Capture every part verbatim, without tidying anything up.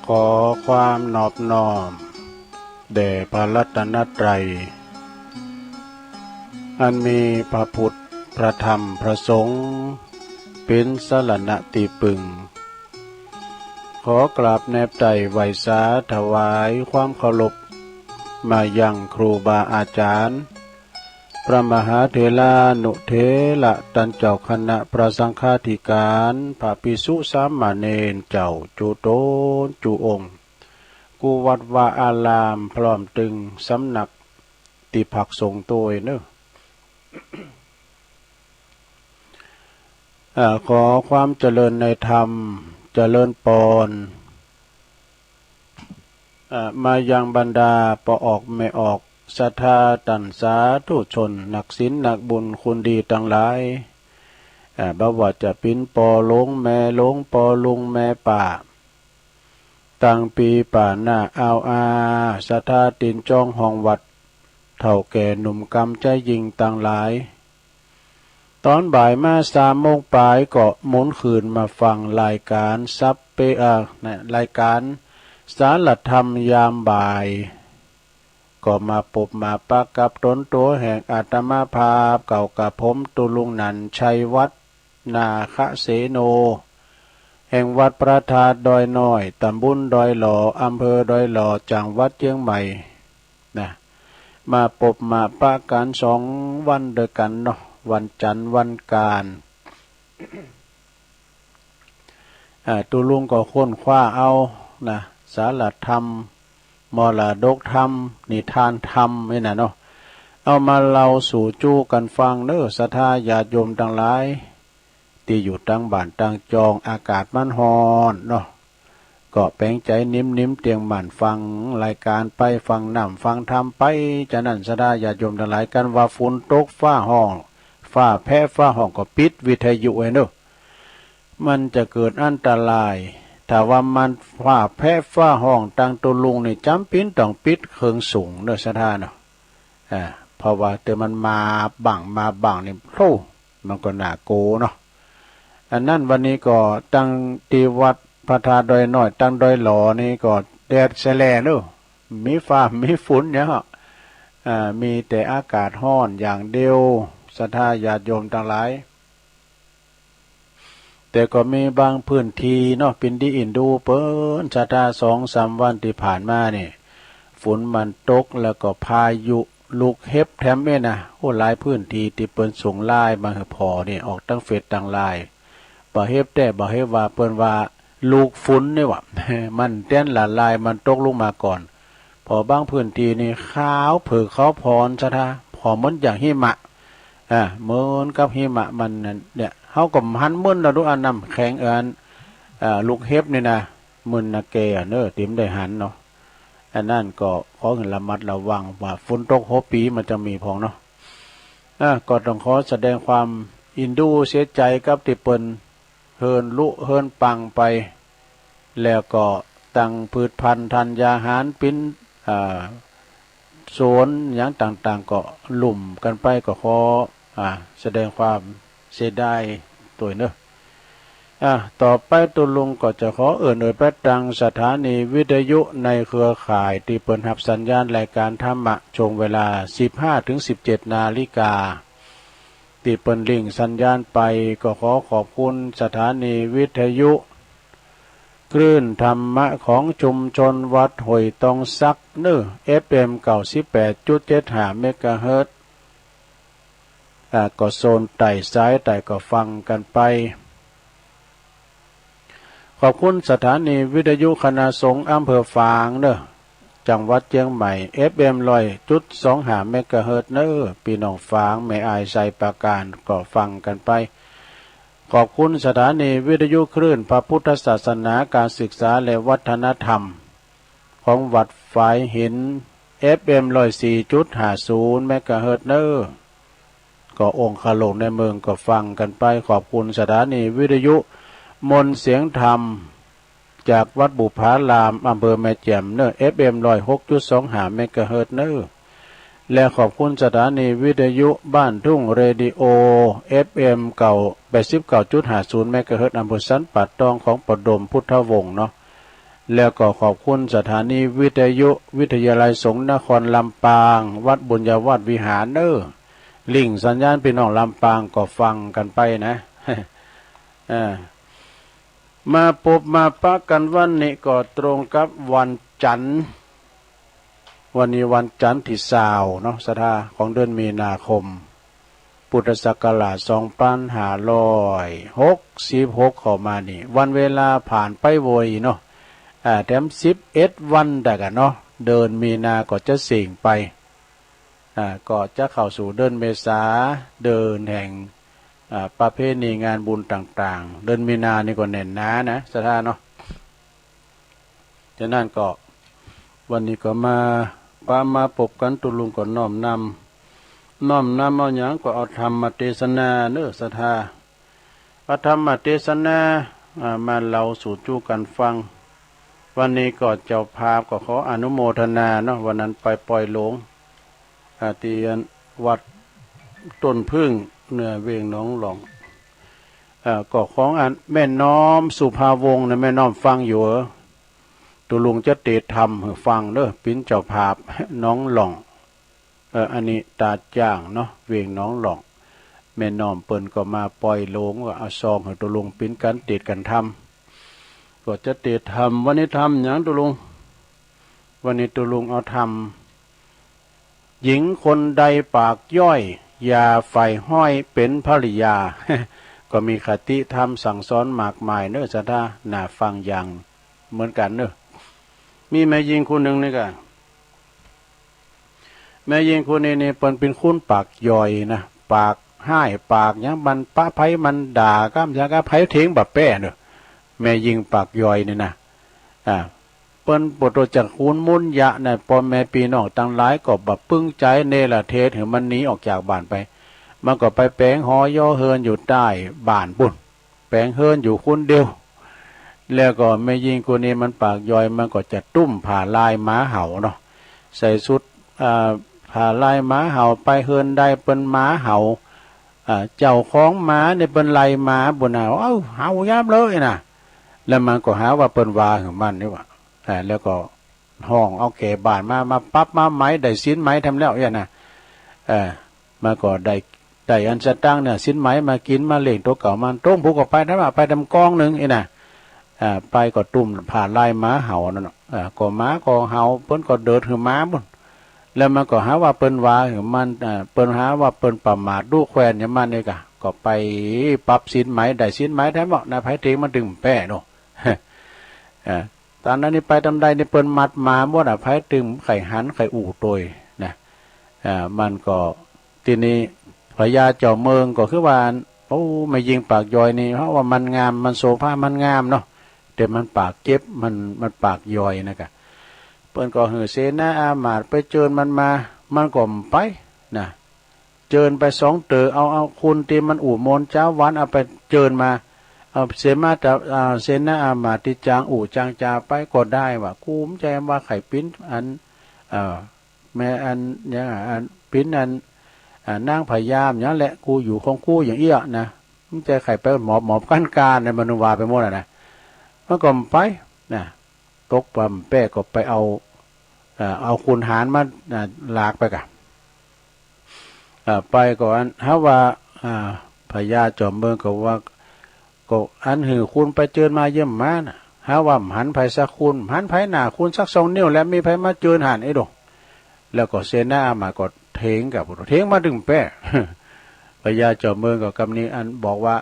ขอความนอบน้อมแด่พระรัตนตรัย อันมีพระพุทธ พระธรรม พระสงฆ์ เป็นสรณะที่พึ่ง ขอกราบแนบไตร่ไหว้สาถวายความเคารพ มายังครูบาอาจารย์ พระมหาเถรานุเถระ ต้านเจ้าคณะพระสังฆาธิการ พระภิกษุสามเณรเจ้าจุตนจุองค์ กู้วัดวาอาราม พร้อมตึงสำนักตี้พักสงฆ์ตวยเนอะ อ่า ขอความเจริญในธรรม เจริญปอน อ่า มายังบรรดาป้อออกแม่ออก ศรัทธาต้านสาธุชน นักศีลนักบุญคุณดีตังหลาย อ่า บ่ว่าจะเป๋นป้อหลวงแม่หลวง ป้อลุงแม่ป้า ตังปี้ป้าน้าอาวอา ศรัทธาตี้จองห้องวัด เฒ่าแก่หนุ่มกำใจยิ่งตังหลาย ต๋อนบ่ายมาสามโมงป๋ายก็หมุนคืนมาฟังรายการสัพเพ อ่า นะ รายการสารธรรมยามบ่าย ก็มาปบมาปะกับต๋นตั๋วแห่งอาตมาภาพ เก่ากับผมตุลุงนันท์ ชัยวัฒน์ นาคเสโน แห่งวัดพระธาตุดอยน้อย ตำบลดอยหล่อ อำเภอดอยหล่อ จังหวัดเจียงใหม่ นะ มาปบมาปะกั๋นสองวันด้วยกั๋นเนาะ วันจันทร์วันอังคาร อ่า ตุลุงก็ค้นคว้าเอานะ สารธรรม มรดกธรรม นิทานธรรมนี่นะเนาะ เอามาเล่าสู่จู้กั๋นฟังเนอะ ศรัทธาญาติโยมตังหลาย ตี้อยู่ตังบ้านตังจอง อากาศมันฮ้อนเนาะ ก็แป๋งใจ๋นิ่มๆ เตียงม่านฟังรายการไป ฟังน้ำฟังธรรมไป จานั้นศรัทธาญาติโยมตังหลาย กันว่าฝนตกฟ้าฮ้อง ฟ้าแผะฟ้าฮ้องก็ปิดวิทยุไว้เนอะ มันจะเกิดอันตราย ถ้าว่ามันฟ้าแผะฟ้าฮ้องตังตุลุงนี่ จ๋ำเป๋นต้องปิดเครื่องสูงเนอะ ศรัทธาเนาะ อ่า เพราะว่าเตื้อมันมาบ้างมาบ้างนี่ โธ่ มันก็น่ากลัวเนาะ อันนั้นวันนี้ก็ตังตี้วัดพระธาตุดอยน้อย ตังดอยหล่อนี่ก็แดดแสแลเนอะ มีฟ้ามีฝนเนี่ย อ่า มีแต่อากาศฮ้อนอย่างเดียว ศรัทธาญาติโยมตังหลาย แต่ก็มีบางพื้นที่เนาะ เป๋นดีอินดูเปิ้น ศรัทธา สองสามวันตี้ผ่านมานี่ ฝนมันตกแล้วก็พายุลูกเห็บแถมเอ้ยนะ โอ้ หลายพื้นที่ตี้เปิ้นส่งไลน์มาหื้อผ่อนี่ ออกตังเฟซตังไลน์ บ่าเห็บแต๊ บ่าเห็บว่า เปิ้นว่าลูกฝนนี่หว่า มันแตนละลาย มันตกลงมาก่อน ผ่อบางพื้นที่นี่ขาวเผือกขาวผ่อน ศรัทธา ผ่อเหมือนอย่างหิมะ อ่า เหมือนกับหิมะมันนั่นเนี่ย เฮาก็หันมึนเอาดู อันน้ำแข็ง อัน อ่า ลูกเห็บนี่นะ มึนนะแกเนอะ ตี้บ่ได้หันเนาะ อันนั้นก็ขอหื้อระมัดระวังว่าฝนตกหัวปี๋มันจะมีพ่องเนาะ อ่า ก็ต้องขอแสดงความอินดูเสียใจ๋กับตี้เปิ้น เฮิ่นลุเฮิ่นปังไป แล้วก็ตังพืชพันธุ์ธัญญาหารเป๋น อ่า สวนหยังต่างๆ ก็ลุ่มกั๋นไป ก็ขอ อ่า แสดงความเสียดายตวยเนอะ อ่า ต่อไปตุลุงก็จะขอเอิ้นเอ่ยไปตังสถานีวิทยุในเครือข่ายตี้เปิ้นฮับสัญญาณรายการธรรมะ ช่วงเวลาสิบห้าถึงสิบเจ็ดนาฬิกา ตี้เปิ้นลิงก์สัญญาณไป ก็ขอขอบคุณสถานีวิทยุคลื่นธรรมะของชุมชนวัดห้วยตองสักเนอะ เอฟเอ็ม เก้าสิบแปดจุดเจ็ดห้าเมกะเฮิรตซ์ อ่า ก็โซนใต้สายใต้ก็ฟังกั๋นไป ขอบคุณสถานีวิทยุคณะสงฆ์อำเภอฝางเนอะ จังหวัดเจียงใหม่ เอฟเอ็ม ร้อยจุดสองห้าเมกะเฮิรตซ์เนอะ ปี้น้องฝาง แม่อาย ไชยปราการ ก็ฟังกั๋นไป ขอบคุณสถานีวิทยุคลื่นพระพุทธศาสนา การศึกษาและวัฒนธรรม ของวัดฝายหิน เอฟเอ็ม ร้อยสี่จุดห้าศูนย์เมกะเฮิรตซ์เนอะ ก็องคาโลกในเมืองก็ฟังกั๋นไป ขอบคุณสถานีวิทยุมนต์เสียงธรรม จากวัดบุพาราม อำเภอแม่แจ่มเนอะ เอฟเอ็ม ร้อยหกจุดสองห้าเมกะเฮิรตซ์เนอะ และขอบคุณสถานีวิทยุบ้านทุ่งเรดิโอ เอฟเอ็ม เก้า แปดสิบเก้าจุดห้าศูนย์เมกะเฮิรตซ์ อำเภอสันป่าตอง ของป้อดม พุทธวงศ์เนาะ แล้วก็ขอบคุณสถานีวิทยุวิทยาลัยสงฆ์นครลำปาง วัดบุญญาวาสวิหารเนอ ลิงก์สัญญาณพี่น้องลำปางก็ฟังกันไปนะ เออ มาปบมาปะกันวันนี้ก็ตรงกับวันจันทร์ วันนี้วันจันทร์ที่ซาวเนาะ ศรัทธา ของเดือนมีนาคม พุทธศักราชสองพันห้าร้อยหกสิบหกเข้ามานี่ วันเวลาผ่านไปไวเนาะ อ่า แถมสิบเอ็ดวันได้กันเนาะ เดือนมีนาก็จะสิ้นไป อ่า ก็จะเข้าสู่เดือนเมษา เดือนแห่ง อ่า ประเพณีงานบุญต่างๆ เดือนมีนานี่ก็แน่นหนานะ ศรัทธาเนาะ ฉะนั้นก็ วันนี้ก็มาปะมาปบกัน ตุ๊ลุงก็น้อมนำ น้อมนำเอาหยัง ก็เอาธรรมเทศนาเนอ ศรัทธา เอาธรรมเทศนา อ่า มาเล่าสู่จู้กันฟัง วันนี้ก็เจ้าภาพก็ขออนุโมทนาเนาะ วันนั้นไปปล่อยหลวง อ่า ที่วัดต้นผึ้ง เหนือเวียงหนองหล่อง อ่า ก็ของอันแม่น้อมสุภาวงศ์นะ แม่น้อมฟังอยู่เหรอ ตุ๊ลุงจะเตะธรรมหื้อฟังเด้อ ปิ้นเจ้าภาพหนองหล่อง เออ อันนี้ตาจ้างเนาะ เวียงหนองหล่อง แม่น้อมเปิ้นก็มาปล่อยหลวง ก็เอาซองหื้อตุ๊ลุงปิ้นกันเตะกันธรรม ก็จะเตะธรรม วันนี้ธรรมหยังตุ๊ลุง วันนี้ตุ๊ลุงเอาธรรม หญิงคนใดปากย่อย อย่าใฝ่ห้อยเป็นภริยา ก็มีคติธรรมสั่งสอนมากมายเนอะ ศรัทธา น่าฟังอย่างเหมือนกันเนอะ มีแม่ญิงคนหนึ่งนี่กะ แม่ญิงคนนี้นี่เปิ้นเป็นคนปากย่อยนะ ปากฮ้าย ปากหยัง มันปะไผมันด่า ก้ำหยังก้ำไผเถียงบ่แป้เนอะ แม่ญิงปากย่อยนี่นะ อ่า เปิ้นปวดตัวจากคนมุนยะนะ พ่อแม่พี่น้องตังหลายก็บ่ปึงใจ เนรเทศหื้อมันหนีออกจากบ้านไป มันก็ไปแป๋งหอหยอเฮือนอยู่ใต้บ้านปุ้น แป๋งเฮือนอยู่คนเดียว แล้วก็แม่ญิงคนนี้มันปากย่อย มันก็จะตุ้มผ้าลายหมาเห่าเนาะ ใส่ชุด อ่า ผ้าลายหมาเห่า ไปเฮือนใดเปิ้นหมาเห่า อ่า เจ้าของหมานี่เปิ้นไล่หมาปุ้นนะ เอ้า เห่ายามเลยนะ แล้วมันก็หาว่าเปิ้นว่าหื้อมันนี่หว่า อ่า แล้วก็ฮ้องเอาแก่บ้านมา มาปรับมาไหม ได้ศีลไหมแถมแล้วเนี่ยนะ เออ มันก็ได้ ได้อันสตางค์เนี่ย ศีลไหมมากินมาเลี้ยงตัวเก่ามัน ตรงผู้ก็ไปแถมว่า ไปแถมกองหนึ่งนี่นะ อ่า ไปก็ตุ้มผ้าลายหมาเห่านั่นน่ะ อ่า ก็หมาก็เห่า เปิ้นก็เดิดหื้อหมาปุ้น แล้วมันก็หาว่าเปิ้นว่าหื้อมัน อ่า เปิ้นหาว่าเปิ้นประมาทดุแควนอย่างมันนี่กะ ก็ไปปรับศีลไหม ได้ศีลไหมแถมเนาะ นายไผเถียงมันตึงแป้เนาะ อ่า ตอนนั้นนี่ไปตำใดนี่เปิ้นมัดหมาหมดอ่ะ ไผตึงใค่หันใค่อู้ตวยนะ อ่า มันก็ ทีนี้พญาเจ้าเมืองก็คือว่า โอ้ แม่ญิงปากย่อยนี่ เพราะว่ามันงาม มันโสภา มันงามเนาะ แต่มันปากเจ็บ มัน มันปากย่อยนะกะ เปิ้นก็หื้อเสนาอามาตย์ไปเจิญมันมา มันก็บ่ไปนะ เจิญไปสองเต๋อ เอา เอาคนที่มันอู้มนต์จาวัน เอาไปเจิญมา เอาเสมาตะ อ่า เสนาอามาตย์ที่จางอู้จางจาไปก็ได้ว่า กูบ่ใจ้ว่าใค่ปิ้นอัน เอ่อ แม่อัน อย่างอันปิ้นอัน อ่า นางพญาอย่างแหละ กูอยู่ของกูอย่างเอี้ยนะ บ่ใจ้ใค่ไปหมอบหมอบกั้นกาในมนุว่าไปหมดอ่ะนะ มันก็บ่ไปนะ ตกปำแป้ก็ไปเอา เอ่อ เอาขุนหารมา อ่า ลากไปกะ อ่า ไปก็อัน หาว่า อ่า พญาจอมเมืองก็ว่า ก็อันหื้อคนไปเจิญมาเยี่ยมมาน่ะ หาว่าบ่หันไผสักคน บ่หันไผหน้าคนสักสองนิ้ว แล้วมีไผมาเจิญหันไอ้ดง แล้วก็เสนาอามาตย์ก็เถียงกะ เถียงมาตึงแป้ พญาจอมเมืองก็กำนี้อันบอกว่า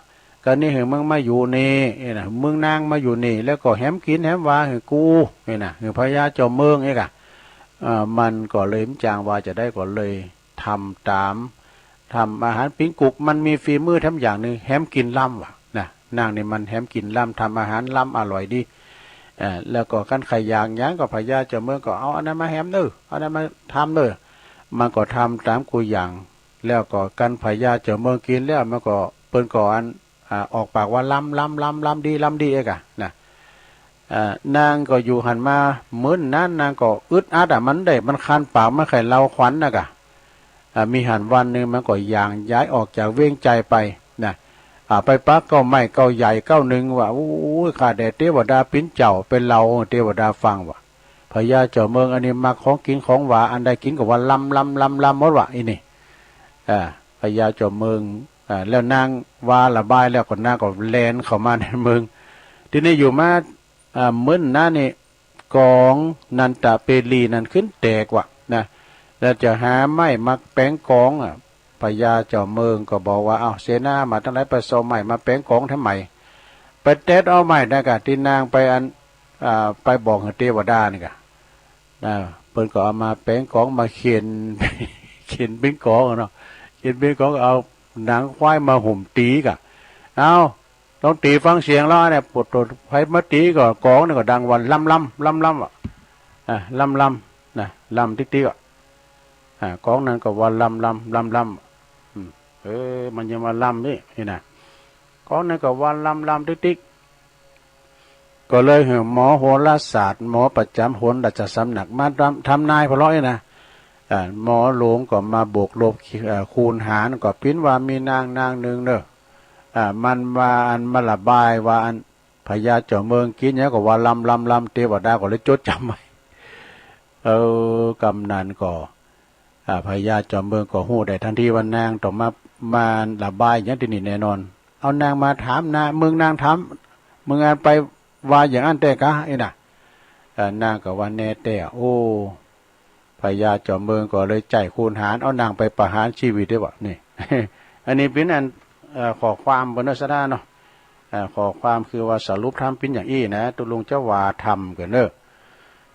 กำนี้หื้อมึงมาอยู่นี่ เอ้ยนะ มึงนางมาอยู่นี่ แล้วก็แหมกิ๋นแหมวาหื้อกู เอ้ยนะ หื้อพญาจอมเมืองเอ้ยกะ เอ่อ มันก็เลยบ่จางว่าจะได้ ก็เลยทำต๋าม ทำอาหารปิ้งกุก มันมีฝีมือแถมอย่างหนึ่ง แหมกิ๋นล้ำว่ะนะ นางนี่มันแหมกิ๋นล้ำ ทำอาหารล้ำอร่อยดี เอ่อ แล้วก็คันใค่อยากหยังก็พญาจอมเมืองก็เอาอันนั้นมาแหมเน้อ เอาอันนั้นมาทำเน้อ มันก็ทำต๋ามกู้อย่าง แล้วก็คันพญาจอมเมืองกิ๋นแล้ว มันก็ เปิ้นก็อัน อ่า ออกปากว่าล้ำ ล้ำ ล้ำ ล้ำดี ล้ำดีเอ้ยกะนะ อ่า นางก็อยู่หันมาเหมือนนั้น นางก็อึดอัดอ่ะ มันได้ มันคันปาก มันใค่เล่าขวัญน่ะกะ อ่า มีหันวันหนึ่งมันก็ย่างย้ายออกจากเวียงใจ๋ไปนะ อ่า ไปปักเก๊าไม้เก๊าใหญ่เก๊าหนึ่งว่า โอ้ย ข้าแต่เทวดาปิ๋นเจ้า ไปเล่าเทวดาฟังว่า พญาเจ้าเมืองอันนี้มักของกิ๋นของหวาน อันใดกิ๋นก็ว่าลำลำลำลำหมดว่ะ อีนี่ อ่า พญาเจ้าเมือง อ่า แล้วนางว่าระบายแล้วก็นางก็แล่นเข้ามาในเมือง ทีนี้อยู่มา อ่า มื้อนั้นนี่ กองนันทเปรีนั่นขึ้นแตกว่ะนะ แล้วจะหาไม้มาแป๋งกองอ่ะ พญาเจ้าเมืองก็บอกว่า เอ้า เสนามาตังหลาย ไปเซาะไม้มาแป๋งกองทำไม ไปเด็ดเอาไม้นั่นกะ ตี้นางไปอัน อ่า ไปบอกหื้อเทวดานี่กะ อ่า เปิ้นก็เอามาแป๋งกอง มาเขียน เขียนเป๋นกองอะเนาะ เขียนเป๋นกอง เอาหนังควายมาหุ้มตี๋กะ เอ้า ต้องตี๋ฟังเสียงแล้วเนี่ย ปวดตัว ใผมาตี๋ก็กองนี่ก็ดังว่าลำลำลำลำอ่ะ อ่า ลำลำนะ ลำติ๊กติ๊กอ่ะ อ่า กองนั้นก็ว่าลำลำลำลำ อืม เออ มันยังว่าลำนี่ นี่นะ กองนั้นก็ว่าลำลำติ๊กติ๊ก ก็เลยหื้อหมอโหราศาสตร์ หมอประจ๋ำโหราชสำนักมาทำ ทำนายพอเลาะนี่นะ อ่า หมอหลวงก็มาบวกลบ เอ่อ คูณหาร ก็ปิ๊นว่ามีนางนางหนึ่งเนอะ อ่า มันว่าอันมาระบายว่าอันพญาเจ้าเมืองกิ๋นหยังก็ว่าลำลำลำ เทวดาก็เลยจดจ๋ำไว้ เออ กำนั้นก็ อ่า พญาเจ้าเมืองก็ฮู้ได้ทันทีว่านางต้องมา มาระบายหยังตี้นี่แน่นอน เอานางมาถามนะ มึงนางถาม มึงอันไปว่าอย่างอั้นแต๊กะ ไอ้น่ะ เอ่อ นางก็ว่าแน่แต๊ โอ้ พญาเจ้าเมืองก็เลยใจ๊คูณหาร เอานางไปประหารชีวิตได้วะนี่ อันนี้เป๋นอัน เอ่อ ข้อความเปิ้นเนอะ ศรัทธาเนาะ เอ่อ ข้อความคือว่าสรุปธรรมเป๋นอย่างอี้นะ ตุ๊ลุงจะว่าธรรมกั๋นเนอะ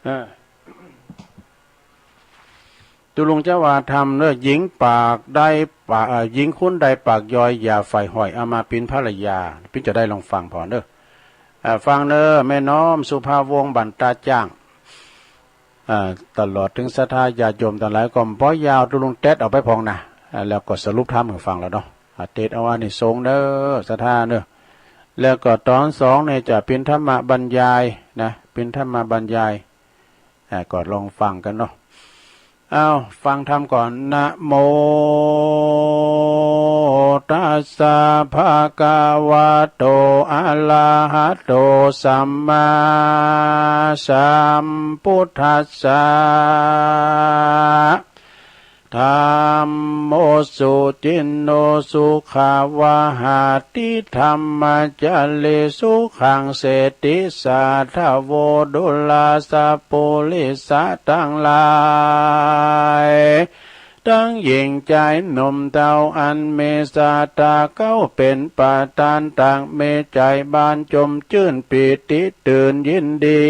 เออ ตุ๊ลุงจะว่าธรรมเนอะ หญิงปากได้ปาก เอ่อ หญิงคนใดปากย่อย อย่าใฝ่ห้อยเอามาเป๋นภรรยา ปิ๊นจะได้ลองฟังผ่อนเนอะ เอ่อ ฟังเนอะ แม่น้อมสุภาวงศ์บั่นตาจ้าง อ่า ตลอดเถิงศรัทธาญาติโยมตังหลาย ก็บ่ยาว ตุ๊ลุงเต็ดเอาไปพ่องนะ อ่า แล้วก็สรุปธรรมหื้อฟังแล้วเนาะ อ่า เต็ดเอาอานิสงส์เนอะ ศรัทธาเนอะ แล้วก็ต๋อนสองนี่จะเป๋นธรรมบรรยายนะ เป๋นธรรมบรรยาย อ่า ก็ลองฟังกั๋นเนาะ เอ้า ฟังธรรมก่อน นะโมตัสสะ ภะคะวะโต อะระหะโต สัมมาสัมพุทธัสสะ ธัมโม สุจินโน สุขาวาหาติ ธัมมะจาริ สุขัง เสติ สาธะโว ดูราสะปุริสะตังหลาย ตังหญิงจายหนุ่มเฒ่า อันมีศรัทธาเก้า เป๋นประธาน ตังมีใจ๋บานจมจื้น ปีติตื่นยินดี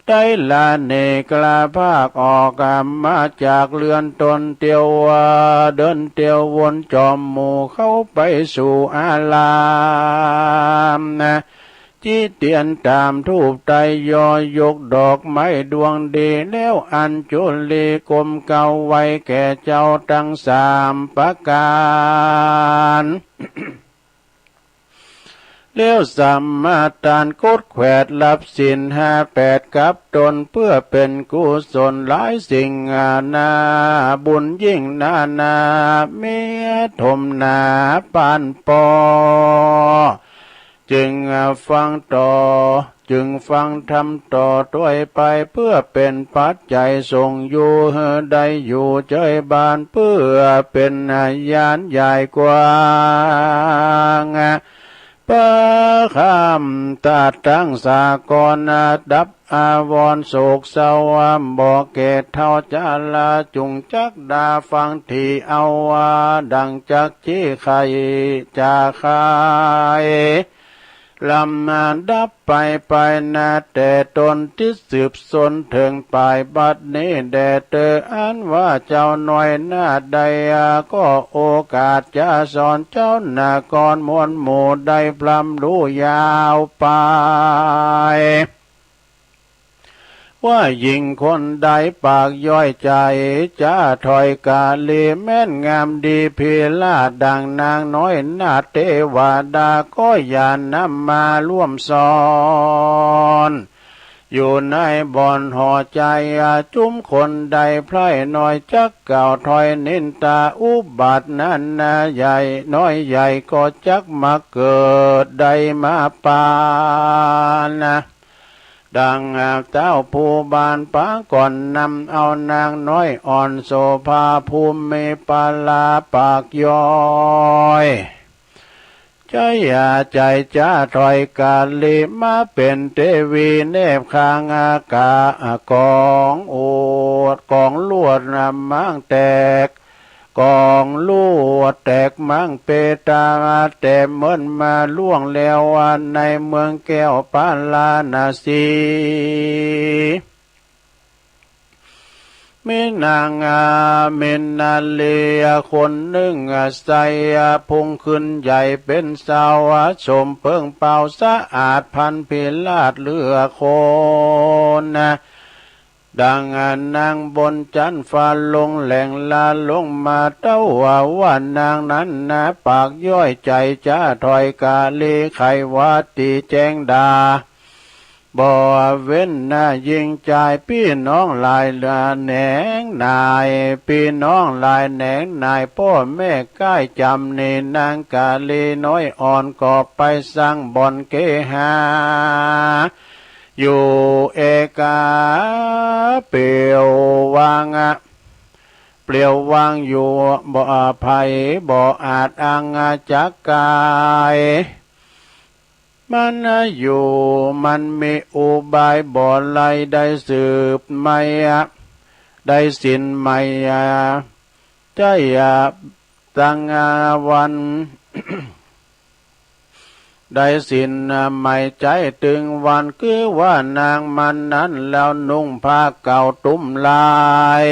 ได้ละเนกลาภาคออกมาจากเฮือนต๋น เตียวเดินเตียววนจอมหมู่เข้าไปสู่อารามนะ จิเตียนต๋ามธูปไต้ ยอยกดอกไม้ดวงดี แล้วอัญจุลีก้มเกล้าไหว้แก่เจ้าตังสามประก๋าน แล้วสมาทานกดแขวดรับศีลห้าแปดกับต๋น เปื้อเป๋นกุศลหลายสิ่งนานา บุญยิ่งนานา มีถมหนาปานปอ จึงฟังต่อ จึงฟังธรรมต่อตวยไป เปื้อเป๋นปัจจัยส่งอยู่หื้อได้อยู่เจยบาน เปื้อเป๋นญาณใหญ่กว้าง ประคำตัดตังสากล ดับอาวรณ์โศกเศร้า บ่แก่เฒ่าจรา จุ่งจักดาฟังทีเอา ดั่งจักขี้ไข่จะคาย ลำดับไปไปนา แต่ต๋นติดสืบสนเถิงปายบัดนี้แด่เตอ อันว่าเจ้าน้อยนาฏได้ก็โอกาสจะสอนเจ้านครมวลหมู่ได้พร่ำรู้ยาวไป ว่าหญิงคนใดปากย่อยใจ๋จะถ้อยกาลีแม่นงามดีพีราศดังนางน้อยนาฏเทวดา ก็อย่านำมาร่วมสอน อยู่ในบ่อนหอใจ จุมคนใดไพร่น้อยจักกล่าวถ้อยนินทา อุบัตินั้นนะใหญ่น้อยใหญ่ก็จักมาเกิดได้มาปานนะ ดังเจ้าผู้บานปาก่อนนำเอานางน้อยอ่อนโสภา ผู้มีปาลาปากย้อย ใจอย่าใจจ้าถอยกาลี มาเป็นเทวีแนบข้างอากาศ กองอวดกองลวดนะมั่งแตก กองลวดแตกมั่งเปตา แต่เมินมาล่วงแล้วในเมืองแก้วปาราณสี มีนางอามินนาลีคนหนึ่งอาศัยพุงขึ้นใหญ่เป็นสาวสมเพิ่งเป่าสะอาดพันพิราชเหลือคนนะ ดังนางบนจันทร์ฟ้าลงแหล่งลาลงมาเต้าว่าว่านางนั้นนะปากย้อยใจจ้าถอยกาลีไขว่าตีแจ้งดา บ่เว้นนะยิงจายพี่น้องหลายเหลือแหนงนาย พี่น้องหลายแหนงนาย พ่อแม่ใกล้จำนี่นางกาลีน้อยอ่อนก็ไปสร้างบ่อนเกหา อยู่เอกาเปลี่ยววางอะ เปลี่ยววางอยู่บ่ไผบ่อาจอังจักกาย มันอยู่มันมีอุบายบ่ไลได้สืบไม่อะ ได้สินไม่อะใจอะตั้งวัน ได้สินไม่ใจตึงวันคือว่านางมันนั้นแล้วนุ่งผ้าเก่าตุ้มลาย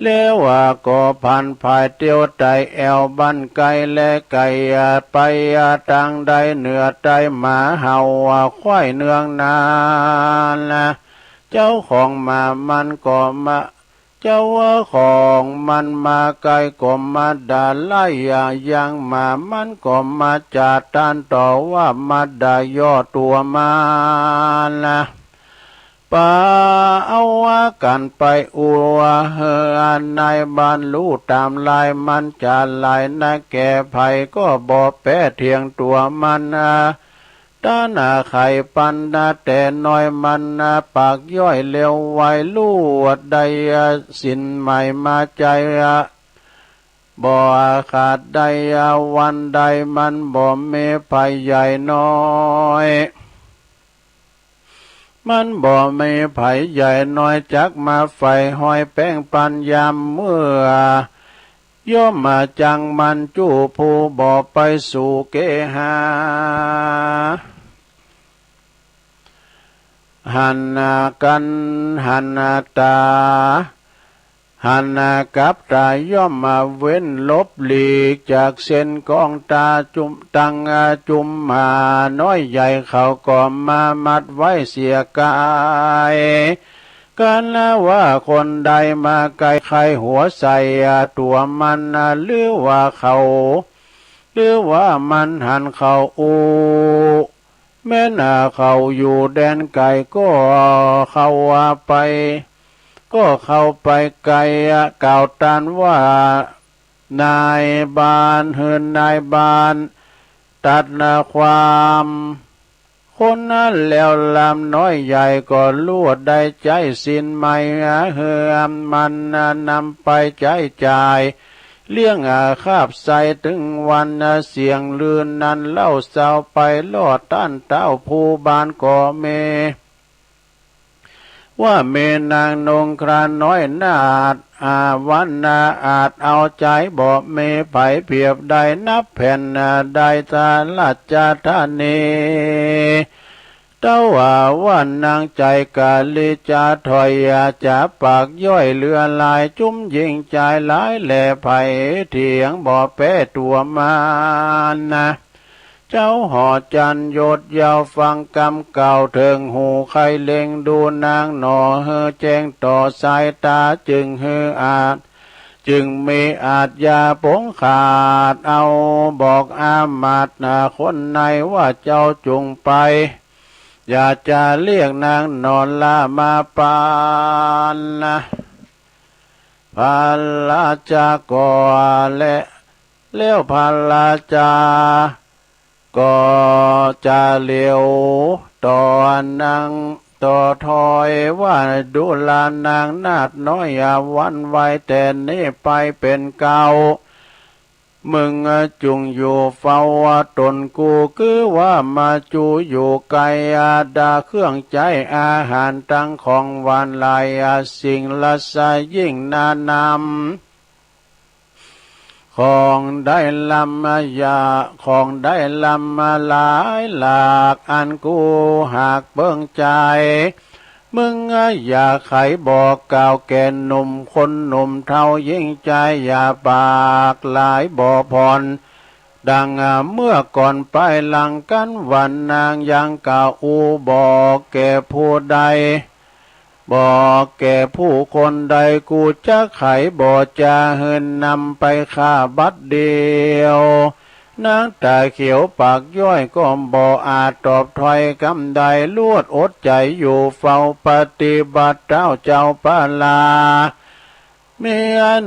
แล้วว่าก็ผ่านภายเตียวไตแอวบ้านไกลและไกลไปทางใดเหนือใต้หมาเห่าควายเนืองนาน เจ้าของหมามันก็มา เจ้าของมันมาไกลก็มาด่าไล่อย่างหมามันก็มาจ่าต้านต่อว่ามาด่าย่อตัวมัน ปาเอาว่ากันไปอัวเฮือนายบ้านลู่ตามลายมันจะหลายนะแก่ไผก็บ่แปะเถียงตัวมันนะ ตาหนาไขปันนะแต่น้อยมันนะปากย่อยเร็วไวลู่ได้สินใหม่มาใจอะ บ่ขาดได้วันใดมันบ่มีไผใหญ่น้อย มันบ่มีไผใหญ่น้อยจักมาไฟห้อยแป้งปันยามเมื่อ ย่อมมาจังมันจู้ผู้บ่ไปสู่เกหา หันกันหันตา หันกับตาย่อมมาเว้นหลบหลีกจากเส้นกองตาจุมตังจุมหมาน้อยใหญ่เขาก็มามัดไว้เสียกาย กันว่าคนใดมาใกล้ใครหัวใส่ตัวมันหรือว่าเขา หรือว่ามันหันเขาอู้ แม้นเขาอยู่แดนไกลก็เข้าไป ก็เข้าไปไกลกล่าวต้านว่านายบ้านเฮือนนายบ้าน ตัดความคนนั้นแล้วลามน้อยใหญ่ก็ลวดได้ใจสินใหม่เฮือนมันนำไปใช้จ่าย เลี้ยงอาคาบใส่ถึงวันเสียงลืนนั้นเล่าเศร้าไปลอดต้านเต้าผู้บ้านก็มี ว่ามีนางนงคราน้อยนาดอาวันนาอาจเอาใจบ่มีไผเปรียบได้นับแผ่นได้ทาราชธานี เต้าว่าว่านางใจกาลิจาถอยอาจจะปากย่อยเหลือหลายจุ้มยิงใจหลายแหล่ไผเถียงบ่แพ้ตัวมันนะ เจ้าหอจันทร์ยศยาวฟังกำกล่าวเถิงหูใครเล็งดูนางหนอเฮอแจ้งต่อสายตาจึงเฮออาจ จึงมีอาชญาปงขาดเอาบอกอามาตย์นาคนในว่าเจ้าจงไป อยากจะเรียกนางนอนละมาปาน พระราชาก็และ แล้วพระราชาก็จะเหลียวต่อนางต่อถอยว่า ดูลานางนาถน้อย อย่าหวั่นไหวแต่นี้ไปเป็นเก้า มึงจุ่งอยู่เฝ้าตนกู คือว่ามาจูอยู่ไกล ดาเครื่องใช้อาหารทั้งของหวานหลายสิ่ง และสยิ่งนานำ ของได้ลำยา ของได้ลำหลายหลาก อันกูหากเบิ่งใจ มึงอย่าไขบอกกล่าวแก่หนุ่มคนหนุ่มเฒ่ายิ่งใจ อย่าปากหลายบ่ผ่อน ดังเมื่อก่อนไปหลังกัน วันนางยังกล่าวอู้บอกแก่ผู้ใด บอกแก่ผู้คนใด กูจะไขบ่จะหืนนำไปฆ่าบัดเดียว นางตาเขียวปากย้อยก็บ่อาจตอบถ้อยคำใด ลวดอดใจอยู่เฝ้าปฏิบัติเต้าเจ้าพระรา มีอัน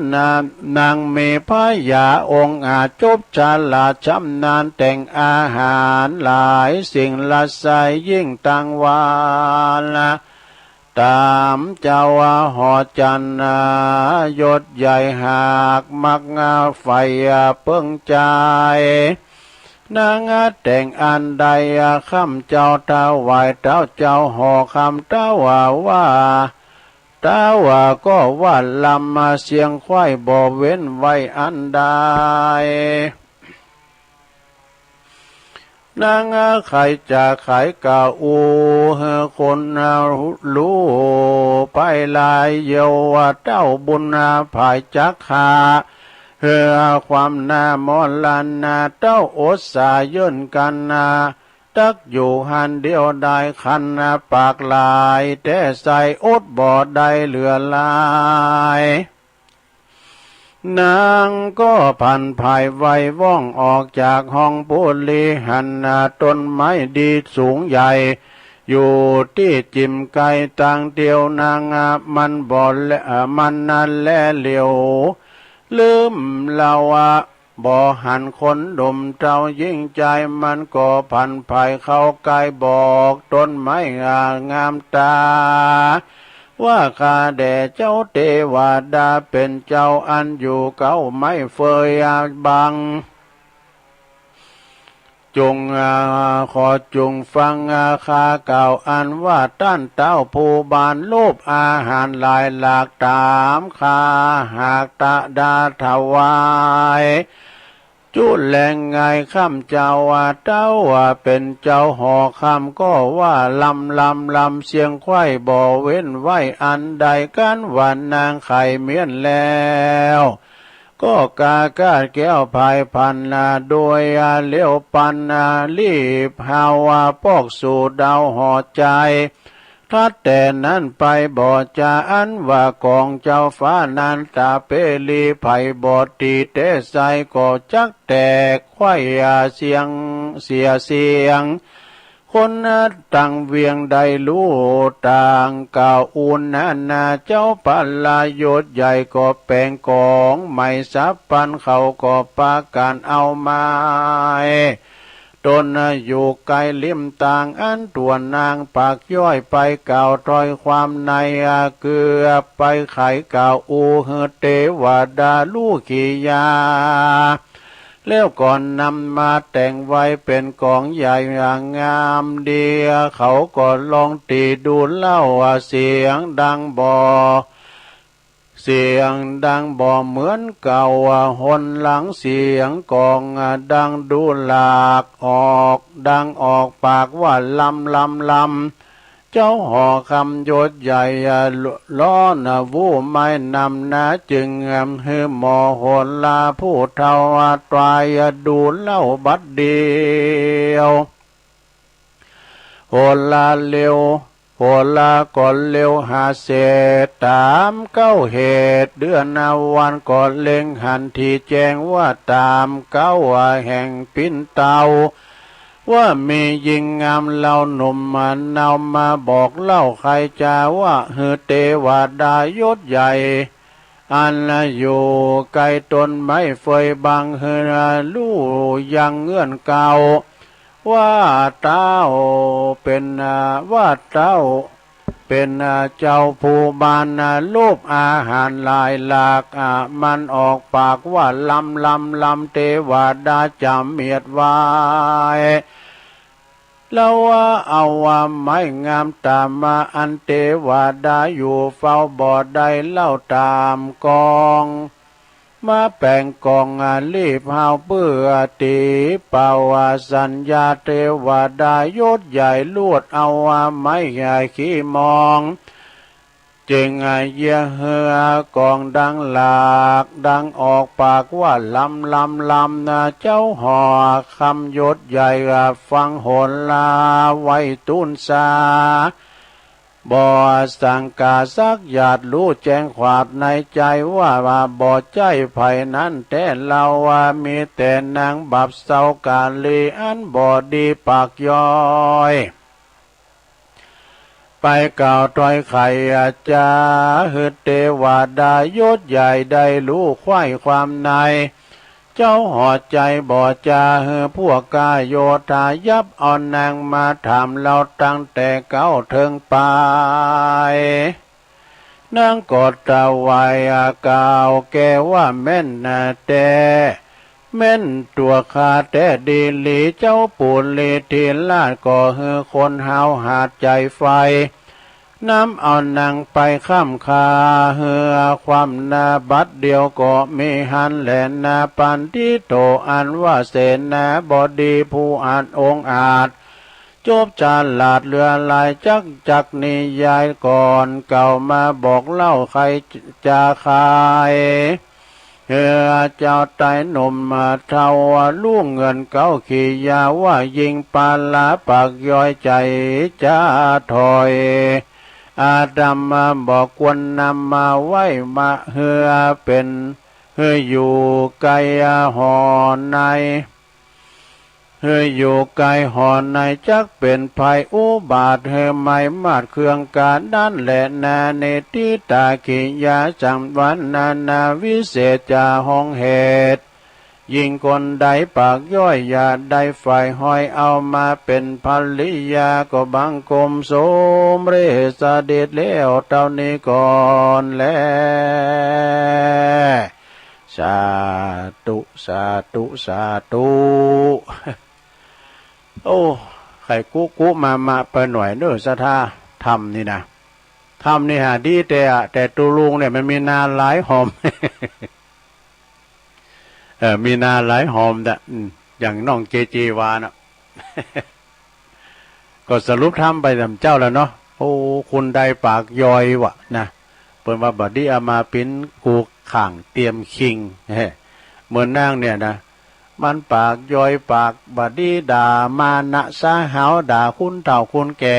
นางมีพญาองค์อาจจบฉลาดชำนาญแต่งอาหารหลายสิ่ง และสยิ่งตั้งวาละ ตามเจ้าหอจันทร์ยศใหญ่หากมักใฝ่เบิ่งใจ นางแต่งอันใดคำเจ้าถวายเต้าเจ้าหอคำ เต้าว่า เต้าก็ว่าลำเสียงไขว่บ่เว้นไว้อันใด นางไขจะไขกล่าวอู้หื้อคนฮู้ไปหลาย เยียวว่าเต้าบุญผายจักหา หื้อความหน้ามรณะ เต้าอดสาเยินกันนา ตักอยู่หั้นเดียวได้ คันปากหลายแต่ใส่อดบ่ได้เหลือหลาย นางก็ผันผายไวว่องออกจากห้องปุริหั้นนา ต้นไม้ดีสูงใหญ่ อยู่ตี้จิ่มไกลตางเดียวนางมันบ่แล มันนั้นแลเหลียว ลืมเล่า บ่หันคนหนุ่มเฒ่ายิ่งใจ มันก็ผันผายเข้าใกล้บอกต้นไม้งามตา ว่าข้าแด่เจ้าเทวดาเป็นเจ้าอันอยู่เก๊าไม้เฟยบัง จงขอจงฟังข้ากล่าวอันว่าต้านเต้าผู้บานโลภอาหารหลายหลากตามข้าหากตะดาถวาย จุแลงไงคำเจ้าว่าเต้าว่าเป็นเจ้าหอคำก็ว่าลำลำลำเสียงไขว่บ่เว้นไว้อันใด กันว่านางไขเมียนแล้ว ก็กากาดแก้วผายพันนาโดยเร็วปันนารีบหาว่าปอกสู่ดาวหอใจ ทัดแต่นั้นไปบ่จาอันว่าของเจ้าฟ้านันตาเปรีไผบ่ตีเตใสก็จักแตกไขว่เสียงเสียเสียง คนตั้งเวียงได้รู้ต่างกล่าวอุณนาเจ้าพระราชยศใหญ่ก็แปลงของใหม่สับปันเขาก็ปากันเอาไม้ ตนอยู่ใกล้ริมตางอันตัวนางปากย้อยไปกล่าวถ้อยความในเกือบไปไขกล่าวอู้หื้อเทวดาลูกขียา แล้วก่อนนำมาแต่งไว้เป็นของใหญ่อย่างงามดี เขาก็ลองตีดูเล่าเสียงดังบ่ เสียงดังบ่เหมือนเก่า หนหลังเสียงกองดังดูหลากออก ดังออกปากว่าลำลำลำ เจ้าหอคำยศใหญ่ร้อน วู้ไม่นำนาจึงหื้อหมอโหราผู้เฒ่าตายดูเล่าบัดเดียว โหราเร็ว โหราก็เร็วหาเสตามเก้าเหตุ เดือนวันก็เล็งหันที่แจ้งว่าตามเก้าแห่งปิ้นเตา ว่ามีหญิงงามเหล่าหนุ่มเนามาบอกเล่าใครจะว่าหือเทวดา ยศใหญ่ อันอยู่ไกลตนไม่เฟยบังหือ รู้ยังเงื่อนเก่า ว่าเต้าเป็นว่าเต้า เป็นเจ้าผู้บานรูปอาหารหลายหลาก มันออกปากว่าลำลำลำ เทวดาจะเมียดไว้ แล้วว่าเอาว่าไม้งามตามมา อันเทวดาอยู่เฝ้าบ่ได้เล่าตามกอง มาแปลงกองรีบหาวเปื้อตีเป่าสัญญา เทวดา ยศใหญ่ ลวดเอาว่าไม้ใหญ่ขี้มอง จึงเยียเฮือกองดังหลาก ดังออกปากว่าลำลำลำ เจ้าหอคำ ยศใหญ่ ฟังหนลาไว้ตูนสา บ่สังกาสักหยาด รู้แจ้งความในใจว่า ว่าบ่ใจ้ไผนั้นแท้ เล่าว่ามีแต่นางบับเศร้ากาลี อันบ่ดีปากย้อย ไปกล่าวถ้อยไขจาหือ เทวดา ยศใหญ่ ได้รู้ไขว้ความใน เจ้าหอใจบ่จาหือ พวกกาโยธา ยับเอานางมาถามเล่า ตั้งแต่เก๊าเถิงปลาย นางก็ถวายกล่าวแก่ว่า แม่นแท้ แม่นตัวข้าแท้ดีหลี เจ้าปุริเทราช ก็หือคนหาวหาดใจ๋ใฝ่ นำเอานางไปค้ำคาหือ ความนาบัดเดียวก็มีหั้นแลนา ปัณฑิโต อันว่าเสนาบดี ผู้อันองอาจ จบฉลาดเหลือหลาย จักจักนิยายก่อนเก่า มาบอกเล่าใครจาใคร เฮือเจ้าไตรหนุ่มเฒ่า ลุงเงินเก๊าขี้ยา ว่าหญิงปาลาปากย้อย ใจ๋จะถอย อาธรรมบอกควรนำมาไว้ มาเฮือเป็น เฮืออยู่ไกลหอใน เฮืออยู่ไกลหอใน จักเป็นภัยอุบาท เฮือไม่มาดเครื่องการนั้นแลนา เนติตากิยา สังวรรณนาวิเศษ จะห้องเหตุ หญิงคนใดปากย้อย อย่าได้ใฝ่ห้อย เอามาเป็นภริยา ก็บังคมสมเร็จเสด็จแล้วเท่านี้ก่อนแล สาธุ สาธุ สาธุ โอ้ ใค่กุกุมามาไปหน่อยเน้อ ศรัทธา ธรรมนี่นะ ธรรมนี่หาดีแต๊อะ แต่ตุ๊ลุงเนี่ยมันมีนาหลายหอม เออ มีนาหลายหอมแต๊อะ อืม อย่างน้องเจเจวาน่ะ ก็สรุปธรรมไปต๋ามเจ้าแล้วเนาะ โอ้ คนใดปากย้อยวะนะ เปิ้นว่าบ่ดีเอามาเป๋นกู่ข่างเตียมคิง เฮ้ เหมือนนางเนี่ยนะ มันปากย้อยปากบ่ดี ด่ามานะสาหาว ด่าคนเฒ่าคนแก่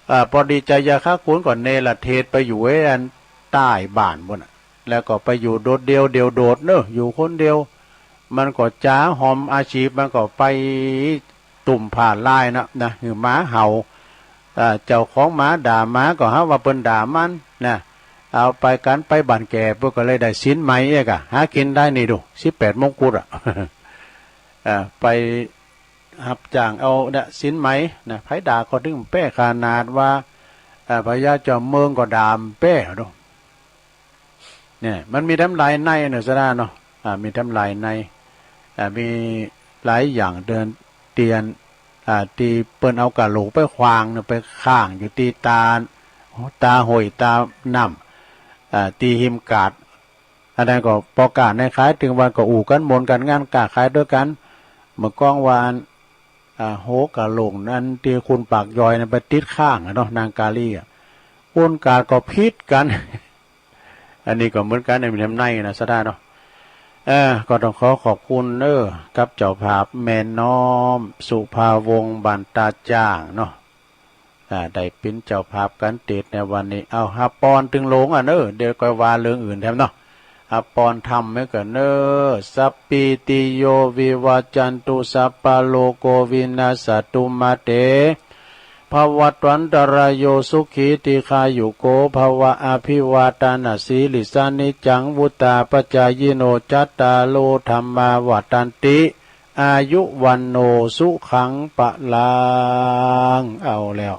เอ่อ ปอดีจาอย่าคักคนก็เนรเทศไปอยู่ไอ้อันใต้บ้านปุ้นน่ะ แล้วก็ไปอยู่โดดเดี่ยวเดี่ยวโดดเนอะ อยู่คนเดียว มันก็จ๋าหอม อาชีพมันก็ไปตุ่มผ้าลายนะ นะ หือหมาเห่า เอ่อ เจ้าของหมาด่าหมาก็หาว่าเปิ้นด่ามันนะ เอาไปกันไปบ้านแก่ เปิ้นก็เลยได้ศีลใหม่เอกอะ หากินได้นี่ดู สิบแปดมงกุฎอะ เอ่อ ไปรับจ้างเอาเนี่ยศีลใหม่นะ ไผด่าก็ถึงแป๊ขนาดว่า เอ่อ พญาจอมเมืองก็ด่าแป๊ดู เนี่ย มันมีทำลายในเนอะ ศรัทธาเนาะ อ่า มีทำลายใน อ่า มีหลายอย่างเดินเตียน อ่า ที่เปิ้นเอากะโหลกไปขว้างเนอะ ไปข้างอยู่ที่ตา ตาห้วยตาน้ำ อ่า ที่หิมกาด อันนั้นก็ปอการในขายถึงวันก็อู้กันมนต์กัน งานก้าขายด้วยกัน เมื่อก่อนว่าอัน อ่า โหกะโหลกนั้นที่คนปากย้อยนั้นไปติดข้างอะเนาะ นางกาลีอะ คนกาดก็ผิดกัน อันนี้ก็เหมือนกัน มีทำในนะ ศรัทธาเนาะ เออ ก็ต้องขอขอบคุณเนอะ กับเจ้าภาพแม่น้อม สุภาวงศ์ บ้านตาจ้างเนาะ อ่า ได้เป๋นเจ้าภาพการเตสน์ในวันนี้ เอา หาปอนถึงโหลงอะเนอะ เดี๋ยวค่อยว่าเรื่องอื่นแถมเนาะ อปอนธรรมไว้ก่อนเนอ สัพพีติโยวิวัจจันตุ สัพพะโรโควินัสสตุ มาเต ภวัตวันตรายโย สุขีทีฆายุโกภวะ อภิวาทานาสีลิสสานิจจังวุตตาปจายิโน จัตตาโรธัมมาวัตตันติ อายุวันโนสุขังปะลัง เอาแล้ว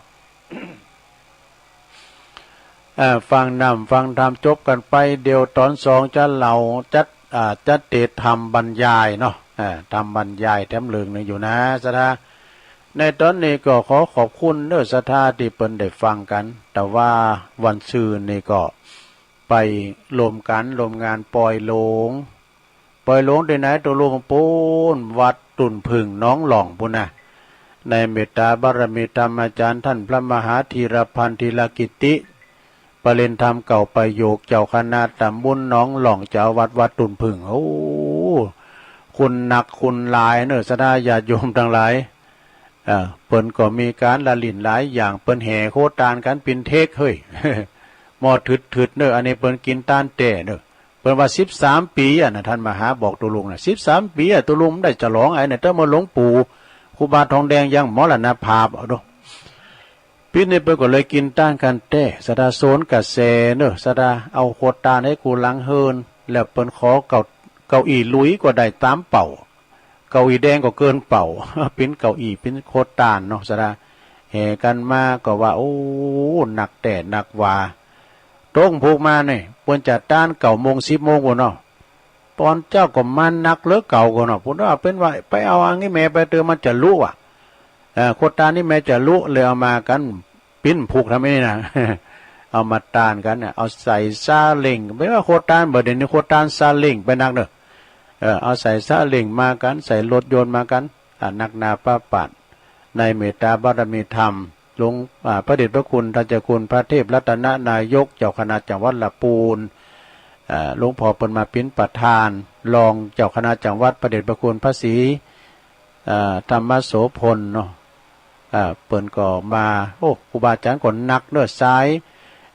เอ่อฟังนำฟังธรรมจบกันไป เดี๋ยวตอนสองจะเล่าจัดอ่าจัดเตรียมธรรมบรรยายเนาะ อ่าธรรมบรรยายแถมเรื่องหนึ่งอยู่นะศรัทธา ในตอนนี้ก็ขอขอบคุณเนอศรัทธาที่เปิ้นได้ฟังกัน แต่ว่าวันซืนนี่ก็ไปร่วมกันร่วมงานปอยหลวง ปอยหลวงที่ไหน ตกลงปูนวัดตุ่นผึ่งหนองหล่องปูนนะ ในเมตตาบารมีธรรมอาจารย์ท่านพระมหาธีรพันธ์ธีรกิตติ ประเรียนธรรมเก่าประโยคเจ้าคณะตำบลหนองหล่อง เจ้าวัดวัดตุ่นผึ่ง โอ้ คุณหนักคุณหลายเนอศรัทธาญาติโยมทั้งหลาย เอ่อเปิ้นก็มีการละลิ่นหลายอย่าง เปิ้นแห่โคตานกันปินเทกเฮ้ย หม้อถึดๆเนอ อันนี้เปิ้นกินตานแต้เนอ เปิ้นว่าสิบสามปี๋อ่ะนะ ท่านมหาบอกตุลุงนะ สิบสามปี๋อ่ะ ตุลุงได้ฉลองไอ้เนี่ย แต่เมื่อหลวงปู่ครูบาทองแดงยังมรณภาพเอาดู ปี๋นี้เปิ้นก็เลยกินตานกันแต้ ศรัทธาโสนกระแสเนอ ศรัทธาเอาโคตานให้กูหลังเฮิรน แล้วเปิ้นขอเก้าเก้าอี้ลุยก็ได้ตามเป้า เก้าอี้แดงก็เกินเป้า ปิ้นเก้าอี้ปิ้นโคตานเนาะศรัทธา แห่กันมาก็ว่า โอ้ หนักแต้หนักหว่า ตกผุกมาเนี่ย เปิ้นจะตานเก้าโมงสิบโมงปูนเนาะ ตอนเจ๊าก็มาหนักเหลือเก่าก่อนเนาะ ปูนว่าเปิ้นว่าไปเอาอันนี้แม่ไปเติมมันจะลุอ่ะ เอ่อโคตานนี่แม่จะลุ เลยเอามากัน ปิ้นผุกทำไอ้นี่นะ เอามาตานกันน่ะ เอาใส่ซาเล้ง ไม่ว่าโคตานบ่ เดี๋ยวนี้โคตานซาเล้งไปนักเนอะ เออ เอาใส่ซาเล้งมากัน ใส่รถยนต์มากัน อ่า นักหนาปาปาด ในเมตตาบารมีธรรม หลวง อ่า พระเดชพระคุณท่านเจ้าคุณพระเทพรัตนนายก เจ้าคณะจังหวัดละปูน อ่า หลวงพ่อเปิ้นมาปิ้นประธาน รองเจ้าคณะจังหวัด พระเดชพระคุณพระศรี อ่า ธรรมโสพลเนาะ อ่า เปิ้นก็มา โอ้ ครูบาอาจารย์ก็หนักเนอะ สาย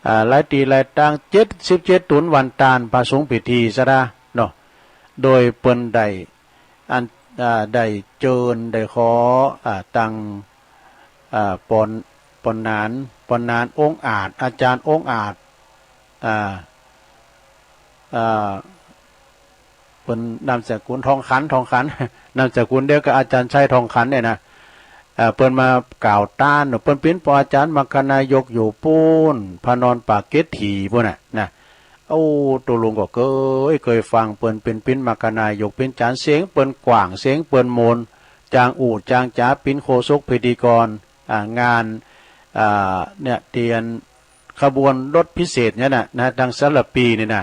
อ่า หลายตี้หลายตาง เจ็ดสิบเจ็ด ตุนวันตาน พระสงฆ์พิธีศรัทธาเนาะ โดยเปิ้นได้ อัน อ่า ได้เจิญ ได้ขอ อ่า ตัง อ่า ปอน ปอนหนาน ปอนหนานองค์อาจ อาจารย์องค์อาจ อ่า อ่า เปิ้นนามสกุลทองขัน ทองขัน นามสกุลเดียวกับอาจารย์ชัยทองขันเนี่ยนะ เอ่อ เปิ้นมากล่าวต้าน เปิ้นปิ้นปออาจารย์มรรคนายกอยู่ปู้น พระนอนปากเกร็ดถีปู้นน่ะนะ โอ้ ตุลุงก็เกย เกยฟังเปิ้นปิ้นปิ้นมรรคนายก ปิ้นจานเสียงเปิ้นกว้าง เสียงเปิ้นโมน จางอู้จางจ๋า ปิ้นโฆษกพิธีกร อ่า งาน อ่า เนี่ย เตียนขบวนรถพิเศษเนี่ยนะ นะ ดังสารปีนี่นะ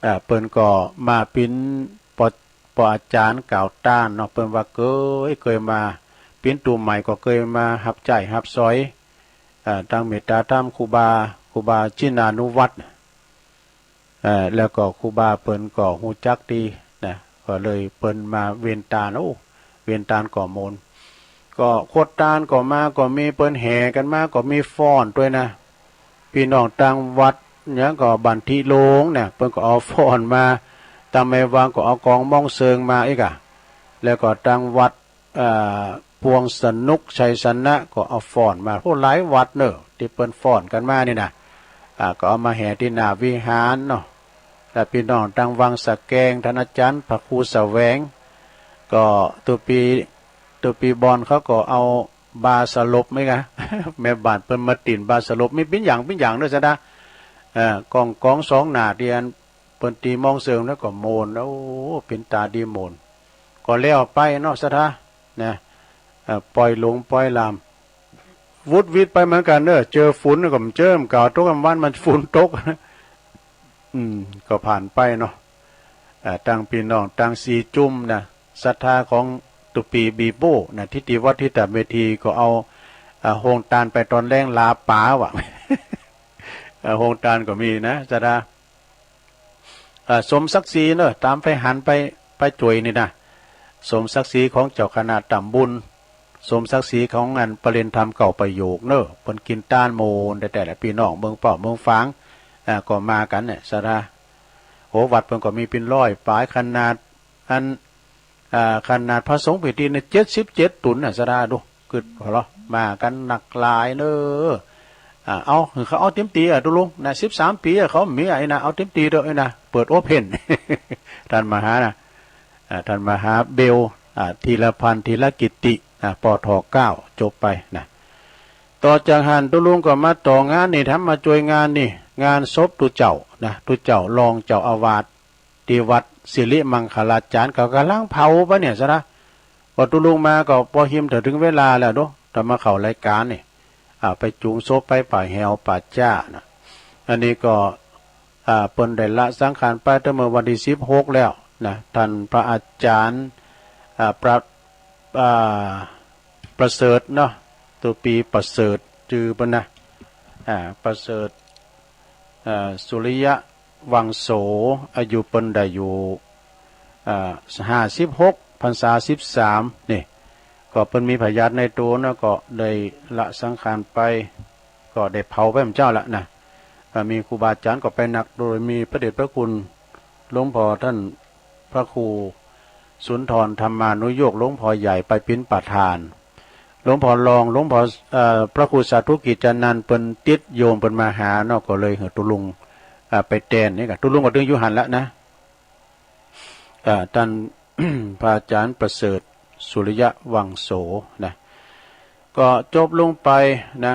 อ่า เปิ้นก็มาปิ้นปอ ปออาจารย์กล่าวต้านเนาะ เปิ้นว่าเกย เกยมาปิ้นตูใหม่ก็เกยมาฮับใจ๊ฮับซอย อ่า ตังเมตตาธรรมครูบา ครูบาจินานุวัตร อ่า แล้วก็ครูบาเปิ้นก็ฮู้จักดีนะ ก็เลยเปิ้นมาเวียนตาน โอ้ เวียนตานก็โมน ก็โคตานก็มาก็มี เปิ้นแห่กันมาก็มีฟ้อนด้วยนะ พี่น้องตังวัดหยังก็บ้านทิโลงเนี่ย เปิ้นก็เอาฟ้อนมา ตังแม่วังก็เอากลองมองเสิงมาอีกอะ แล้วก็ตังวัด เอ่อ ปวงสนุกชัยชนะก็เอาฟ้อนมา โอ้ หลายวัดเนอะ ตี้เปิ้นฟ้อนกันมานี่นะ อ่า ก็เอามาแห่ตี้หน้าวิหารเนาะ แล้วพี่น้องตังวังสะแกง ท่านอาจารย์พระครูแสวง ก็ตุปี ตุปีบอลเขาก็เอาบาสลบไหมกะ แม่บ้านเปิ้นมาตี๋นบาสลบ มีปิ้นอย่างปิ้นอย่างเนอะศรัทธา เอ่อ กองกองสองหน้าเตียน เปิ้นตี๋มองเสิงแล้วก็โมน โอ้ ปิ้นตาดีโมน ก็แล้วไปเนาะศรัทธา นะ เอ่อ ปอยหลวงปอยหลาม วุดวิดไปเหมือนกันเนอะ เจอฝนก็บ่เจอ มันกล่าวตกกลางวันมันฝนตก อืม ก็ผ่านไปเนาะ เอ่อ ตังพี่น้องตังสี่จุ่มนะ ศรัทธาของตุปีบีโบ้นะ ทิติวัฒน์ ทิตเมธี ก็เอา เอ่อ โฮงตานไปตอนแลง หลาป๋าว่ะ เอ่อ โฮงตานก็มีนะ ศรัทธา เอ่อ สมศักดิ์ศรีเนอะ ตามไปหันไป ไปจ่วยนี่นะ สมศักดิ์ศรีของเจ้าคณะตำบล สมศักดิ์ศรีของอันประเรียนธรรมเก้าประโยคเนอะ เปิ้นกิ๋นตานโมน แต่แต่ละพี่น้องเมืองเป้าเมืองฝาง อ่า ก็มากั๋นเนี่ย ศรัทธา โอ้ วัดเปิ้นก็มีเป็นร้อยปลาย ขนาดอัน อ่า ขนาดพระสงฆ์พิธีเนี่ย เจ็ดสิบเจ็ด ตุนน่ะ สะดาดู กึดหัวเราะ มากันหนักหลายเนอะ อ่า เอา เขาเอาเต็มตีอ่ะ ตุลุงนะ สิบสาม ปีอ่ะ เขามีอ่ะ ไอ้นะ เอาเต็มตีเถอะ ไอ้นะ เปิดโอเพ่น ท่านมหานะ อ่า ท่านมหาเบล อ่า ธีรพันธ์ ธีรกิตติ อ่า ปท เก้า จบไปนะ ต่อจากหั้น ตุลุงก็มาต่องานนี่ ทำมาช่วยงานนี่ งานศพตุ๊เจ้านะ ตุ๊เจ้ารองเจ้าอาวาส ที่วัดสิริมังคลาจารย์ เขากำลังเผาปะเนี่ย สะนะ พอตุลุงมาก็พอหิมเถิดถึงเวลาแล้วเนาะ แต่มาเข้ารายการนี่ อ่า ไปจูงศพไปป่าแหวป่าจ้านะ อันนี้ก็ อ่า เปิ้นได้ละสังขารไปตั้งเมื่อวันที่ สิบหก แล้วนะ ท่านพระอาจารย์ อ่า ประ อ่า ประเสริฐเนาะ ตุปีประเสริฐ จื่อเปิ้นนะ อ่า ประเสริฐ อ่า สุริยะวังโส อายุเปิ้นได้อยู่ อ่า ห้าสิบหก พรรษา สิบสาม นี่ ก็เปิ้นมีพยาธิในตัวเนาะ ก็ได้ละสังขารไป ก็ได้เผาไปเหมือนเจ้าละนะ อ่า มีครูบาอาจารย์ก็ไปหนัก โดยมีพระเดชพระคุณหลวงพ่อท่านพระครูสุนทรธรรมานุโยค หลวงพ่อใหญ่ไปเป็นประธาน หลวงพ่อรอง หลวงพ่อ เอ่อ พระครูสาธุกิจจานันท์ เปิ้นติดโยมเปิ้นมาหาเนาะ ก็เลยหื้อตุลุง อ่า ไปแตนนี่กะ ตุลุงก็ตึงอยู่หั้นละนะ อ่า ท่าน พระอาจารย์ประเสริฐ สุริยะวังโส นะ ก็จบลงไปนะ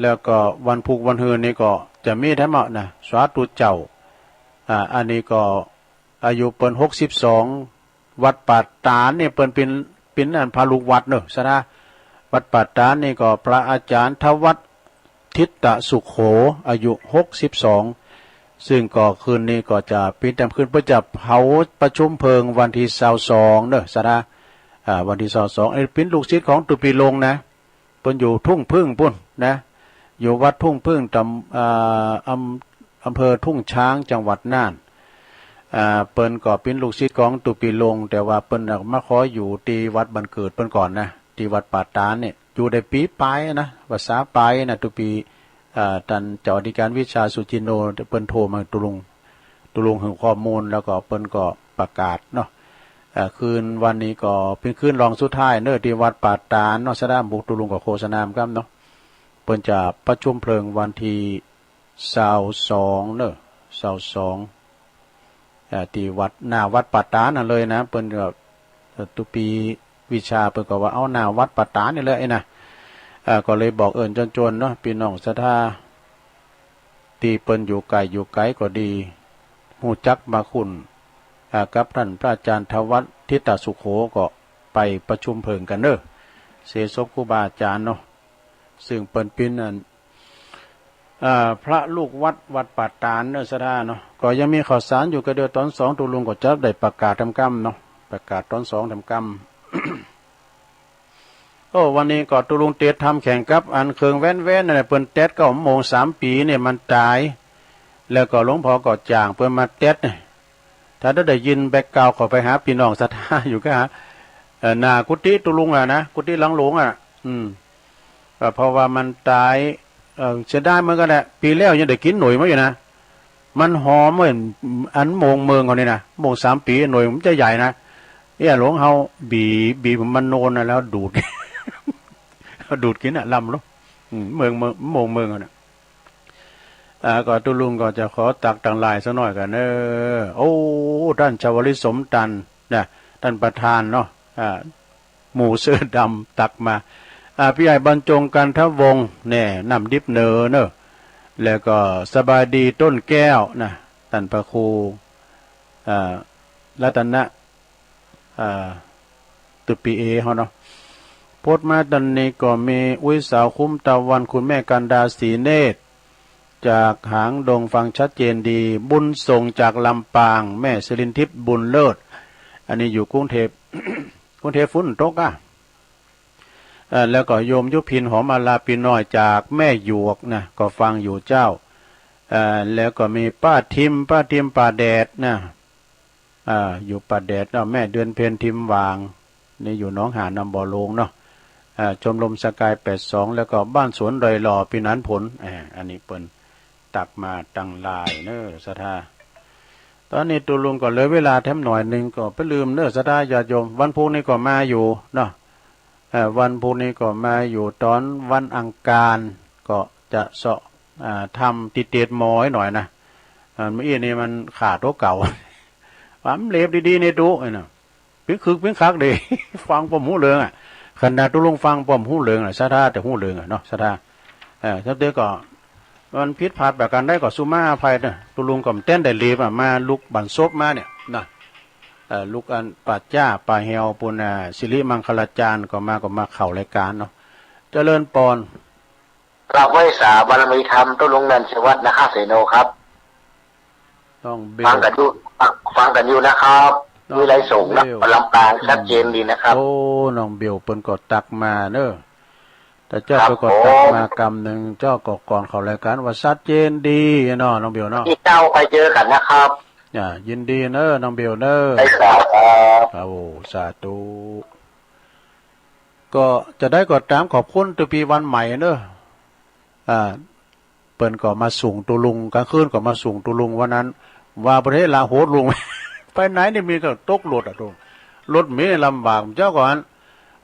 แล้วก็วันพุธวันฮืนนี่ก็จะมีแถมเอานะ สาธุเจ้า อ่า อันนี้ก็อายุเปิ้น หกสิบสอง วัดป่าตานนี่เปิ้นเป็น เป็นอันพระลูกวัดเนอะ สะนะ วัดป่าตานนี่ก็พระอาจารย์ทวัฒน์ ทิตตสุโข อายุ หกสิบสอง ซึ่งก็คืนนี้ก็จะเป็นแต้มคืน เปิ้นจะเผาประชุมเพลิงวันที่ ซาวสอง เนอะ สะนะ อ่า วันที่ ซาวสอง ไอ้เป็นลูกศิษย์ของตุปีลงนะ เปิ้นอยู่ทุ่งผึ้งปุ้นนะ อยู่วัดทุ่งผึ้ง ตำ อ่า อำ อำเภอทุ่งช้าง จังหวัดน่าน อ่า เปิ้นก็เป็นลูกศิษย์ของตุปีลง แต่ว่าเปิ้นน่ะมาขออยู่ที่วัดบ้านเกิดเปิ้นก่อนนะ ที่วัดป่าตานเนี่ย อยู่ได้ปีปลายนะ ภาษาปลายนะ ตุปี อ่า ท่านเจ้าอธิการวิชาสุจินโน เปิ้นโทรมาตุลุง ตุลุงหื้อข้อมูล แล้วก็เปิ้นก็ประกาศเนาะ อ่า คืนวันนี้ก็เป็นคืนรองสุดท้ายเนอะ ที่วัดป่าตานเนาะ สะดามบุกตุลุงก็โฆษณาเหมือนกันเนาะ เปิ้นจะประชุมเพลิงวันที่ ซาวสอง เนอะ ซาวสอง อ่า ที่วัด หน้าวัดป่าตานนั่นเลยนะ เปิ้นก็ เอ่อ ตุปีวิชาเปิ้นก็ว่า เอาหน้าวัดป่าตานนี่แหละไอ้นะ อ่า ก็เลยบอกเอิ้นจวนๆ เนาะ พี่น้องศรัทธา ที่เปิ้นอยู่ไกลอยู่ไกลก็ดี ฮู้จักมาคุ้น อ่า กับท่านพระอาจารย์ทวัฒน์ ทิตตสุโข ก็ไปประชุมเพลิงกันเนอะ เสศพครูบาอาจารย์เนาะ ซึ่งเปิ้นเป็นอัน อ่า พระลูกวัด วัดป่าตานเนอะ ศรัทธาเนาะ ก็ยังมีข่าวสารอยู่ ก็เดี๋ยวตอนสอง ตุลุงก็จะได้ประกาศแถมกำเนาะ ประกาศตอนสองแถมกำ โอ้ วันนี้ก็ตุลุงเตรียมทำแข่งกับอันเครื่องแว่นๆ นั่นแหละ เปิ้นแต๊ดเก้าโมง สามปีเนี่ยมันตาย แล้วก็หลวงพ่อก็จ้างเปิ้นมาแต๊ดเนี่ย ถ้าได้ยินแบ็คกราวด์ ขอไปหาพี่น้องศรัทธาอยู่ก็หา เอ่อ หน้ากุฏิตุลุงอะนะ กุฏิหลังหลวงอะ อืม ก็เพราะว่ามันตาย เอ่อ เสียดายเหมือนกันแหละ ปีแล้วยังได้กินหน่วยมาอยู่นะ มันหอมเหมือนอันโมงเมืองเขานี่นะ โมงสามปีหน่วยมันจะใหญ่นะ เนี่ยหลวงเฮาบี บีมันโนนนะ แล้วดูด ดูดกินอะ ลำลูก อืม เมือง เมือง โมงเมืองเขาน่ะ อ่า ก็ตุลุงก็จะขอตักตังหลายสักหน่อยกันเนอะ โอ้ ท่านชวลิต สมตันนะ ท่านประธานเนาะ อ่า หมู่เสื้อดำตักมา อ่า พี่ใหญ่บรรจง กันทวงศ์ แน่ น้ำดิบเนอเนอะ แล้วก็สบายดี ต้นแก้วนะ ท่านพระครู อ่า รัตนะ อ่า ตุปีเอเฮาเนาะ โพสต์มาตอนนี้ก็มี อุ๊ย สาวคุ้มตะวัน คุณแม่กันดา ศรีเนตร จากหางดง ฟังชัดเจนดี บุญส่งจากลำปาง แม่สิรินทิพย์ บุญเลิศ อันนี้อยู่กรุงเทพฯ กรุงเทพฯฝนตกอะ เอ่อ แล้วก็โยมยุพิน หอมอาลาปีน้อย จากแม่หยวกนะ ก็ฟังอยู่เจ้า เอ่อ แล้วก็มีป้าทิม ป้าทิมป่าแดดนะ อ่า อยู่ป่าแดดเนาะ แม่เดือนเพ็ญ ทิมหว่าง นี่อยู่หนองหาน นำบ่อโลงเนาะ อ่า ชมรมสกาย แปดสอง แล้วก็บ้านสวนดอยหล่อ พี่หนานผล อ่า อันนี้เปิ้นตักมาตังหลายเนอะ ศรัทธา ตอนนี้ตุลุงก็เหลือเวลาแถมหน่อยหนึ่งก็ไปลืมเนอะ ศรัทธาญาติโยม วันพุธนี้ก็มาอยู่เนาะ เอ่อ วันพุธนี้ก็มาอยู่ ตอนวันอังคารก็จะเสาะ อ่า ทำติดๆ หมอให้หน่อยนะ อ่า เมื่อกี้นี่มันขาดตัวเก่า ว่ามันเหลบดีๆ นี่ดูไอ้น่ะ ปิ๊งคึกปิ๊งคักดี ฟังป้อมหูเหลืองอ่ะ ขนาดตุลุงฟังป้อมหูเหลืองอ่ะ ศรัทธาแต่หูเหลืองอ่ะเนาะ ศรัทธา เออ ศรัทธาก็ มันผิดพลาดประการใดก็สุมาอภัยเนอะ ตุลุงก็บ่เต้นได้เหลบอ่ะ มาลุกบั้นศพมาเนี่ยนะ เอ่อ ลุกอันป่าจ้าป่าแหวปุ้นน่ะ สิริมังคลาจารย์ก็มา ก็มาเข้ารายการเนาะ เจริญปอน กราบไหว้สาบารมีธรรม ตุลุงนันทวัฒน์ นาคาเสโนครับ น้องเบล ฟังกันอยู่ ฟัง ฟังกันอยู่นะครับ น้อง วิไลสงฆ์นะ เบล ลำปาง อืม ชัดเจนดีนะครับ โอ้ น้องเบลเปิ้นก็ตักมาเนอะ แต่เจ้า ครับ เปิ้นก็ตักมา ผม กำหนึ่ง เจ้าก็ก่อนเข้ารายการว่าชัดเจนดีเนาะ น้องเบลเนาะ ที่เก้าไปเจอกันนะครับ อ่า ยินดีเนอะ น้องเบลเนอะ ใช่ครับ ครับ โอ้ สาธุ ก็จะได้ก็ตามขอบคุณตุปีวันใหม่เนอะ อ่า เปิ้นก็มาส่งตุลุง กลางคืนก็มาส่งตุลุง วันนั้น ว่าประเทศลาวโหดลุง ไปไหนนี่มีก็ตกรถอ่ะตุลุง รถมีลำบาก เจ้าก่อน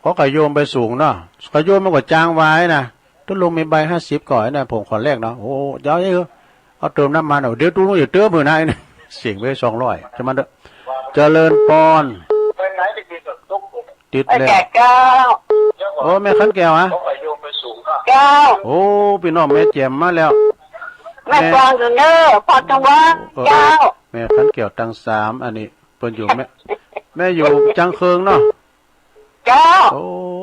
ขอขยโยมไปส่งเนาะ ขยโยมมันก็จ้างไว้นะ ตุลุงมีใบห้าสิบก่อนนะ ผมขอแลกเนาะ โอ้ เจ้าเอ้ย เอาเติมน้ำมันเอา เดี๋ยวตุลุงจะเติมหื้อนะ เสียงไปสองร้อย ใช่ไหมเด้อ เจริญปอน ติดแล้ว เจ้า โอ้ แม่ขันแก้วอะ เจ้า โอ้ พี่น้องแม่แจ่มมาแล้ว แม่ แม่ ฟังอยู่เนอะ พอจังหวะ เออ เจ้า แม่ขันแก้วตังสาม อันนี้เปิ้นอยู่ แม่ แม่อยู่จังเคิงเนาะ เจ้า โอ้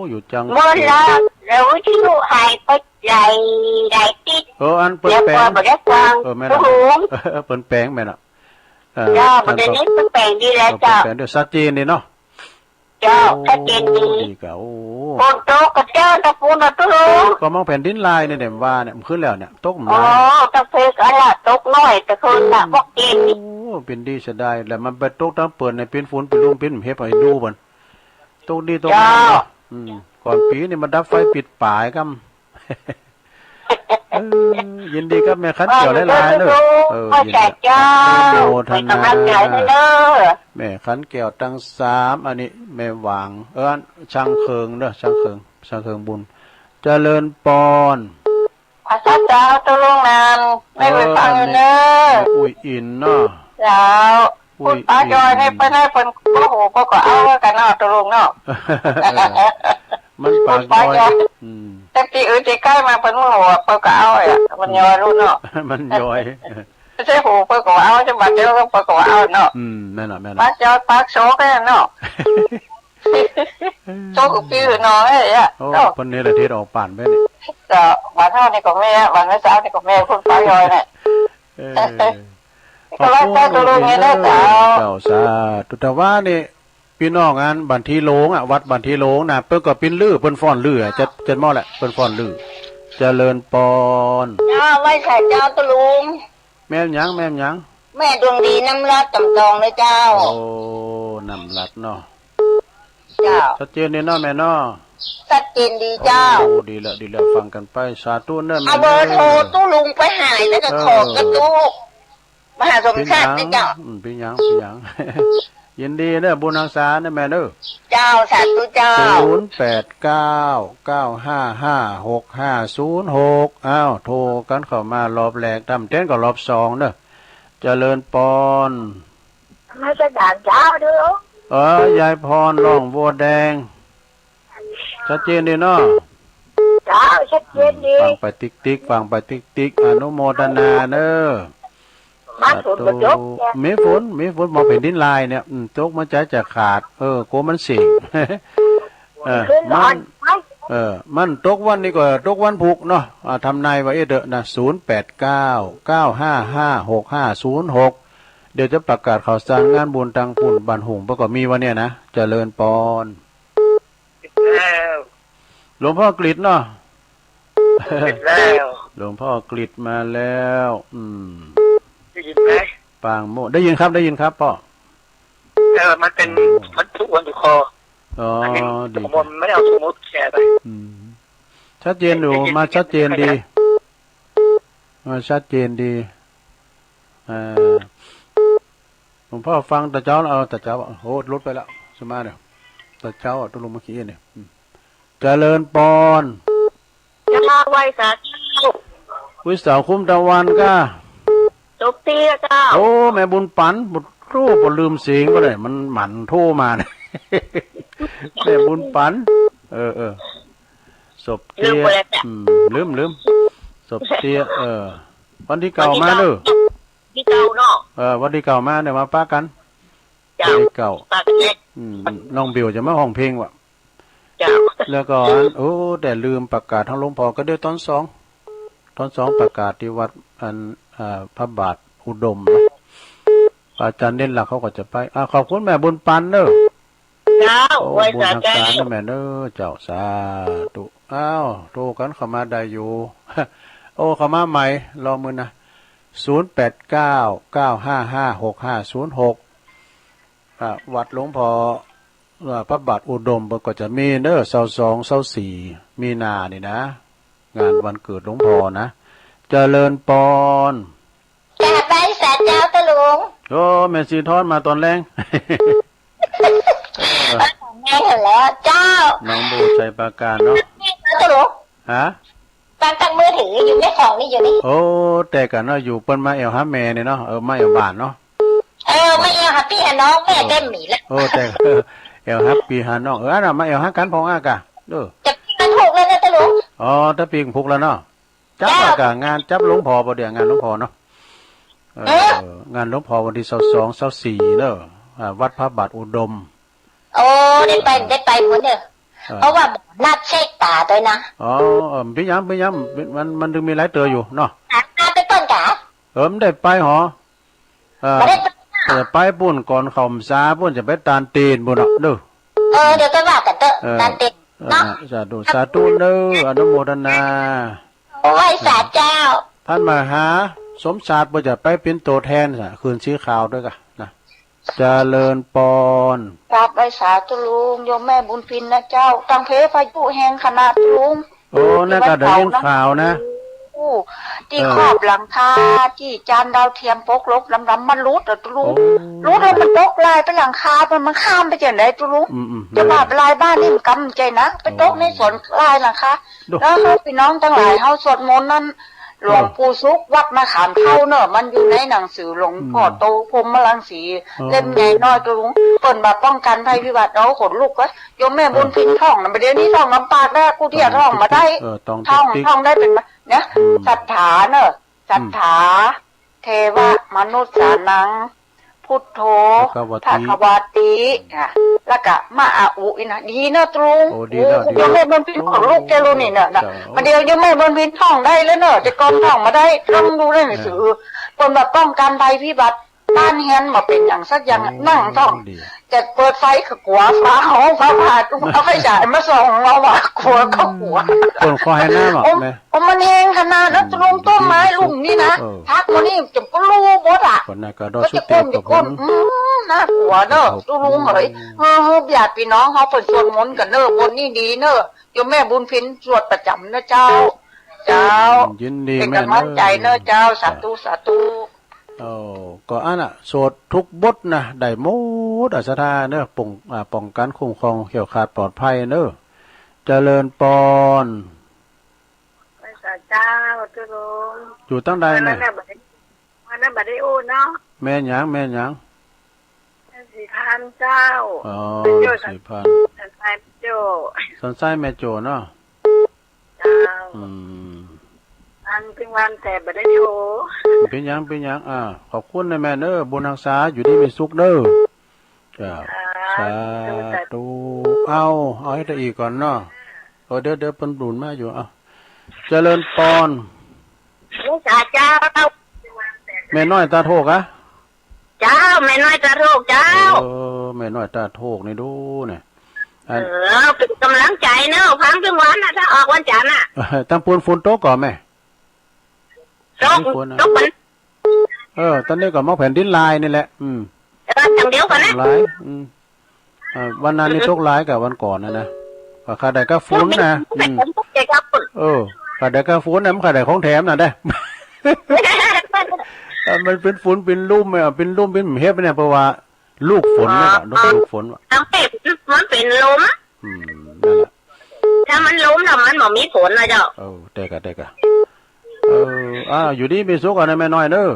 อยู่จังเคิง เมื่อแล้ว แล้ววิทยุหายไปไหน ไหนติด เออ อันเปิ้นแปลง แล้วก็บ่ได้ฟัง เออ แม่นอะ เออ เปิ้นแปลงแม่นอะ เออ เจ้า ท่านก็ บ่ได้ยินเปิ้นแปลงดีแล้ว เออ เจ้า เปิ้นแปลงด้วย ชัดเจนดีเนาะ เจ้า โอ้ ชัดเจนดี ดีกะ โอ้ ฝนตกกะเจ้า ตะปูนตะปูน ก็มองแผ่นดินไหวเนี่ย เดี๋ยวว่าเนี่ย มันขึ้นแล้วเนี่ย ตกมัน อ๋อ ตะเพกอะไร ตกน้อย ตะคืนน่ะ พวกเย็นนี่ โอ้ เป็นดีเสียดาย แล้วมันไปตกทั้งเปิ้นเนี่ย เป็นฝน เป็นลม เป็นเห็บให้ดูมัน ตกดีตกงามเนาะ เจ้า อืม ก่อนปีนี่มันดับไฟปิดป่ายกำ เออ ยินดีกับแม่ขันแก้วหลายๆเด้อ เออ ยินดี เจ้า อนุโมทนา เป็นกำลังใจให้เด้อ แม่ขันแก้วตังสาม อันนี้แม่หวาง เออ ช่างเคิงเด้อ ช่างเคิง ช่างเคิงบุญ เจริญปอน อาสาเจ้า ตุลุงนัน แม่ไปฟังอยู่เนอะ เออ แม่อุ้ยอินเนาะ เจ้า อุ้ยอิน คุณป้ายอยนี่เปิ้นให้เปิ้น โอ้โห เปิ้นก็เอากันเนาะ ตุลุงเนาะ มันปากยอย คุณป้ายอย อืม แต่ที่อื่นที่ใกล้มาเปิ้น โอ้โห เปิ้นก็เอาอ่ะ มันยอยรู้เนาะ มันยอย ไม่ใช่โห เปิ้นก็เอา ใช่บาดเดียวก็เปิ้นก็เอาเนาะ อืม แม่นล่ะ แม่นล่ะ ปากยอย ปากโสแค่เนาะ โชคดีหน่อยอะ โอ้ เนาะ เปิ้นนี่แหละที่ออกป่านไปนี่ ก็บ้านเฮานี่ก็แม่ บ้านแม่สาวนี่ก็แม่ คุณป้ายอยเนี่ย เออ ก็ว่าเจ้าตุลุงเนี่ยนะเจ้า เจ้า สาธุ แต่ว่านี่ พี่น้องอันบ้านทีโลงอ่ะ วัดบ้านทีโลงนะ เปิ้นก็ปิ้นลือ เปิ้นฟ้อนลืออ่ะ จัด จัดหม้อแหละ เปิ้นฟ้อนลือ เจริญปอน เจ้า ไหว้สาเจ้าตุลุง แม่นหยัง แม่นหยัง แม่ดวงดีน้ำรัดตำตองเลยเจ้า โอ้ น้ำรัดเนาะ เจ้า ชัดเจนดีเนาะแม่เนาะ ชัดเจนดีเจ้า โอ้ ดีแล้ว ดีแล้ว ฟังกันไป สาธุเนอะ เอาเบอร์โทร แม่เนอะ ตู้ลุงไปหายแล้วก็ เออ ขอกระตู้ มหาสมชาตินี่เจ้า อืม เป็นหยัง เป็นหยัง ยินดีเนอะ บุญฮักษาเนอะแม่เนอะ เจ้า สาธุเจ้า ศูนย์แปดเก้า เก้าห้าห้า หกห้าศูนย์หก อ้าว โทรกันเข้ามารอบแรก ตำเต้นก็รอบสองเนอะ เจริญปอน นมัสการเจ้าเด้อ เออ ยายพรร้องบัวแดง ชัดเจนดีเนาะ เจ้า ชัดเจนดี อืม ฟังไปติ๊กๆ ฟังไปติ๊กๆ อนุโมทนาเนอะ มันฝนบ่ตก สาธุ มีฝน มีฝน มองแผ่นดินไหวเนี่ย อืม ตกมันใจจะขาด เออ กลัวมันเสียง เออ ขึ้น มัน อ่อนไหม เออ มันตกวันนี้ก็ตกวันพุธเนาะ อ่า ทำนายไว้เด้อนะ ศูนย์แปดเก้า เก้าห้าห้า หกห้าศูนย์หก เดี๋ยวจะประกาศข่าวสารงานบุญตังปุ้นบ้านหุง เปิ้นก็มีวันเนี้ยนะ เจริญปอน ติดแล้ว หลวงพ่อกฤษเนาะ ติดแล้ว หลวงพ่อกฤษมาแล้ว อืม ได้ยินไหม ปางโม ได้ยินครับ ได้ยินครับพ่อ เออ มันเป็น โอ้ วัตถุวันอยู่คอ อ๋อ อันนี้ ดี ผมไม่ได้เอาสมุดแชร์ไป อืม ชัดเจนอยู่ ได้ยิน มาชัดเจนดี ได้ยิน มาชัดเจนดี อ่า หลวงพ่อฟังตาเจ้าแล้ว เอาตาเจ้า โอ้ หลุดไปแล้ว ใช่ไหมเนี่ย ตาเจ้า ตกลงเมื่อกี้เนี่ย อืม เจริญปอน เจ้า ไหว้สาเจ้า วิสาคุ้มตะวันก้า จบเตี้ยเจ้า โอ้ แม่บุญปัน บุตรโทรบ่ลืมเสียงก็ได้ มันหมั่นโทรมาเนี่ย แม่บุญปัน เออ เออ ศพเตี้ย ลืมไปแล้วจ้ะ อืม ลืม ลืม ศพเตี้ย เออ วันที่เก้ามาเด้อ วันที่เก้าเนาะ เออ วันที่เก้ามาเนี่ย มาปะกัน เจ้า วันที่เก้า ปะกันเนี่ย อืม น้องบิวจะมาฮ้องเพลงว่ะ เจ้า แล้วก็อัน โอ้ แต่ลืมประกาศทางหลวงพ่อก็เดี๋ยวตอนสอง ตอนสองประกาศที่วัดอัน เอ่อ พระบาทอุดมนะ อาจารย์เด่นหลักเขาก็จะไป อ่า ขอบคุณแม่บุญปันเด้อ เจ้า โอ้ ไหว้สาเจ้า บุญทางการนะแม่เด้อ เจ้า สาธุ อ้าว โทรกันเข้ามาได้อยู่ โอ้ เข้ามาใหม่ รอมือนะ ศูนย์แปดเก้า เก้าห้าห้า หกห้าศูนย์หก อ่ะ วัดหลวงพ่อ อ่ะ พระบาทอุดมก็จะมีเด้อ ซาวสอง ซาวสี่ มีนานี่นะ งานวันเกิดหลวงพ่อนะ เจริญปอน จ้า ไหว้สาเจ้าตะลุง โอ้ แม่สีทอนมาตอนแลง เออ แม่เห็นแล้วเจ้า น้องบูชัยปราการเนาะ ตะลุง ฮะ ตั้งตั้งมือถืออยู่ในของนี่อยู่นี่ โอ้ แต่กันเนาะ อยู่เปิ้นมาแอวหาแม่นี่เนาะ เออ มาแอวบ้านเนาะ เออ มาแอวหาพี่หาน้อง แม่เต็มหมีแล้ว โอ้ แต่ แอวหาพี่หาน้อง เออ อันน่ะ มาแอวหากันพ่องอากะ เออ จะปีกันถูกแล้วนะตะลุง อ๋อ ถ้าปีกันผูกแล้วเนาะ จับ เจ้า อากะ งานจับหลวงพ่อบ่เดี๋ยว งานหลวงพ่อเนาะ เออ เออ งานหลวงพ่อวันที่ซาวสอง ซาวสี่เนาะ อ่า วัดพระบาทอุดม โอ้ ได้ไป ได้ไปหมดเนอะ เออ เพราะว่านัดเช็คตาด้วยนะ อ๋อ เออ พี่ย้ำ พี่ย้ำ มัน มันถึงมีหลายเตออยู่เนาะ หาตาไปก่อนกะ เออ มันได้ไปหอ เออ บ่ได้ไป เออ ไปปุ้นก่อนเข้าพรรษาปุ้นจะไปตานตีนปุ้นเนาะเด้อ เออ เดี๋ยวก็ว่ากันเถอะ เออ ตานตีน เออ เนาะ สาธุ สาธุเด้อ อนุโมทนา ไหว้สาเจ้า ท่านมหาสมชาติปุ้นจะไปเป็นตัวแทนสะ คืนสีขาวด้วยกะนะ เจริญปอน กราบไหว้สาธุลุง โยมแม่บุญพินนะเจ้า ตังเพพายุแห่งขนาดลุง โอ้ นั่นก็ได้ยินข่าวนะ โอ้ ที่ เออ ครอบหลังคา ที่จานดาวเทียมปกลกดำๆ มันหลุดอะลุง โอ้ หลุดแล้วมันตกลายไปหลังคา มัน มันข้ามไปจังได๋ตุลุง อืมๆ จะว่าไปลายบ้านนี่มันกำใจนะ ไปตกในสวนลายหลังคา โอ้ แล้วเฮาพี่น้องทั้งหลาย เฮาสวดมนต์นั้น หลวงปู่สุขวัดมะขามเฒ่าเนอะ มันอยู่ในหนังสือหลวงพ่อโตพรหมรังสี เล่มใหญ่น้อยตุลุง เปิ้นว่าป้องกันภัยพิบัติ โอ้ ขนลุกเว้ย โยมแม่บุญพินท่องนะ เดี๋ยวนี้ท่องลำบากแล้ว กูเตี้ยท่องมาได้ เออ ท่อง ท่องได้เป็น เนี่ย อืม ศรัทธาเนอะ ศรัทธา เทวะมนุษย์สานัง พุทโธ ภะคะวะติ ภะคะวะติ อ่ะ แล้วก็มะอาอุอีกนะ ดีเนอะตรง โอ้ ดีเนอะ โอ้ ดีเนอะ โยมแม่บุญพินขนลุกแกรู้นี่เนอะนะ เจ้า มาเดี๋ยวโยมแม่บุญพินท่องได้แล้วเนอะ แต่ก่อนท่องมาได้ ท่องดูในหนังสือ เออ คนแบบป้องกันภัยพิบัติ บ้านเฮือนมาเป็นอย่างสักอย่าง โอ้ นั่งท่อง ดี จะเปิดไฟก็กลัว ฟ้าห้องฟ้าผ่า เอาไฟฉายมาส่อง เอาว่ากลัวก็กลัว คนคอให้น้ำอ่ะ โอ้ แม่ โอ้ มันแห้งขนาดนั้น เออ ตรงต้นไม้ลุ่มนี่นะ เออ พักมันนี่จะก็รู้หมดอ่ะ คนน่ะก็ดอ ก็จะก้น สุดเต็ม จะก้น กับผม อืม น่ากลัวเนอะ ครับ ตรงเหย อืม เออ ญาติพี่น้องเขาเปิดสวดมนต์กันเนอะ บนนี่ดีเนอะ โยมแม่บุญพินสวดประจำนะเจ้า เจ้า ยินดี เป็นกำลังใจเนอะ แม่เนอะ เจ้า สาธุ สาธุ โอ้ ก็อันน่ะ สวดทุกบทนะ ได้หมดอ่ะ ศรัทธาเนอะ ป้อง อ่า ป้องกันคุ้มครองแคล้วคลาดปลอดภัยเนอะ เจริญปอน ไหว้สาเจ้า เจ้าลุง อยู่ตั้งใด วันนั้น เนี่ย น่ะ บ่ได้ วันนั้นบ่ได้อู้เนาะ แม่นหยัง แม่นหยัง แม่สีพันเจ้า อ๋อ แม่โจ้ สีพัน สันทรายแม่โจ้ สันทรายแม่โจ้เนาะ เจ้า อืม ฟังถึงวันแต่บ่ได้โทร เป็นหยัง เป็นหยัง อ่า ขอบคุณนะแม่เด้อ บุญรักษา อยู่ดีมีสุขเด้อ จ้า สาธุ สาธุ เอา เอาให้ตะอีกก่อนเนาะ เออ เดี๋ยว เดี๋ยวเปิ้นบุญมาอยู่ เอา เจริญปอน ไหว้สาเจ้า แม่น้อยตาโทกอะ เจ้า แม่น้อยตาโทกเจ้า เออ แม่น้อยตาโทกนี่ดูเนี่ย อัน เออ เป็นกำลังใจเนอะ ฟังถึงวันน่ะ ถ้าออกวันจันทร์น่ะ ตั้งปูนฝนตกก่อนแม่ ตก ฝนน่ะ ตกมัน เออ ตอนนี้ก็มาแผ่นดินลายนี่แหละ อืม เออ อย่างเดียวกันนะ ลาย อืม เออ วันนั้นนี่ตกลายกับวันก่อนนะนะ ว่าข้าได้กาฝนนะ อืม เออ ข้าได้กาฝนนะ มันข้าได้ของแถมน่ะเด้อ เอ่อมันเป็นฝนเป็นลมอ่ะเป็นลมเป็นเห็บเนี่ยเพราะว่าลูกฝนเนี่ยว่ะนกลูกฝนว่ะ ทางเป๊ะมันเป็นลม อืมนั่นแหละ ถ้ามันลมแล้วมันบ่มีฝนนะเจ้า เออได้กะได้กะ เอออ่าอยู่ดีมีสุขอ่ะนะแม่น้อยเนอะ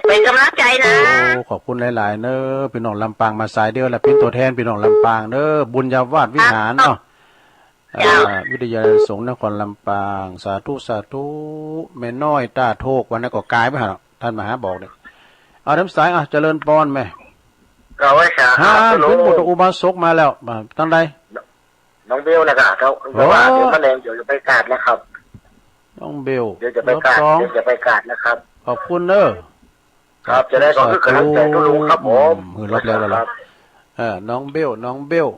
เป็นกำลังใจนะ โอ้ขอบคุณหลายๆเนอะพี่น้องลำปางมาสายเดียวแหละเป็นตัวแทนพี่น้องลำปางเนอะบุญญาวาสวิหารเนาะ เจ้า อ่าวิทยาลัยสงฆ์นครลำปาง สาธุสาธุ แม่น้อยตาโทกวันนั้นก็กายไปหาเนาะท่านมาหาบอกเนี่ยเอาน้ำสายอ่ะเจริญปอนแม่ ก็ไว้สาธุ ฮะเป็นหมดอุบาสกมาแล้วมาตั้งใด น้องเบลนะคะเขาบอกว่าเดี๋ยวมะเร็งเดี๋ยวจะไปกราบนะครับ น้องเบล เดี๋ยวจะไปกราบ เดี๋ยวจะไปกราบนะครับ ขอบคุณเนอะ ครับจะได้ก็คือกำลังใจทุกลุงครับผม หือลบแล้วเหรอ เออน้องเบลน้องเบล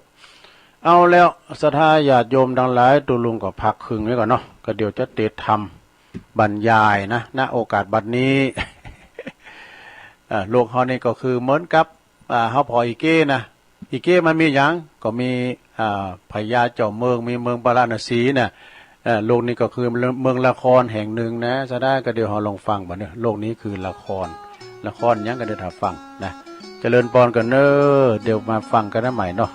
เอาแล้วศรัทธาญาติโยมทั้งหลายตัวลุงก็พักครึ่งไว้ก่อนเนาะก็เดี๋ยวจะเตะธรรมบรรยายนะณโอกาสบัดนี้ อ่าโลกเฮานี่ก็คือเหมือนกับอ่าเฮาพออีเก้นะ อีเก้มันมีหยังก็มีอ่าพญาเจ้าเมืองมีเมืองปาราณสีน่ะเอ่อโลกนี้ก็คือเมืองละครแห่งหนึ่งนะฉะนั้นก็เดี๋ยวเราลองฟังบ่เนี่ยโลกนี้คือละครละครหยังก็เดี๋ยวถ้าฟังนะเจริญปอนกันเนอะเดี๋ยวมาฟังกันนะใหม่เนาะ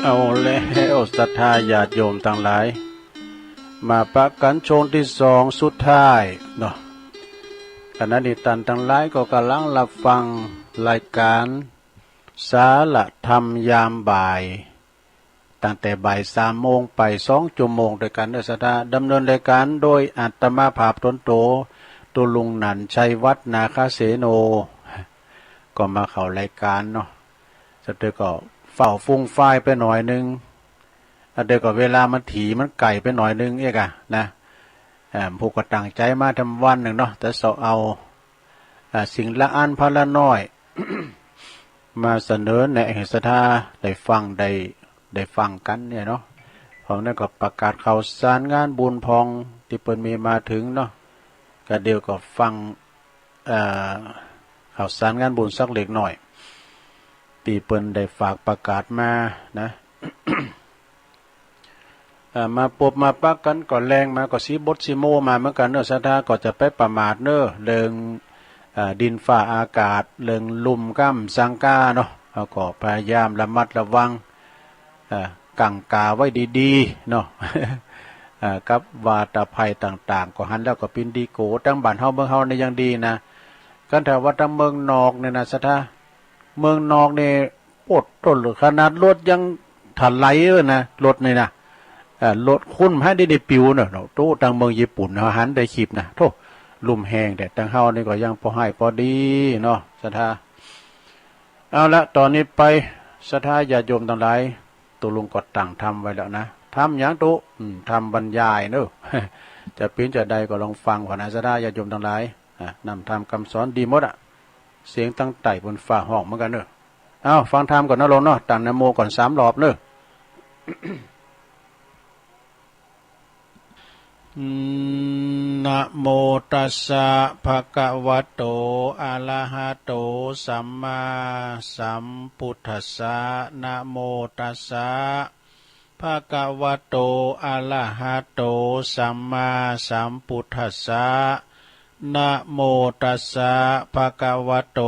เอาแล้วศรัทธาญาติโยมทั้งหลาย มาปะกันช่วงที่สองสุดท้ายเนาะ ขณะนี้ต้านตังหลายก็กำลังฮับฟังรายก๋านสาระธรรมยามบ่าย ตั้งแต่บ่ายสามโมงไปสองชั่วโมงด้วยกั๋นเด้อศรัทธา ดำเนินรายก๋านโดยอาตมาภาพต๋นโต ตุ๊ลุงหนั่นชัยวัฒน์ นาคเสโน ก็มาเข้ารายก๋านเนาะ ศรัทธาก็เฝ้าฟุ้งฟ้ายไปหน่อยนึ่ง อันเดียวก็เวลามันถี่มันไก๋ไปหน่อยนึ่งเอกอะนะ เอ่อ ผู้ก็ตั้งใจ๋มาทำวันนึ่งเนาะ แต่เสาเอา อ่า สิ่งละอันพอละน้อย มาเสนอแนะให้ศรัทธาได้ฟังได้ ได้ฟังกั๋นเนี่ยเนาะ เพราะนั้นก็ประกาศข่าวสารงานบุญพ่องตี้เปิ้นมีมาเถิงเนาะ ก็เดี๋ยวก็ฟัง เอ่อ ข่าวสารงานบุญสักเล็กน้อย ตี้เปิ้นได้ฝากประกาศมานะ เอ่อ มาปบมาปะกั๋นก็แลงมาก็สิบดสิโมมาเหมือนกั๋นเนาะ ศรัทธาก็จะไปประมาทเนาะ เรื่อง เอ่อ ดินฟ้าอากาศ เรื่องลุ่มก้ำสังกาเนาะ เฮาก็พยายามระมัดระวัง เอ่อ กั๋งกาไว้ดีๆ เนาะ เอ่อ กับวาตภัยต่างๆ ก็หันแล้วก็เป๋นดีโก ตังบ้านเฮาเมืองเฮานี่ยังดีนะ คันถ้าว่าตังเมืองนอกนี่นะ ศรัทธา เมืองนอกนี่ โอ้โธ่ ขนาดรถยังถลายเออนะ รถนี่นะ เอ่อ รถคุณหันได้ได้ปิวเนาะ โธ่ ตังเมืองญี่ปุ่นเฮาหันได้คลิปนะ โธ่ ลุ่มแฮง แต่ตังเฮานี่ก็ยังปอให้ปอดีเนาะ ศรัทธา เอาละ ต๋อนนี้ไป ศรัทธาญาติโยมตังหลาย ตุ๊ลุงก็ตั้งธรรมไว้แล้วนะ ธรรมหยังตุ๊ อืม ธรรมบรรยายเนาะ จะเป๋นจะใดก็ลองฟังก่อนนะ ศรัทธาญาติโยมตังหลาย อ่ะ นำธรรมคำสอนดีหมดอะ เสียงตังใต้บนฟ้าฮ้องเหมือนกั๋นเนาะ เอา ฟังธรรมก่อนนะโยมเนาะ ตั้งนะโมก่อนสามรอบเนาะ นะโมตัสสะ ภะคะวะโต อะระหะโต สัมมาสัมพุทธัสสะ นะโมตัสสะ ภะคะวะโต อะระหะโต สัมมาสัมพุทธัสสะ นะโมตัสสะ ภะคะวะโต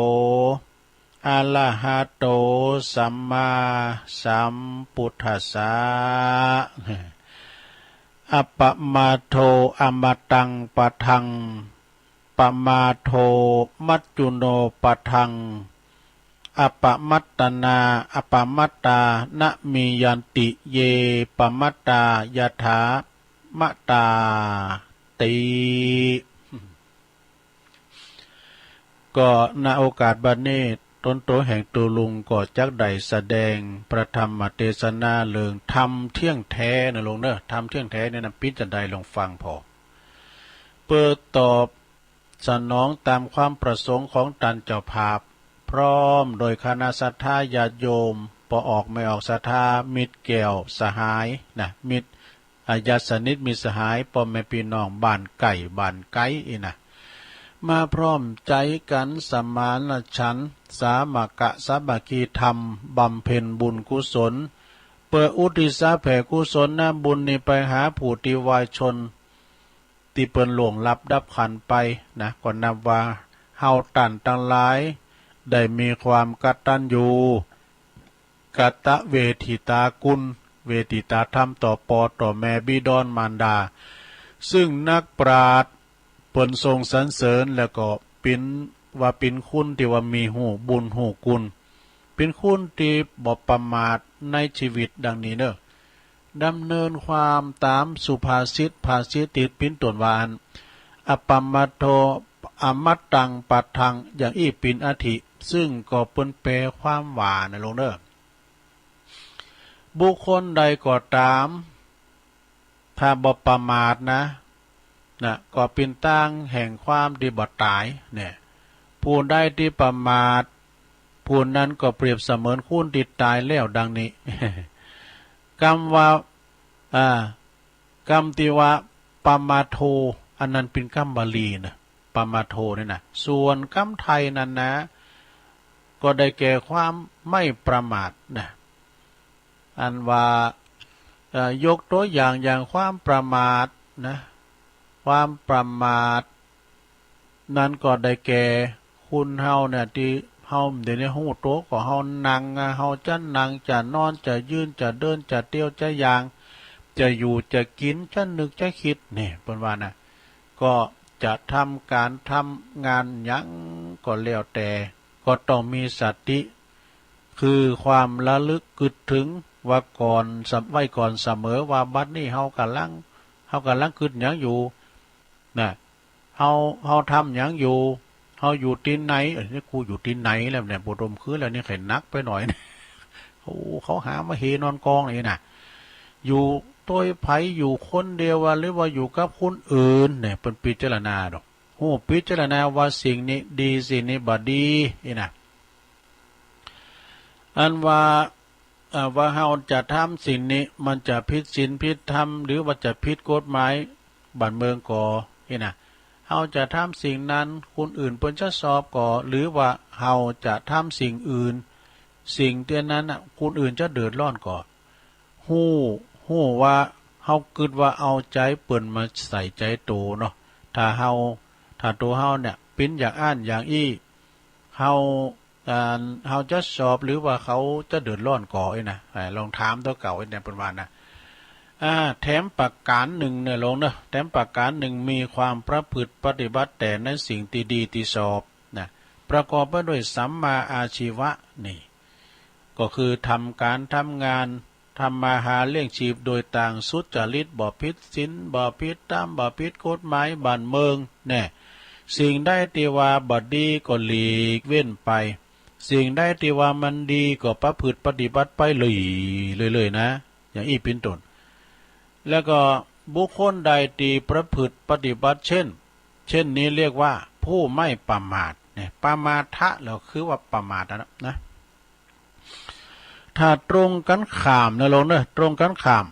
อะระหะโต สัมมาสัมพุทธัสสะ อะปะมาโท อะมะตัง ปะทัง ปะมาโท มัจจุโน ปะทัง อะปะมัตตะนา อะปะมัตตา นะมียันติ เย ปะมัตตา ยะถา มะตา ติ ก็ณโอกาสบัดนี้ ต๋นโตแห่งตุ๊ลุงก็จักได้แสดงพระธรรมเตสนาเรื่องธรรมเที่ยงแท้นะโยมเนาะ ธรรมเที่ยงแท้นี่นะ เป๋นจะใดลองฟังผ่อ เปื้อตอบสนองต๋ามความประสงค์ของต้านเจ้าภาพ พร้อมโดยคณะศรัทธาญาติโยม ป้อออกแม่ออกศรัทธา มิตรแก้วสหายนะ มิตร อา ญาติสนิทมิตรสหาย ป้อแม่ปี้น้องบ้านใก้บ้านไก๋อี้นะ มาพร้อมใจ๋กั๋นสมานฉันท์ สามัคคะสามัคคีธรรม บำเพ็ญบุญกุศล เปื้ออุทิศแผ่กุศลบุญนี้ไปหาผู้ตี้วายชน ตี้เปิ้นล่วงลับดับขันธ์ไปนะ ก็นับว่าเฮาต้านตังหลาย ได้มีความกตัญญู กตเวทิตาคุณ เวทิตาธรรมต่อป้อต่อแม่บิดรมารดา ซึ่งนักปราชญ์เปิ้นทรงสรรเสริญ แล้วก็เป๋นว่าเป๋นคุณตี้ว่ามีฮู้บุญฮู้คุณ เป๋นคุณตี้บ่ประมาทในชีวิตดังนี้เนาะ ดำเนินความต๋ามสุภาษิต ภาษิตตี้เป๋นต้นว่าอั้น อะปะมาโท อะมะตัง ปะทัง อย่างอี้เป๋นอาทิ ซึ่งก็เปิ้นแปลความว่านะโยมเนาะ บุคคลใดก็ต๋าม ถ้าบ่ประมาทนะ นะ ก็เป๋นตางแห่งความตี้บ่ต๋ายเนี่ย ผู้ใดตี้ประมาท ผู้นั้นก็เปรียบเสมือนคนตี้ต๋ายแล้วดังนี้ กำว่า อ่า กำตี้ว่า ปะมาโท อันนั้นเป๋นกำบาลีนะ ปะมาโทนี่นะ ส่วนกำไทยนั้นนะ ก็ได้แก่ความไม่ประมาทนะ อันว่า เอ่อ ยกตัวอย่างอย่างความประมาทนะ ความประมาท นั้นก็ได้แก่คนเฮาเนี่ย ตี้เฮาเดี๋ยวนี้ฮู้ตัวก็เฮานั่งอะ เฮาจะนั่ง จะนอน จะยืน จะเดิน จะเตียว จะย่าง จะอยู่ จะกิ๋น จะนึก จะคิด นี่ เปิ้นว่านะ ก็ จะทำการทำงานหยังก็แล้วแต่ ก็ต้องมีสติ คือความระลึกกึ๊ดถึงว่าก่อน ไว้ก่อนเสมอว่าบัดนี้เฮากำลัง เฮากำลังกึ๊ดหยังอยู่ นะ เฮา เฮาทำหยังอยู่ เฮาอยู่ตี้ไหน เอ้ย นี่กูอยู่ตี้ไหนแล้วเนี่ย บ่ดมคืนแล้วนี่ ไข้หนักไปหน่อย เขา เขาหามาเฮนอนกองนี่นะ อยู่โตยไผ อยู่คนเดียววะ หรือว่าอยู่กับคนอื่นเนี่ย เปิ้นพิจารณาดอก ฮู้พิจารณาว่าสิ่งนี้ดี สิ่งนี้บ่ดี นี่นะ อันว่า เอ่อ ว่าเฮาจะทำสิ่งนี้ มันจะผิดศีลผิดธรรม หรือว่าจะผิดกฎหมายบ้านเมืองก่อ นี่นะ เฮาจะทำสิ่งนั้น คนอื่นเปิ้นจะสอบก่อ หรือว่าเฮาจะทำสิ่งอื่น สิ่งเตี้ยนั้นน่ะ คนอื่นจะเดือดร้อนก่อ ฮู้ ฮู้ว่าเฮากึ๊ดว่าเอาใจเปิ้นมาใส่ใจโตเนาะ ถ้าเฮา ถ้าโตเฮาเนี่ย เป๋นอย่างอั้นอย่างอี้ เฮา อ่า เฮาจะสอบหรือว่าเขาจะเดือดร้อนก่อ นี่นะ อ่า ลองถามตั๋วเก่า นี่นะ เปิ้นว่านะ อ่า แถมประการหนึ่งเนี่ยหลวงเนาะ แถมประการหนึ่ง มีความประพฤติปฏิบัติแต่ในสิ่งที่ดีที่ชอบนะ ประกอบไปด้วยสัมมาอาชีวะ นี่ ก็คือทำการทำงาน ทำมาหาเลี้ยงชีพโดยต่างสุจริต บ่ผิดศีล บ่ผิดธรรม บ่ผิดกฎหมายบ้านเมือง แน่ สิ่งใดที่ว่าบ่ดีก็หลีกเว้นไป สิ่งใดที่ว่ามันดีก็ประพฤติปฏิบัติไปเลย เลยๆ นะ อย่างอี้เป๋นต้น แล้วก็บุคคลใดที่ประพฤติปฏิบัติเช่น เช่นนี้เรียกว่าผู้ไม่ประมาท เนี่ย ปมาทะ แล้วคือว่าประมาทอะนะ ถ้าตรงกันข้ามนะหลวงเนอะ ตรงกันข้าม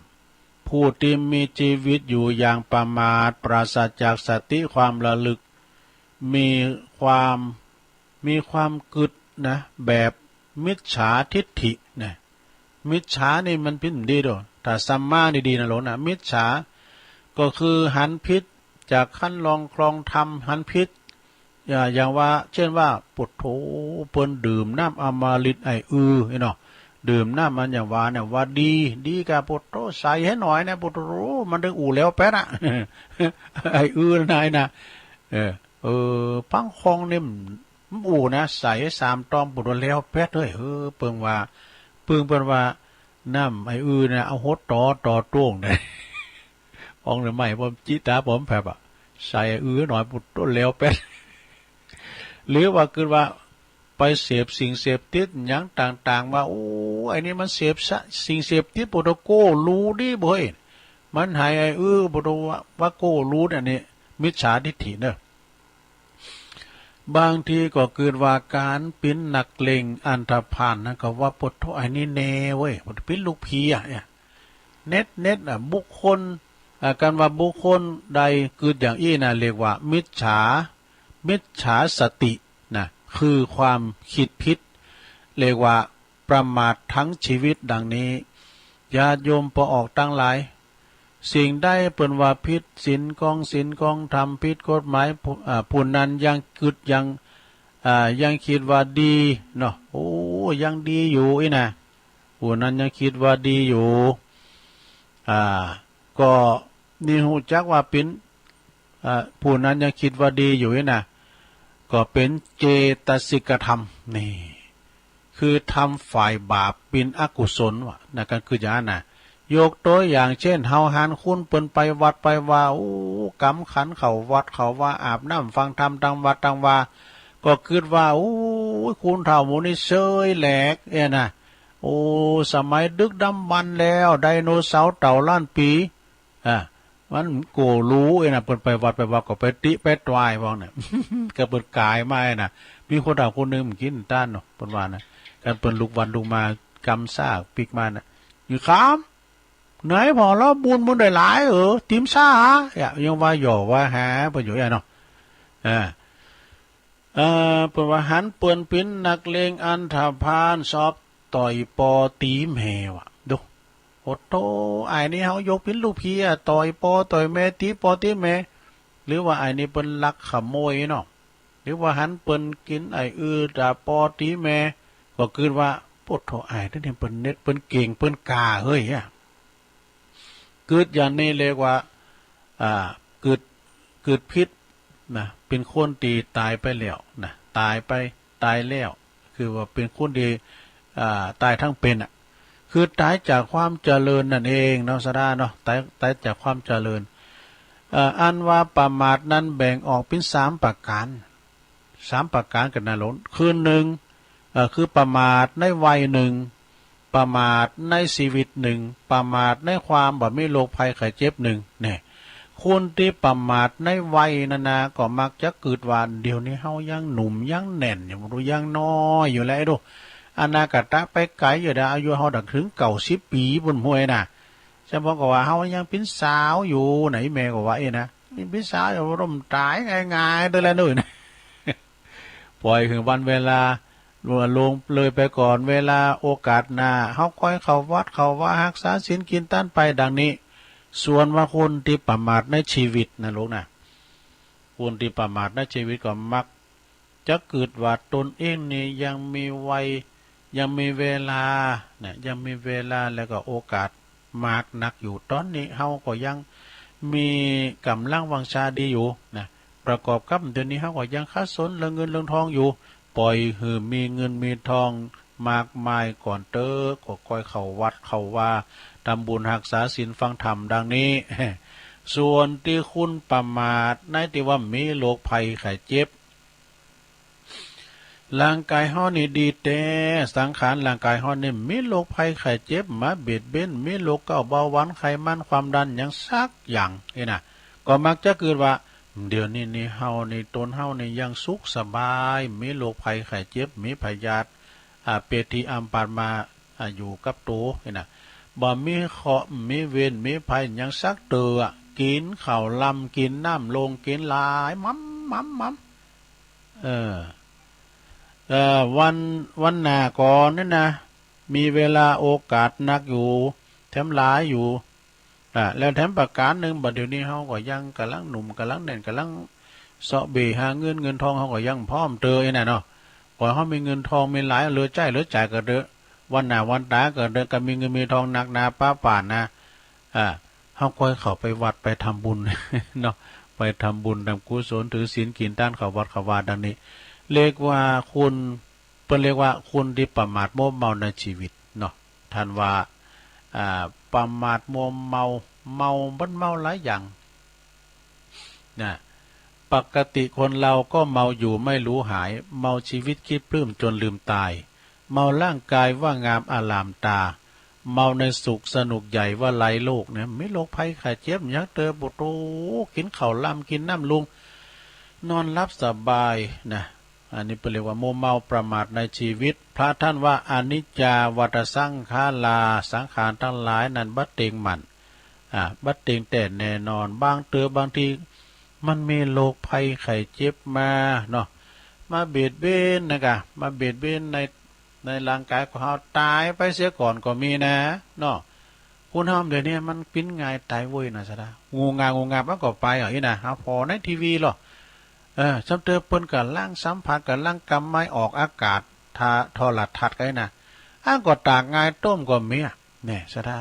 ผู้ที่มีชีวิตอยู่อย่างประมาท ปราศจากสติความระลึก มีความ มีความกึ๊ดนะ แบบมิจฉาทิฏฐินะ มิจฉานี่มันเป๋นดีโด ถ้าสัมมานี่ดีนะหลวงนะ มิจฉา ก็คือหันผิด จากคันลองคลองธรรม หันผิด อย่า อย่างว่า เช่นว่า โผดโธ่ เปิ้นดื่มน้ำอมฤตไอ้อื้อ นี่เนาะ ดื่มน้ำมันอย่างว่าเนี่ย ว่าดี ดีกะ โผดโธ่ ใส่ให้หน่อยนะ โผดโธ่ มันถึงอู้แล้วแป๊ดอะ ไอ้อื้อนะ นี่นะ เออ เออ ปังคองนี่มันอู้นะ ใส่สามตอม โผดโธ่ แล้วแป๊ดเฮ้ย เออ เปิ้นว่า เปิ้น เปิ้นว่า น้ำไอ้อื้อเนี่ย เอาหดต่อ ต่อตวงเนี่ย อองเนี่ย ไม่ ผมจิตาผมแผบอะ ใส่ไอ้อื้อหน่อย โผดโธ่ แล้วแป๊ด หรือว่ากึ๊ดว่า ไปเสพสิ่งเสพติดหยังต่างๆ ว่า โอ้ ไอ้นี่มันเสพสะ สิ่งเสพติด โผดโธ่ โก้หรูดีเบ้ย มันให้ไอ้อื้อ โผดโธ่ ว่า ว่าโก้หรู อันนี้มิจฉาทิฏฐิเนอะ บางทีก็กึ๊ดว่าก๋านเป๋นนักเลงอันธพาลนั้นก็ว่า โผดโธ่ ไอ้นี่แน่เว้ย โผดโธ่ เป๋นลูกผีอะ เนี่ย เน็ต เน็ตอะ บุคคล อ่า กันว่าบุคคลใดกึ๊ดอย่างอี้นะ เรียกว่ามิจฉา มิจฉาสตินะ คือความคิดผิด เรียกว่าประมาททั้งชีวิตดังนี้ ญาติโยมป้อออกตังหลาย สิ่งใดเปิ้นว่าผิดศีลของศีลของธรรม ผิดกฎหมาย ผู้ อ่า ผู้นั้นยังกึ๊ดยัง อ่า ยังคิดว่าดีเนาะ โอ้ ยังดีอยู่อี้นะ ผู้นั้นยังคิดว่าดีอยู่ อ่า ก็นี่ฮู้จักว่าเป๋น อ่า ผู้นั้นยังคิดว่าดีอยู่อี้นะ ก็เป๋นเจตสิกธรรม นี่ คือธรรมฝ่ายบาป เป๋นอกุศลวะนะ ก็คืออย่างนั้นนะ ยกตัวอย่างเช่น เฮาหันคนเปิ้นไปวัดไปวา โอ้ กำขันเข้าวัดเข้าวา อาบน้ำฟังธรรมตังวัดตังวา ก็กึ๊ดว่า โอ้ คนเฒ่าหมู่นี้เชยแหลก เนี่ยนะ โอ้ สมัยดึกดำบรรพ์แล้ว ไดโนเสาร์เต่าล้านปี อ่ะ มันโก้หรู เนี่ยนะ เปิ้นไปวัดไปวาก็ไปติไปตวายว่าเนี่ย ก็เปิ้นก๋ายมา เนี่ยนะ มีคนเฒ่าคนหนึ่งมันกิ๋นต้านเนาะ เปิ้นว่านะ กันเปิ้นลุกวัดลุกมากำซ่าปิ๊กมานะ อยู่คำ ไหนผ่อแล้วบุญมันได้หลาย เออ ติมซ่า อ่ะ ยังว่าหย่อว่าหา เปิ้นอยู่เนี่ยเนาะ อ่า เอ่อ เปิ้นว่าหันเปิ้นเป๋นนักเลงอันธพาล ชอบต่อยป้อตี๋แม่วะ ดู โผดโธ่ ไอ้นี่เฮายกเป๋นลูกผีอะ ต่อยป้อต่อยแม่ ตี๋ป้อตี๋แม่ หรือว่าไอ้นี่เปิ้นลักขโมยเนาะ หรือว่าหันเปิ้นกิ๋นไอ้อื้อ ด่าป้อตี๋แม่ ก็กึ๊ดว่า โผดโธ่ ไอ้นี่เปิ้นเน็ต เปิ้นเก่ง เปิ้นกล้าเฮ้ยอะ กึ๊ดอย่างนี้เรียกว่า อ่า กึ๊ด กึ๊ดผิด นะ เป็นคนที่ตายไปแล้วนะ ตายไป ตายแล้ว คือว่าเป็นคนที่ อ่า ตายทั้งเป็นอะ คือตายจากความเจริญนั่นเองเนาะ สดาเนาะ ตาย ตายจากความเจริญ เอ่อ อันว่าประมาทนั้นแบ่งออกเป็นสามประการ สามประการกันนะหลวง คือหนึ่ง เอ่อ คือประมาทในวัยหนึ่ง ประมาทในชีวิตหนึ่ง ประมาทในความบ่มีโรคภัยไข้เจ็บหนึ่ง เนี่ย คนที่ประมาทในวัยนั่นนะ ก็มักจะกึ๊ดว่า เดี๋ยวนี้เฮายังหนุ่มยังแน่นอยู่ บ่ฮู้ยังน้อยอยู่แลดู อนาคตไปไกลอยู่เด้อ อายุเฮาดักถึงเก้าสิบปี๋ปุ้นห้วยน่ะ ใช่ พ่อก็ว่า เฮายังเป็นสาวอยู่ ไหนแม่ก็ว่าเอ้นะ ยังเป็นสาวอยู่ บ่ต้องต๋ายง่ายๆ เด้อแลเนาะ ปล่อยหื้อวันเวลาล่วงเลยไปก่อน เวลาโอกาสหน้า เฮาค่อยเข้าวัดเข้าวา ฮักษาศีลกินทานไปดังนี้ ส่วนว่าคนที่ประมาทในชีวิตนะลูกนะ คนที่ประมาทในชีวิตก็มักจะกึ๊ดว่าตนเองนี่ยังมีวัย ยังมีเวลา นะ ยังมีเวลา แล้วก็โอกาสมากนักอยู่ ต๋อนนี้เฮาก็ยังมีก๋ำลังวังชาดีอยู่ นะ ประกอบกับเดี๋ยวนี้เฮาก็ยังขัดสนเรื่องเงินเรื่องทองอยู่ ปล่อยหื้อมีเงินมีทองมากมายก่อนเต๊อะ ก็ค่อยเข้าวัดเข้าวา ทำบุญฮักษาศีลฟังธรรมดังนี้ ส่วนตี้คนประมาทในตี้ว่ามีโรคภัยไข้เจ็บ ร่างก๋ายเฮานี่ดีแต๊ สังขารร่างก๋ายเฮานี่มีโรคภัยไข้เจ็บมาเบียดเบียน มีโรคเก๊าเบาหวานไขมันความดันหยังสักอย่างนี่นะ ก็มักจะกึ๊ดว่า เดี๋ยวนี้นี่เฮานี่ ตนเฮานี่ยังสุขสบาย มีโรคภัยไข้เจ็บ มีพยาธิ อ่า เปรตที่อัมพาตมา อ่า อยู่กับตั๋วนี่นะ บ่มีเคราะห์ มีเวร มีภัยหยังสักเตื้อ กิ๋นข้าวลำ กิ๋นน้ำลง กิ๋นหลาย หม่ำ หม่ำ หม่ำ เออ เออ วัน วันหน้าก่อนนี่นะ มีเวลาโอกาสนักอยู่ แถมหลายอยู่ อ่า แล้วแถมประการหนึ่ง บัดเดี๋ยวนี้เฮาก็ยังก่ำลังหนุ่ม ก่ำลังแน่น ก่ำลังเซาะเบ่หาเงิน เงินทองเฮาก็ยังพร้อมเตื้อนี่นะเนาะ พอเฮามีเงินทองมีหลาย เหลือใจ๊เหลือจ่ายก็เต๊อะ วันหน้าวันต๋าก็เต๊อะ ก็มีเงินมีทองนักหนาปาปานนะ อ่า เฮาค่อยเข้าไปวัดไปทำบุญ เนาะ ไปทำบุญทำกุศล ถือศีลกิ๋นทาน เข้าวัดเข้าวาดังนี้ เรียกว่าคน เปิ้นเรียกว่าคนตี้ประมาทมัวเมาในชีวิตเนาะ ท่านว่า อ่า ประมาทมัวเมา เมา มันเมาหลายอย่าง นะ ปกติคนเราก็เมาอยู่ไม่รู้หาย เมาชีวิตคิดปลื้มจนลืมตาย เมาร่างกายว่างามอลามตา เมาในสุขสนุกใหญ่ว่าไร้โรคเนี่ย มีโรคภัยไข้เจ็บหยังเตื้อ บ่โต กิ๋นข้าวลำ กิ๋นน้ำลง นอนหลับสบายนะ อันนี้เปิ้นเรียกว่ามัวเมาประมาทในชีวิต พระท่านว่า อนิจจาวัฏฏะสังขารา สังขารทั้งหลายนั้นบ่เต็งมั่น อ่า บ่เต็งแต๊แน่นอน บางเตื้อบางทีมันมีโรคภัยไข้เจ็บมาเนาะ มาเบียดเบียนนะกะ มาเบียดเบียนใน ในร่างก๋ายของเฮา ต๋ายไปเสียก่อนก็มีนะเนาะ คนเฮาเดี๋ยวนี้มันปิ้นง่ายต๋ายเว้ยนะ สดา งูงาบ งูงาบมันก็ไปอ่ะ อี้นะ เฮาผ่อในทีวีหรอ เออ ซ้ำเตื้อเปิ้นก่ำลังสัมผัส ก่ำลังกำไมค์ออกอากาศ ทา โทรทัศน์ไกนะ อันก็ต๋ายง่ายต้มก็มีอะ เนี่ย สดา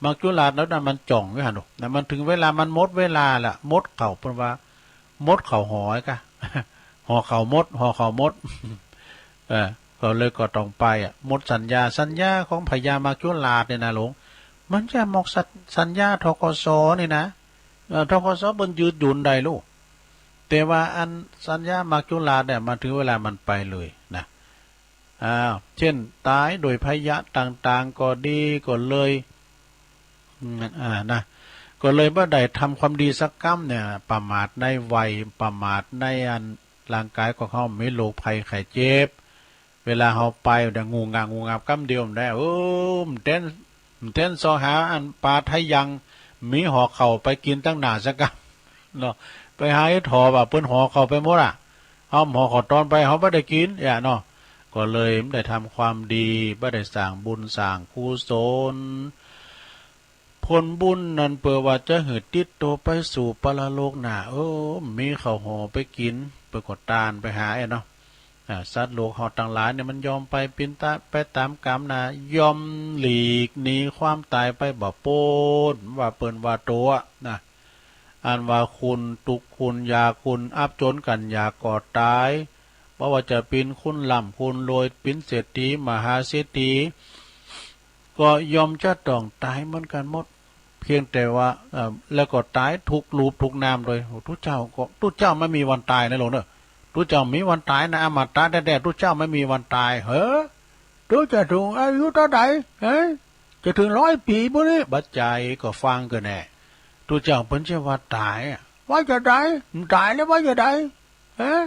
หมากจุราษฎร์แล้วนะ มันจ่องอยู่หั่นโน่ะ นะ มันถึงเวลา มันหมดเวลาละ หมดเข่า เปิ้นว่า หมดเข่าหอไอ้กะ หอเข่าหมด หอเข่าหมด เออ ก็เลยก็ต้องไปอะ หมดสัญญา สัญญาของพญาหมากจุราษฎร์เนี่ยนะหลวง มันจะหมดสัญ สัญญา ธ.ก.ส. นี่นะ เออ ธ.ก.ส. เปิ้นยืดหยุ่นได้ลูก แต่ว่าอันสัญญาหมากจุราษฎร์เนี่ย มันถึงเวลามันไปเลยนะ อ่า เช่น ต๋ายโดยพยาธิต่างๆ ก็ดี ก็เลย อืม อ่า นะ ก็เลยบ่ได้ทำความดีสักกำเนี่ย ประมาทในวัย ประมาทในอันร่างก๋ายของเฮามีโรคภัยไข้เจ็บ เวลาเฮาไปเนี่ย งูงาบ งูงาบกำเดียวมันได้ เออ มันเต้น มันเต้นเซาะหาอันปาไทยัง มีหอเข่าไปกิ๋นตังหน้าสักกำ เนาะ ไปหาไอ้ถอว่าเปิ้นหอเข่าไปหมดอะ เฮาหอเข่าต๋อนไป เฮาบ่ได้กิ๋น อย่าเนาะ ก็เลยบ่ได้ทำความดี บ่ได้สร้างบุญสร้างกุศล ผลบุญนั้นเปิ้นว่าจะหื้อติดโตไปสู่ปรโลกหน้า เออ มีเขาหอไปกิ๋น เปิ้นก็ต้านไปหาไอ้เนาะ อ่า สัตว์โลกเฮาตังหลายเนี่ย มันยอมไปปิ้นตะ ไปต๋ามกรรมนะ ยอมหลีกหนีความต๋ายไปบ่ป๊น ว่าเปิ้นว่าโตอะนะ อันว่าคนทุกข์คนยากคนอับจนกันยากก็ตาย บ่ว่าจะเป็นคนร่ำคนรวย เป็นเศรษฐีมหาเศรษฐี ก็ย่อมจะต้องตายเหมือนกันหมด เพียงแต่ว่า เอ่อ แล้วก็ตายทุกรูปทุกนามเลย ตุ๊เจ้าก็ ตุ๊เจ้าไม่มีวันตายนะโลกเนอะ ตุ๊เจ้ามีวันตายนะ อมตะแต๊ๆ ตุ๊เจ้าไม่มีวันตาย เฮ้อ ตุ๊เจ้าถึงอายุเต้าใด เฮ้ย จะถึงร้อยปี๋ปุ้นนี่ บ่ใจ้ ก็ฟังก็แน่ ตุ๊เจ้าเปิ้นจะว่าตายอะ ว่าจะใด ตายแล้วว่าจะใด เฮ้อ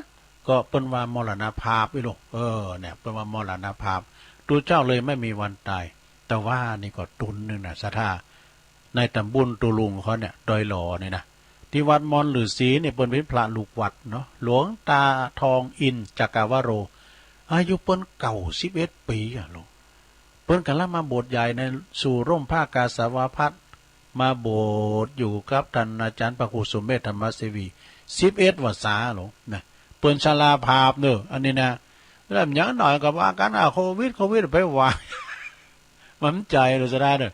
ก็เปิ้นว่ามรณภาพอี้โลก เออ เนี่ย เปิ้นว่ามรณภาพ ตุ๊เจ้าเลยไม่มีวันตาย แต่ว่านี่ก็ตนหนึ่งนะ ศรัทธา ในตำบลตุลุงเขาเนี่ย ดอยหล่อนี่นะ ที่วัดมอนฤๅษีเนี่ย เปิ้นเป็นพระลูกวัดเนาะ หลวงตาทองอินทร์จักรวโร อายุเปิ้นเก้าสิบเอ็ดปี๋อะโลก เปิ้นกำลังมาบวชใหญ่ในสู่ร่มผ้ากาสาวพัสตร์ มาบวชอยู่กับท่านอาจารย์พระครูสุเมธธรรมเสวี สิบเอ็ดพรรษาโลกนะ เปิ้นชราภาพเนอะ อันนี้นะ แล้วยังหน่อยก็ว่ากัน อ่ะ โควิด โควิด ไปว่า มันใจ้หรือจะได้เนอะ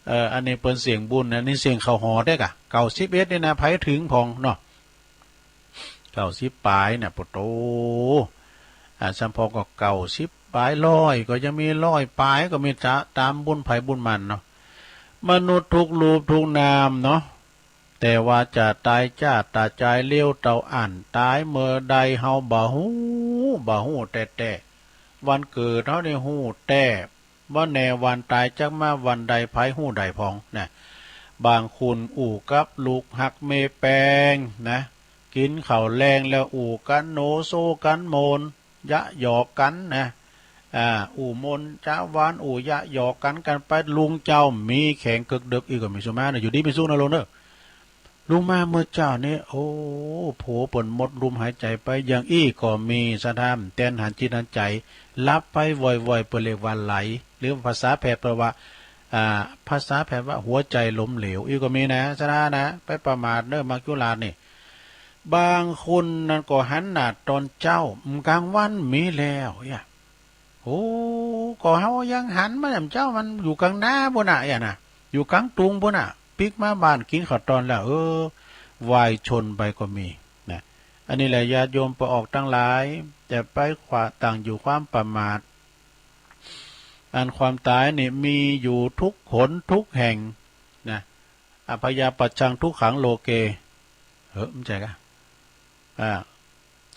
เออ อันนี้เปิ้นเสี้ยงบุญนะ นี่เสี้ยงเข้าหอได้กะ เก้าสิบเอ็ดนี่นะ ไผถึงพ่องเนาะ เก้าสิบป๋ายเนี่ย ปะโต อ่า สำพ่องก็เก้าสิบป๋าย ร้อยก็ยังมี ร้อยป๋ายก็มี จะตามบุญไผบุญมันเนาะ มนุษย์ทุกรูปทุกนามเนาะ แต่ว่าจะตายจ้าตายจายเร็วเต้าอั้น ตายเมื่อใดเฮาบ่ฮู้ บ่ฮู้แต๊ๆ วันเกิดเฮานี่ฮู้แต๊ บ่แน่วันตายจักมาวันใด ไผฮู้ได้พ่องนะ บางคนอู้กับลูกฮักเมแปงนะ กินข้าวแลงแล้วอู้กั๋นโหนโซกั๋นโมน ยะหยอกกั๋นนะ อ่า อู้โมนจ๊ะหวาน อู้ยะหยอกกั๋น กั๋นไป ลุงเจ้ามีแขงเกิกเดิก อี้ก็มี สุมานะ อยู่ดีมีสุขนะโลกเนอะ ลุงมาเมื่อเจ๊านี้ โอ้ ผัวเปิ้นหมดลมหายใจ๋ไป อย่างอี้ก็มี ศรัทธา แตนหันจิตหันใจ๋ หลับไปว่อยๆ เปิ้นเรียกว่าไหล หรือภาษาแพทย์เปิ้นว่า อ่า ภาษาแพทย์ว่าหัวใจล้มเหลว อี้ก็มีนะ ศรัทธานะ ไปประมาทเนอะ มัจจุราชนี่ บางคนนั้นก็หันหน้าตอนเจ๊า กลางวันมีแล้ว เอี้ย โอ้ ก็เฮายังหันมาแหมเจ๊า มันอยู่กลางนาปุ้นน่ะ เอี้ยนะ อยู่กลางตุงปุ้นน่ะ ปิ๊กมาบ้านกิ๋นข้าวตอนแล้ว เออ วายชนไปก็มีนะ อันนี้แหละญาติโยมป้อออกตังหลาย จะไปขวาตั้งอยู่ความประมาท อันความต๋ายนี่มีอยู่ทุกหนทุกแห่งนะ อพยาปัชชังทุกขังโลเก เฮ้อ มันใจ้กะ อ่า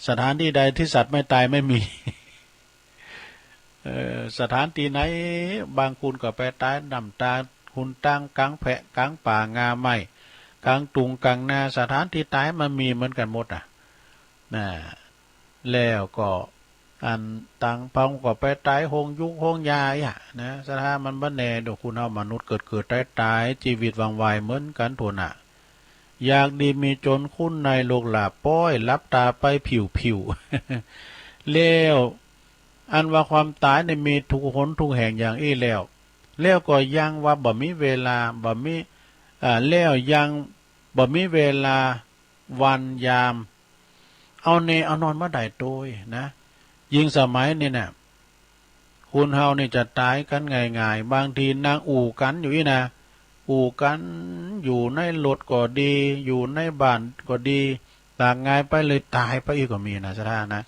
สถานที่ใดที่สัตว์ไม่ตายไม่มี เอ่อ สถานที่ไหน บางคนก็ไปต๋ายน้ำตา หุนตัง กลางแพะ กลางป่างาไม้ กลางตุง กลางนา สถานที่ต๋ายมันมีเหมือนกั๋นหมดอ่ะ นะ แล้วก็ อันต่างพ่องก็ไปต๋ายโฮงยุกโฮงยา เอี้ยนะ ศรัทธา มันบ่แน่ดอก คนเฮามนุษย์เกิดเกิดต๋ายต๋าย ชีวิตวั่นวายเหมือนกั๋นทั่วหน้า อยากดีมีจน คุณนายโลกลาภ ป้อยหลับต๋าไปผิวผิว แล้ว อันว่าความต๋ายนี่มีทุกหนทุกแห่งอย่างอี้แล้ว แล้วก็ยังว่าบ่มีเวลา บ่มี อ่า แล้วยังบ่มีเวลาวันยาม เอาแน่เอานอนบ่ได้โตยนะ ยิ่งสมัยนี่นะ คนเฮานี่จะต๋ายกั๋นง่ายๆ บางทีนั่งอู้กั๋นอยู่อี้นะ อู้กั๋นอยู่ในรถก็ดี อยู่ในบ้านก็ดี ต๋ายง่ายไปเลยต๋ายไปอี้ก็มีนะ ศรัทธานะ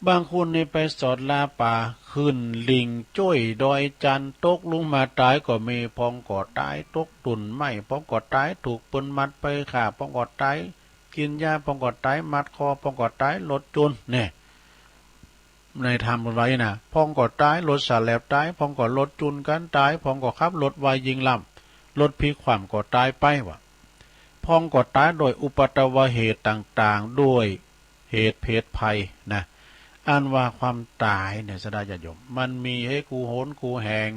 บางคนนี่ไปสอดลาป่า ขึ้นหลิ่งจ้วยดอยจันทน์ ตกลงมาต๋ายก็มี พ่องก็ต๋ายตกต้นไม้ พ่องก็ต๋ายถูกเปิ้นมัดไปฆ่า พ่องก็ต๋ายกิ๋นยา พ่องก็ต๋ายมัดคอ พ่องก็ต๋ายรถจุน เนี่ย ในธรรมเปิ้นว่าอี้นะ พ่องก็ต๋ายรถสาแหลบต๋าย พ่องก็รถจุนกั๋นต๋าย พ่องก็ขับรถไวยิงล้ำ รถพลิกคว่ำก็ต๋ายไปวะ พ่องก็ต๋ายโดยอุปัทวเหตุต่างๆ โดยเหตุเพศภัยนะ อันว่าความต๋ายเนี่ย ศรัทธาญาติโยม มันมีให้กู้หนกู้แห่ง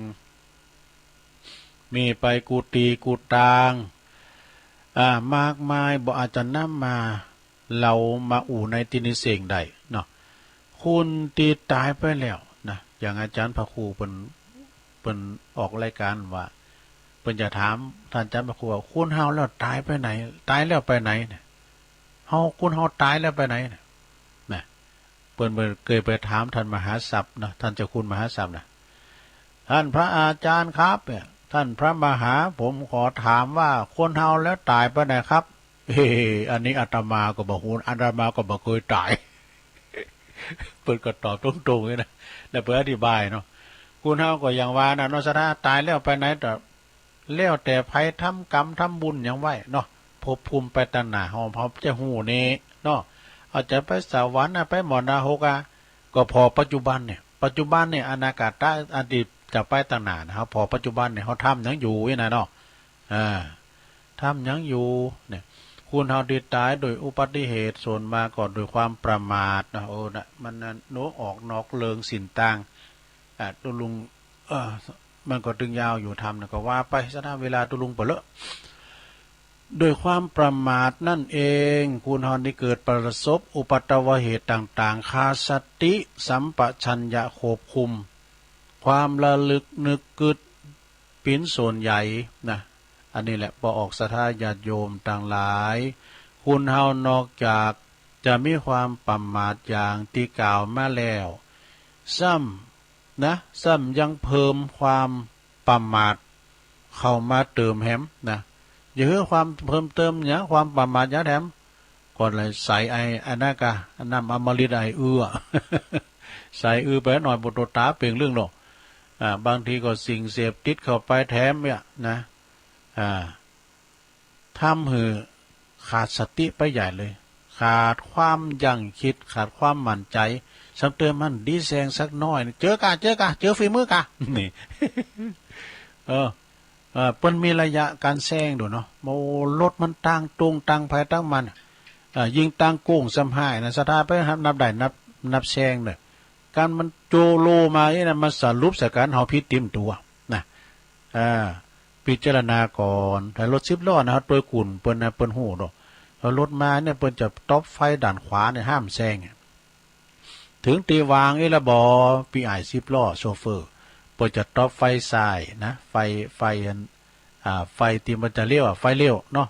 มีไปกู้ตี้กู้ตาง อ่า มากมาย บ่อาจจะนำมาเล่ามาอู้ในตี้นี้เส้งได้เนาะ คนตี้ต๋ายไปแล้วนะ อย่างอาจ๋ารย์พระครูเปิ้น เปิ้นออกรายก๋านว่า เปิ้นจะถามต้านอาจ๋ารย์พระครูว่า คนเฮาแล้วต๋ายไปไหน ต๋ายแล้วไปไหนเนี่ย เฮา คนเฮาต๋ายแล้วไปไหนเนี่ย นะ เปิ้น เปิ้นเกยไปถามต้านมหาศัพย์นะ ต้านเจ้าคุณมหาศัพย์นะ ต้านพระอาจ๋ารย์ครับเนี่ย ต้านพระมหา ผมขอถามว่าคนเฮาแล้วต๋ายไปไหนครับ เฮ้ อันนี้อาตมาก็บ่ฮู้ อาตมาก็บ่เคยตาย เปิ้นก็ตอบตรงๆ นี่นะ แล้วเปิ้นอธิบายเนาะ คนเฮาก็อย่างว่านะเนาะ ศรัทธา ตายแล้วไปไหนต่อ แล้วแต่ไผทำกรรมทำบุญหยังไว้เนาะ ภพภูมิไปตังหน้า เฮา เฮาจะฮู้นี่เนาะ อาจจะไปสวรรค์นะ ไปหม้อหน้าหกอะ ก็ผ่อปัจจุบันเนี่ย ปัจจุบันเนี่ย อนาคตะ อันตี้จะไปตังหน้านะ เฮาผ่อปัจจุบันเนี่ย เฮาทำหยังอยู่นี่นะเนาะ อ่า ทำหยังอยู่เนี่ย คนเฮาตี้ตายโดยอุบัติเหตุ ส่วนมากก็โดยความประมาทนะ โอ้นะ มันนะ หนูออกนอกเรื่องสิ้นต่าง อ่า ตุลุง เอ่อ มันก็ตึงยาวอยู่ธรรมนะ ก็ว่าไปซะนะ เวลาตุลุงไปเลอะ โดยความประมาทนั่นเอง คนเฮานี่เกิดประสบอุปัทวเหตุต่างๆ ขาดสติสัมปชัญญะควบคุม ความระลึกนึกกึ๊ด เป๋นส่วนใหญ่นะ อันนี้แหละ ปอออกศรัทธาญาติโยมตังหลาย คนเฮานอกจากจะมีความประมาทอย่างตี้กล่าวมาแล้ว ซ้ำนะ ซ้ำยังเพิ่มความประมาทเข้ามาเติมแหมนะ อย่าหื้อความเพิ่มเติมหยัง ความประมาทหยังแถม ก็เลยใส่ไอ้อันนั้นกะ น้ำอมฤตไอ้อื้อ ใส่อื้อไปหน่อย บ่โตต๋าเป่งเรื่องหรอก อ่า บางทีก็สิ่งเสพติดเข้าไปแถมเนี่ยนะ อ่า ทำหื้อขาดสติไปใหญ่เลย ขาดความยั้งคิด ขาดความมั่นใจ ซ้ำเติมมันดีแซงสักหน้อย เจอกะ เจอกะ เจอฝีมือกะ นี่ เออ เอ่อ เปิ้นมีระยะการแซงดูเนาะ โอ้ รถมันต่างตรงต่างไผต่างมัน เอ่อ ยิ่งต่างโค้งซ้ำฮ้ายนะ ศรัทธาไปนับได้นับ นับแซงเน่อ การมันโจโลมานี่นะ มันสรุปใส่กัน เฮาผิดเต็มตั๋วนะ อ่า พิจารณาก่อน ถ้ารถสิบล้อนะ เฮาตวยกุ่นเปิ้นนะ เปิ้นฮู้ดอก ถ้ารถมาเนี่ย เปิ้นจะต๊อปไฟด้านขวาเนี่ย ห้ามแซงอะ ถึงตี้วางอี้ละบ่ ปี้อ้ายสิบล้อโชเฟอร์ เปิ้นจะต๊อปไฟซ้ายนะ ไฟ ไฟอัน อ่า ไฟตี้มันจะเลี้ยวอะ ไฟเลี้ยวเนาะ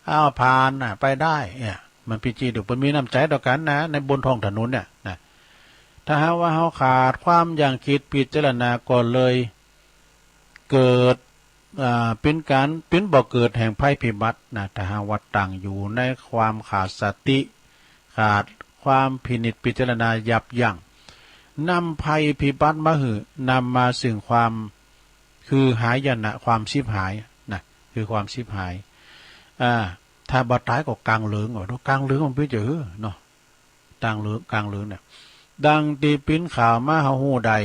อ้าว ผ่านน่ะ ไปได้เนี่ย มันเป๋นจิตดู เปิ้นมีน้ำใจ๋ต่อกันนะ ในบนท้องถนนเนี่ยนะ ถ้าหากว่าเฮาขาดความยั้งคิดพิจารณาก็เลยเกิด อ่า เป๋นการ เป๋นบ่อเกิดแห่งภัยพิบัตินะ ถ้าหากว่าตั้งอยู่ในความขาดสติ ขาดความพินิจพิจารณายับยั้ง นำภัยพิบัติมาหื้อ นำมาซึ่งความ คือหายนะ ความฉิบหายนะ คือความฉิบหาย อ่า ถ้าบ่ต๋ายก็กลางเหลิง เอาดูกลางเหลิงมันเป๋นจะหื้อเนาะ กลางเหลิง กลางเหลิงเนี่ย ดังตี้เป๋นข่าวมาเฮาฮู้ได้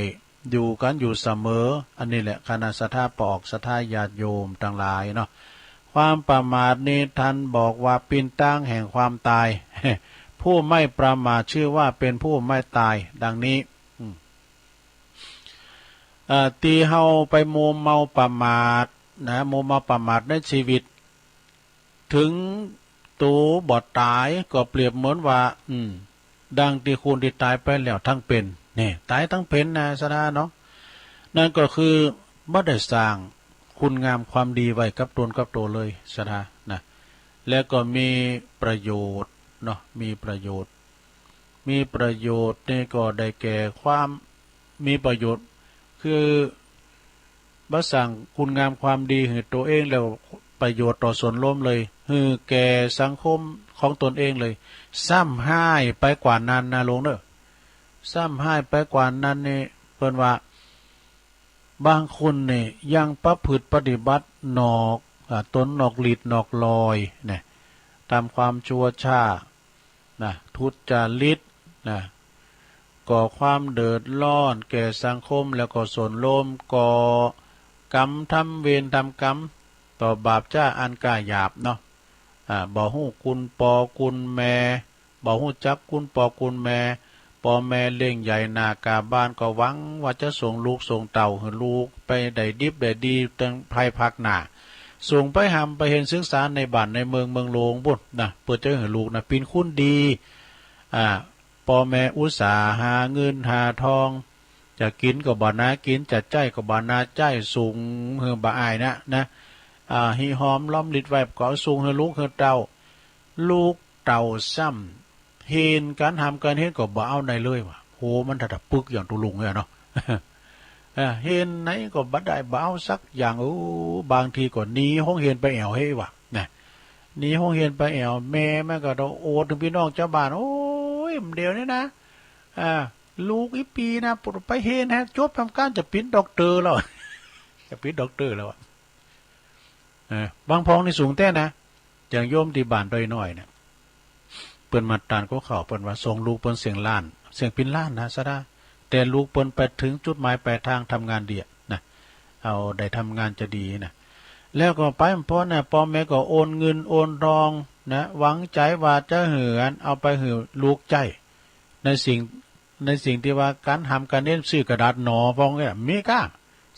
อยู่กันอยู่เสมอ อันนี้แหละ คณะศรัทธาปอออกศรัทธาญาติโยมตังหลายเนาะ ความประมาทนี้ท่านบอกว่าเป๋นตางแห่งความตาย ผู้ไม่ประมาทชื่อว่าเป็นผู้ไม่ตาย ดังนี้ อืม เอ่อ ตี้เฮาไปมัวเมาประมาทนะ มัวเมาประมาทในชีวิต ถึงโตบ่ต๋ายก็เปรียบเหมือนว่า อืม ดังตี้คนตี้ต๋ายไปแล้วตังเป๋น นี่ ต๋ายตังเป๋นนะ ศรัทธาเนาะ นั่นก็คือบ่ได้สร้างคุณงามความดีไว้กับตนกับตั๋วเลย ศรัทธานะ แล้วก็มีประโยชน์เนาะ มีประโยชน์ มีประโยชน์นี่ก็ได้แก่ความ มีประโยชน์ คือ บ่สร้างคุณงามความดีหื้อตั๋วเองแล้ว ประโยชน์ต่อส่วนรวมเลย หื้อแก่สังคมของตนเองเลย ซ้ำฮ้ายไปกว่านั้นนะลุงเน่อ ซ้ำฮ้ายไปกว่านั้นนี่ เปิ้นว่า บางคนนี่ยังประพฤติปฏิบัตินอก อ่า ตนนอกลีดนอกลอยนะ ตามความชั่วช้า นะ ทุจริตนะ ก่อความเดือดร้อนแก่สังคมแล้วก็ส่วนรวม ก่อกรรมทำเวรทำกรรม ต่อบาปจ้าอันกล้าหยาบเนาะ อ่า บ่ฮู้คุณปอคุณแม่ บ่ฮู้จักคุณปอคุณแม่ ปอแม่เลี้ยงใหญ่หน้ากาบ้านก็หวังว่าจะส่งลูกส่งเต้าหื้อลูกไปได้ดิบได้ดีตังภายภาคหน้า ส่งไปฮ่ำไปเฮียนศึกษาในบ้านในเมืองเมืองหลวงปุ้นนะ เปื้อจะหื้อลูกนะเป๋นคนดี อ่า ปอแม่อุตส่าห์หาเงินหาทอง จะกิ๋นก็บ่หน้ากิ๋น จะใจ๊ก็บ่หน้าใจ๊ ส่งหื้อบ่อายนะ นะ อ่า ฮิหอมล้อมริดไว้ก็เอาส่งหื้อลูกหื้อเต้า ลูกเต้าซ้ำ เฮนก๋านฮ่ำก๋านเฮนก็บ่เอาไหนเลยว่ะ โห มันถ้าตะปึกอย่างตุ๊ลุงเนี่ยเนาะ เออ เฮนไหนก็บ่ได้ บ่เอาสักอย่าง โอ้ บางทีก็หนีห้องเฮนไปแอ่วเฮ้ว่ะ นะ หนีโฮงเฮียนไปแอ่ว แม่มันก็ต้องโอดถึงพี่น้องเจ้าบ้าน โอ้ย มันเดียวนี่นะ อ่า ลูกอีปีนะ ปวดไปเฮนแฮะ จบทำการจะเป็นด็อกเตอร์แล้ว จะเป็นด็อกเตอร์แล้วอะ เออ บางพองนี่สูงแท้นะ อย่างโยมที่บ้านดอยน้อยเนี่ย เปิ้นมาตานก็เข้า เปิ้นว่าส่งลูกเปิ้นเสียงล้าน เสียงเป็นล้านนะ สะดา แต่ลูกเปิ้นไปถึงจุดหมายปลายทางทำงานดีอะนะ เอาได้ทำงานจะดีนะ แล้วก็ไปบ่พอนะ พ่อแม่ก็โอนเงินโอนทองนะ หวังใจว่าจะหื้ออันเอาไปหื้อลูกใจ๊ ในสิ่ง ในสิ่งที่ว่าการหำการเฮียน ซื้อกระดาษหนอ พ่องเนี่ย มีก้า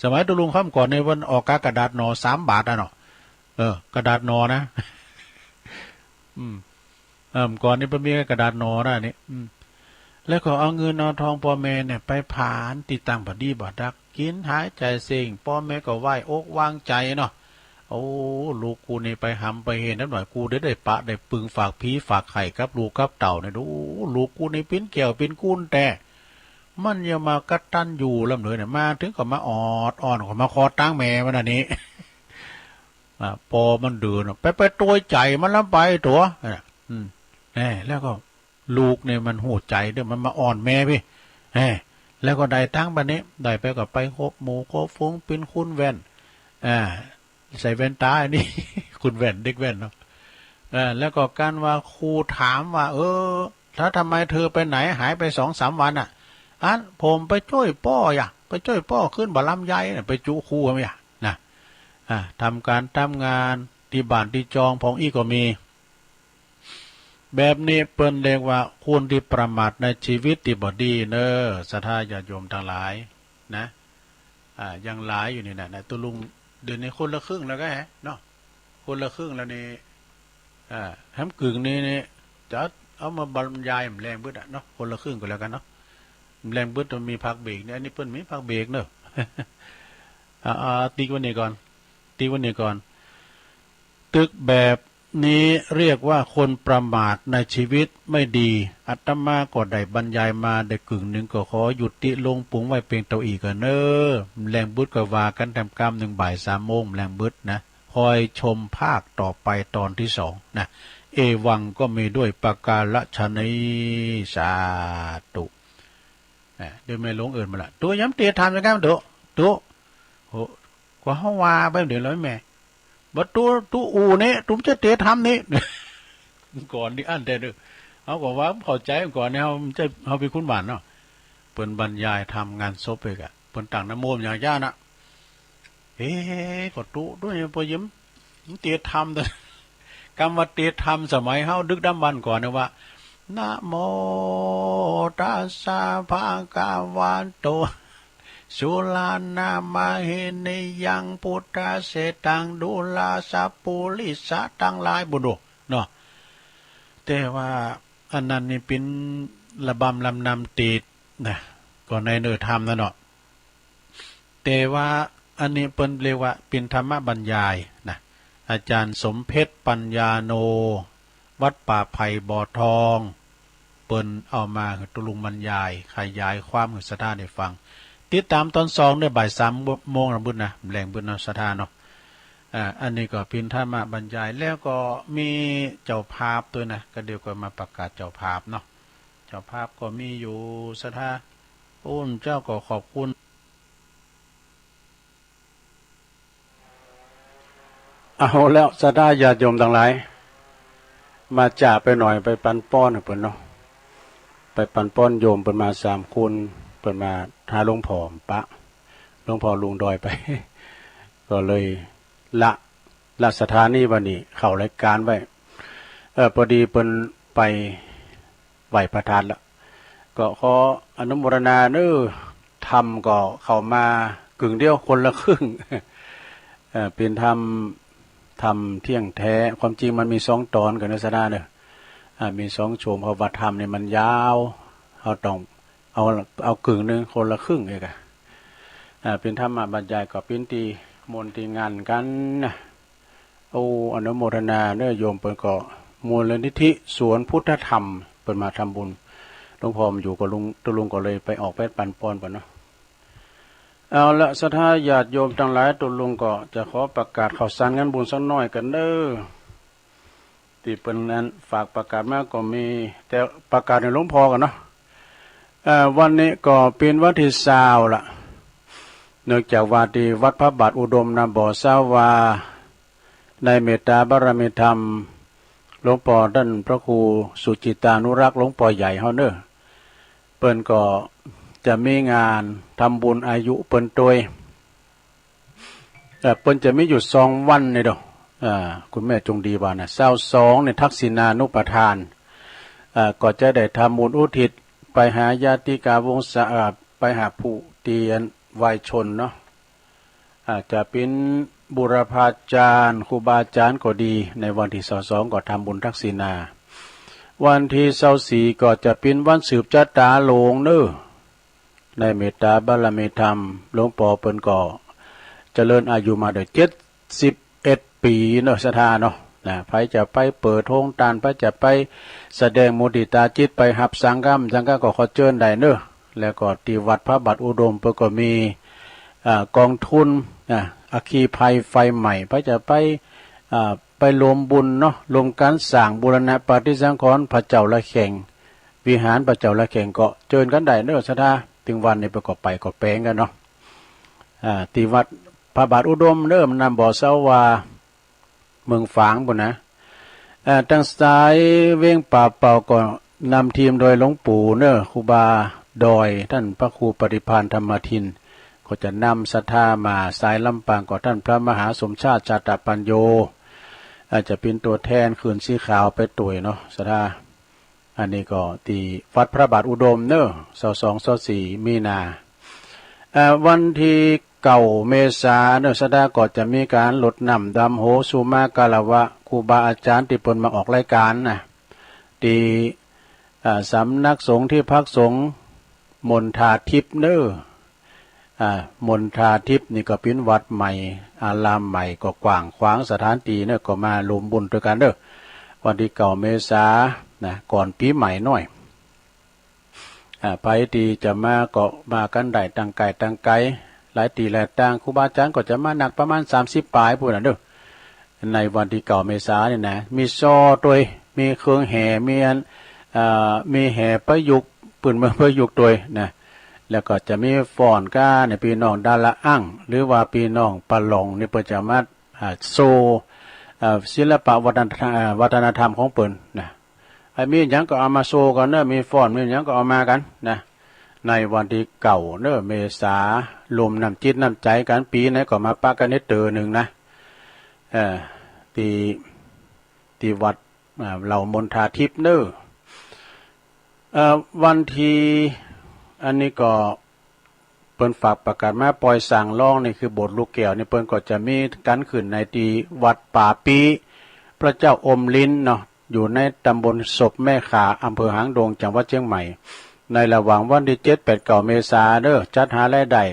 สมัยตุ๊ลุงคำก่อนเนี่ย เปิ้นออกกากระดาษหนอสามบาทอะเนาะ เออ กระดาษหนอนะ อืม เออ ก่อนนี่เปิ้นมีกระดาษหนอนะนี่ อืม แล้วก็เอาเงินเอาทองพ่อแม่เนี่ย ไปผ่านตี้ตังบ่ดีบ่ดัก กินหายใจเซ็ง พ่อแม่ก็ไว้อกวางใจเนาะ โอ้ ลูกกูนี่ไปหำไปเฮียนนักหน่อย กูได้ ได้ปะได้ปึง ฝากผีฝากไข่กับลูกกับเต้าเนี่ย ดู ลูกกูนี่เป็นแก้วเป็นกูนแต๊ มันอย่ามากตัญญูล้ำเหลือเนี่ย มาถึงก็มาออดอ้อน ก็มาขอตังค์แม่มันอันนี้ อ่ะ ปอมันเดินออกไป ไปตวยใจ๋มันแล้วไปตั๋ว อ่ะ อืม แน่ แล้วก็ลูกเนี่ยมันฮู้ใจ๋เด้อ มันมาอ้อนแม่พี่ แน่ แล้วก็ได้ตังค์บัดนี้ ได้ไปก็ไปคบหมู่คบฝูง เป็นคุณแว่น อ่า ใส่แว่นตาอันนี้ คุณแว่น เด็กแว่นเนาะ เออ แล้วก็การว่าครูถามว่า เออ แล้วทำไมเธอไปไหน หายไปสองสามวันอ่ะ อันผมไปจ้วยป้ออย่ะ ไปจ้วยป้อขึ้นบ่อลำไยน่ะ ไปจุครูมาอย่ะนะ อ่า ทำการทำงานตี้บ้านตี้จองพ่องอี้ก็มี แบบนี้เปิ้นเรียกว่าคนที่ประมาทในชีวิตตี้บ่ดีเนอะ ศรัทธาญาติโยมทั้งหลายนะ อ่า ยังหลายอยู่นี่นะ นะ ตุ๊ลุง เดี๋ยวนี้คนละครึ่งแล้วก็แฮะเนาะ คนละครึ่งแล้วนี่ อ่า แหมกึ่งนี้นี่ จะเอามาบรรยายมันแรงเบิดอะเนาะ คนละครึ่งก็แล้วกันเนาะ มันแรงเบิด มันมีพักเบรกนี่ อันนี้เปิ้นมีพักเบรกเนอะ อ่า อ่า ติ๊กไว้นี่ก่อน ติ๊กไว้นี่ก่อน ตึกแบบนี้เรียกว่าคนประมาทในชีวิตไม่ดี อาตมาก็ได้บรรยายมาได้กึ่งหนึ่ง ก็ขอยุติลงปุงไว้เพียงเต้าอี้ก่อนเนอะ แรงเบิดก็ว่ากันแถมกำหนึ่ง บ่ายสามโมง แรงเบิดนะ คอยชมภาคต่อไปตอนที่สองนะ เอวังก็มีด้วยประการฉะนี้ สาธุ อ่ะ เดี๋ยวแม่หลวงเอิ้นมาละ ตุ๊ ย้ำเตรียมทำนะครับ ตุ๊ ตุ๊ โห กว่าเฮาว่าไปเดี๋ยวแล้วแม่ บ่ตุ๊ ตุ๊ อู่นี่ ตุ๊ จะเตรียมทำนี่ ก่อนนี่อันแต่เด้อ เฮาก็ว่าเข้าใจ๋ก่อนนี่ เฮาจะ เฮาเป็นคนบ้านเนาะ เปิ้นบรรยายธรรมงานศพไปกะ เปิ้นตั้งนะโมอย่างจ้านะ เอ๊ะ ก็ตุ๊ ตุ๊ นี่พอยิ้ม มันเตรียมทำเด้อ กำว่าเตรียมทำสมัยเฮาดึกดำบรรพ์ก่อนเนี่ยว่า นะโมตัสสะภะคะวะโต สุรานามาหินิยัง พุทธาเสตัง ดูราสะปุริสะตังหลายบุญดูเนาะ แต่ว่าอันนั้นนี่เป็นระบำลำนำเตรียมนะ ก็ในเนื้อธรรมนั่นเนาะ แต่ว่าอันนี้เปิ้นเรียกว่าเป็นธรรมบรรยายนะ อาจารย์สมเพชรปัญญาโน วัดป่าไผ่บ่อทอง เปิ้นเอามาหื้อตุ๊ลุงบรรยาย ขยายความหื้อศรัทธาได้ฟัง ติดตามตอนสองเด้อ บ่ายสามโมงนะเบิดนะ แรงเบิดเนาะ ศรัทธาเนาะ อ่า อันนี้ก็เป็นธรรมบรรยาย แล้วก็มีเจ้าภาพด้วยนะ ก็เดี๋ยวก็มาประกาศเจ้าภาพเนาะ เจ้าภาพก็มีอยู่ ศรัทธา โอ้ เจ้าก็ขอบคุณ เอาแล้ว ศรัทธาญาติโยมทั้งหลาย มาจ่าไปหน่อย ไปปันป้อนให้เปิ้นเนาะ ไปปันป้อนโยมเปิ้นมาสามคน เปิ้นมาหาหลวงพ่อปะ หลวงพ่อลุงดอยไป ก็เลยละ ละศรัทธานี่วันนี้เข้ารายการไว้ เออ พอดีเปิ้นไปไหว้พระธาตุละ ก็ขออนุโมทนาเนอะ ธรรมก็เข้ามากึ่งเดียว คนละครึ่ง เอ่อ เป็นธรรม ธรรมเที่ยงแท้ ความจริงมันมีสองตอนกันนะศรัทธาเนอะ อ่า มีสองโฉม เพราะว่าธรรมนี่มันยาว เฮาต้องเอา เอากึ่งหนึ่ง คนละครึ่งเองอะ อ่า เป็นธรรมบรรยายก็เป็นตี้ม่วนตี้งันกันนะ โอ้ อนุโมทนาเนอะ โยมเปิ้นก็ มูลนิธิสวนพุทธธรรม เปิ้นมาทำบุญ หลวงพ่อบ่อยู่ก็ลุง ตุ๊ลุงก็เลยไปออกไปปันป้อนเปิ้นเนาะ เอาละ ศรัทธาญาติโยมทั้งหลาย ตุ๊ลุงก็จะขอประกาศข่าวสารงานบุญสักหน่อยกันเนอะ ที่เปิ้นอันฝากประกาศมาก็มี แต่ประกาศในหลวงพ่อกันเนาะ เอ่อ วันนี้ก็เป็นวันที่ซาวละ เนื่องจากว่าที่วัดพระบาทอุดมนะ บ่ทราบว่า ในเมตตาบารมีธรรม หลวงพ่อท่านพระครูสุจิตานุรักษ์ หลวงพ่อใหญ่เฮาเนอะ เปิ้นก็จะมีงานทำบุญอายุเปิ้นตวย เอ่อ เปิ้นจะมีอยู่สองวันนี่เด้อ อ่า คุณแม่จงดีว่านะ ซาวสอง ในทักษิณานุปทาน เอ่อ ก็จะได้ทำบุญอุทิศไปหาญาติกาวงศา เอ่อ ไปหาผู้ที่ไหว้ชนเนาะ อาจจะเป็นบุรพาจารย์ ครูบาอาจารย์ก็ดี ในวันที่ซาวสอง ก็ทำบุญทักษิณา วันที่ซาวสี่ ก็จะเป็นวันสืบชะตาหลวงเนอะ ในเมตตาบารมีธรรม หลวงพ่อเปิ้นก็เจริญอายุมาได้เจ็ดสิบเอ็ดปีเนอะ ศรัทธาเนาะ นะ ใผจะไปเปิดโฮงตาน ใผจะไปแสดงมุทิตาจิต ไปฮับสังฆะ สังฆะก็ขอเจิญได้เนอะ แล้วก็ที่วัดพระบาทอุดมเปิ้นก็มี อ่า กองทุน นะ อัคคีภัยไฟไหม้ ใผจะไป อ่า ไปรวมบุญเนาะ รวมกันสร้างบูรณะปฏิสังขรณ์พระเจ้าละแข่ง วิหารพระเจ้าละแข่งก็เจิญกันได้เนอะ ศรัทธา ถึงวันนี้เปิ้นก็ไปก็แปลงกันเนาะ อ่า ที่วัดพระบาทอุดมเนอะ นำบ่อเสาว่า เมืองฝางปุ้นนะ เอ่อ ทางสายเวียงป่าเป่าก็นำทีมโดยหลวงปู่เนอะ ครูบาดอย ท่านพระครูปฏิภาณธรรมทิน ก็จะนำศรัทธามา สายลำปางก็ท่านพระมหาสมชาติ ชาตปัญโญ อาจจะเป็นตัวแทนคืนสีขาวไปตวยเนาะ ศรัทธา อันนี้ก็ที่วัดพระบาทอุดมเนอะ ซาวสอง ซาวสี่ มีนา เอ่อ วันที่เก้าเมษาเนอะ ศรัทธาก็จะมีการรดน้ำดำหัวสู่มาคารวะครูบาอาจารย์ที่เปิ้นมาออกรายการนะ ที่ อ่า สำนักสงฆ์ที่พักสงฆ์มณฑาทิพย์เนอะ อ่า มณฑาทิพย์นี่ก็เป็นวัดใหม่ อารามใหม่ ก็กว้างขวางสถานที่เนอะ ก็มาร่วมบุญด้วยกันเนอะ วันที่เก้าเมษานะ ก่อนปีใหม่หน่อย อ่า ใผที่จะมาก็มากันได้ ตั้งใก้ตั้งไก๋ หลายตี้หลายตาง ครูบาอาจารย์ก็จะมานักประมาณสามสิบปลายปุ้นนะเนอะ ในวันที่เก้าเมษานี่นะ มีซอตวย มีเครื่องแห่ มีอัน อ่า มีแห่ประยุกต์ ปืนเมืองประยุกต์ตวยนะ แล้วก็จะมีฟ้อนก้าในพี่น้องดาละอั้ง หรือว่าพี่น้องปะหล่องนี่เปิ้นจะมา อ่า โชว์ อ่า ศิลปะวัฒนธรรม อ่า วัฒนธรรมของเปิ้นนะ ไอ้มีหยังก็เอามาโชว์กันเนอะ มีฟ้อนมีหยังก็เอามากันนะ ในวันที่เก้าเนอะ เมษา รวมน้ำจิตน้ำใจกัน ปีไหนก็มาปะกันให้เตอหนึ่งนะ เอ่อ ที่ ที่วัด อ่า เหล่ามณฑาทิพย์เนอะ เอ่อ วันที่ อันนี้ก็ เปิ้นฝากประกาศมา ปอยสางร้องนี่คือโบสถ์ลูกแก้วนี่ เปิ้นก็จะมีกันขึ้นในที่วัดป่าปี้ พระเจ้าอมลิ้นเนาะ อยู่ในตำบลศพแม่ขา อำเภอหางดง จังหวัดเชียงใหม่ ในระหว่างวันที่เจ็ด แปด เก้า เมษาเด้อ จัดหารายได้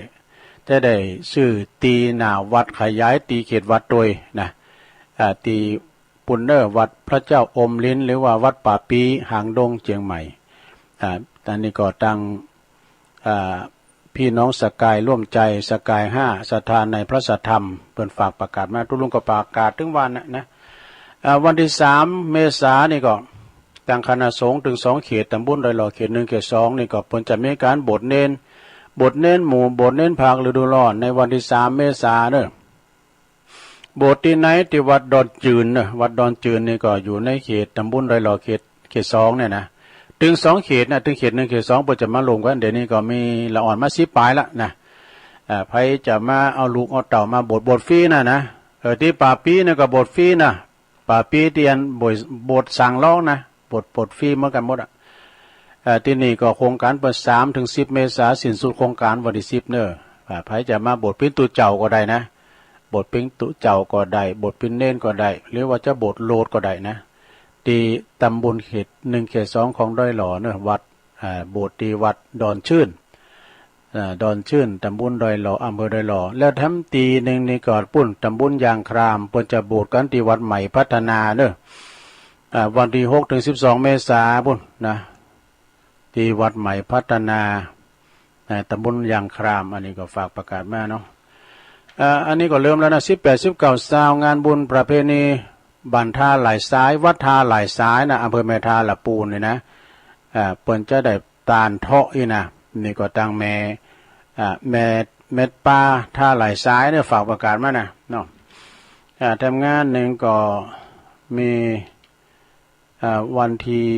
จะได้ซื้อตีหน้าวัด ขยายตีเขตวัดตวยนะ อ่า ตี ปุ้นเนอะ วัดพระเจ้าอมลิ้น หรือว่าวัดป่าปี้ หางดง เชียงใหม่ อ่า อันนี้ก็ตัง อ่า พี่น้องสกายร่วมใจ สกายห้า ศรัทธาในพระสัทธรรม เปิ้นฝากประกาศมา ตุ๊ลุงก็ประกาศถึงวันนะนะ อ่า วันที่สามเมษานี่ก็ ตังคณะสงฆ์ตึงสองเขต ตำบลดอยหล่อเขตหนึ่ง เขตสองนี่ก็ เปิ้นจะมีการโบสถ์เณร โบสถ์เณรหมู่ โบสถ์เณรภาคฤดูร้อน ในวันที่สามเมษาเนอะ โบสถ์ตี้ไหน ตี้วัดดอนจืนเนอะ วัดดอนจืนนี่ก็อยู่ในเขตตำบลดอยหล่อ เขต เขตสองเนี่ยนะ ตึงสองเขตนะ ตึงเขตหนึ่ง เขตสอง เปิ้นจะมารวมกัน เดี๋ยวนี้ก็มีละอ่อนมาสิบปลายละนะ อ่า ใผจะมาเอาลูกเอาเต้ามาโบสถ์ โบสถ์ฟรีนะนะ เออ ตี้ป่าปี้นี่ก็โบสถ์ฟรีนะ ป่าปี้ตี้อันโบสถ์ โบสถ์สางร้องนะ โบสถ์ โบสถ์ฟรีเหมือนกันหมดอะ เอ่อ ตี้นี่ก็โครงการเปิ้น สามถึงสิบเมษา สิ้นสุดโครงการวันที่สิบเนอะ อ่า ใผจะมาโบสถ์เป๋นตุ๊เจ้าก็ได้นะ โบสถ์เป๋นตุ๊เจ้าก็ได้ โบสถ์เป๋นเณรก็ได้ หรือว่าจะโบสถ์โลดก็ได้นะ ตี้ตำบลเขตหนึ่ง เขตสอง ของดอยหล่อเนอะ วัด อ่า โบสถ์ตี้วัดดอนชื่น อ่า ดอนชื่น ตำบลดอยหล่อ อำเภอดอยหล่อ แล้วแถมตี้หนึ่งนี่ก็ปุ้น ตำบลยางคราม เปิ้นจะโบสถ์กันตี้วัดใหม่พัฒนาเนอะ อ่า วันที่หกถึงสิบสองเมษาปุ้นนะ ตี้วัดใหม่พัฒนา อ่า ตำบลยางคราม อันนี้ก็ฝากประกาศมาเนาะ อ่า อันนี้ก็เริ่มแล้วนะ สิบแปด สิบเก้า ซาว งานบุญประเพณี บ้านท่าหลายซ้าย วัดท่าหลายซ้ายนะ อำเภอแม่ทาละปูนนี่นะ เอ่อ เปิ้นจะได้ตานเทาะอีนะ นี่ก็ตังแม่ เอ่อ แม่ แม่ป้าท่าหลายซ้ายเนี่ยฝากประกาศมานะเนาะ เอ่อ ทำงานหนึ่งก็มี เอ่อ วันที่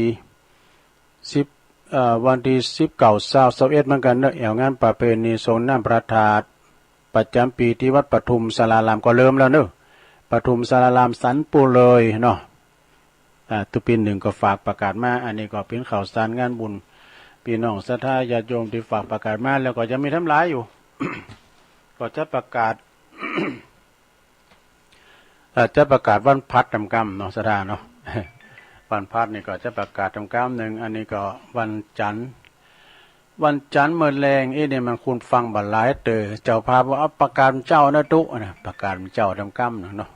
สิบ เอ่อ วันที่สิบเก้า ซาว ซาวเอ็ด เหมือนกันเนอะ แอวงานประเพณีส่งน้ำพระธาตุประจำปีที่วัดปทุมสารารามก็เริ่มแล้วเนอะ ปทุมสารารามสันปูเลยเนาะ อ่า ตุปีหนึ่งก็ฝากประกาศมา อันนี้ก็เป็นข่าวสารงานบุญ พี่น้องศรัทธาญาติโยมที่ฝากประกาศมา แล้วก็ยังมีทำหลายอยู่ ก็จะประกาศ เอ่อ จะประกาศวันพัดทำกำเนาะ ศรัทธาเนาะ วันพัดนี่ก็จะประกาศทำกำหนึ่ง อันนี้ก็วันจันทร์ วันจันทร์มื้อแลง เอ๊ะ นี่มันคุณฟังบ่หลายเต๋อ เจ้าภาพว่าเอาประกาศเจ้านะตุ๊นะ ประกาศเจ้าทำกำหนึ่งเนาะ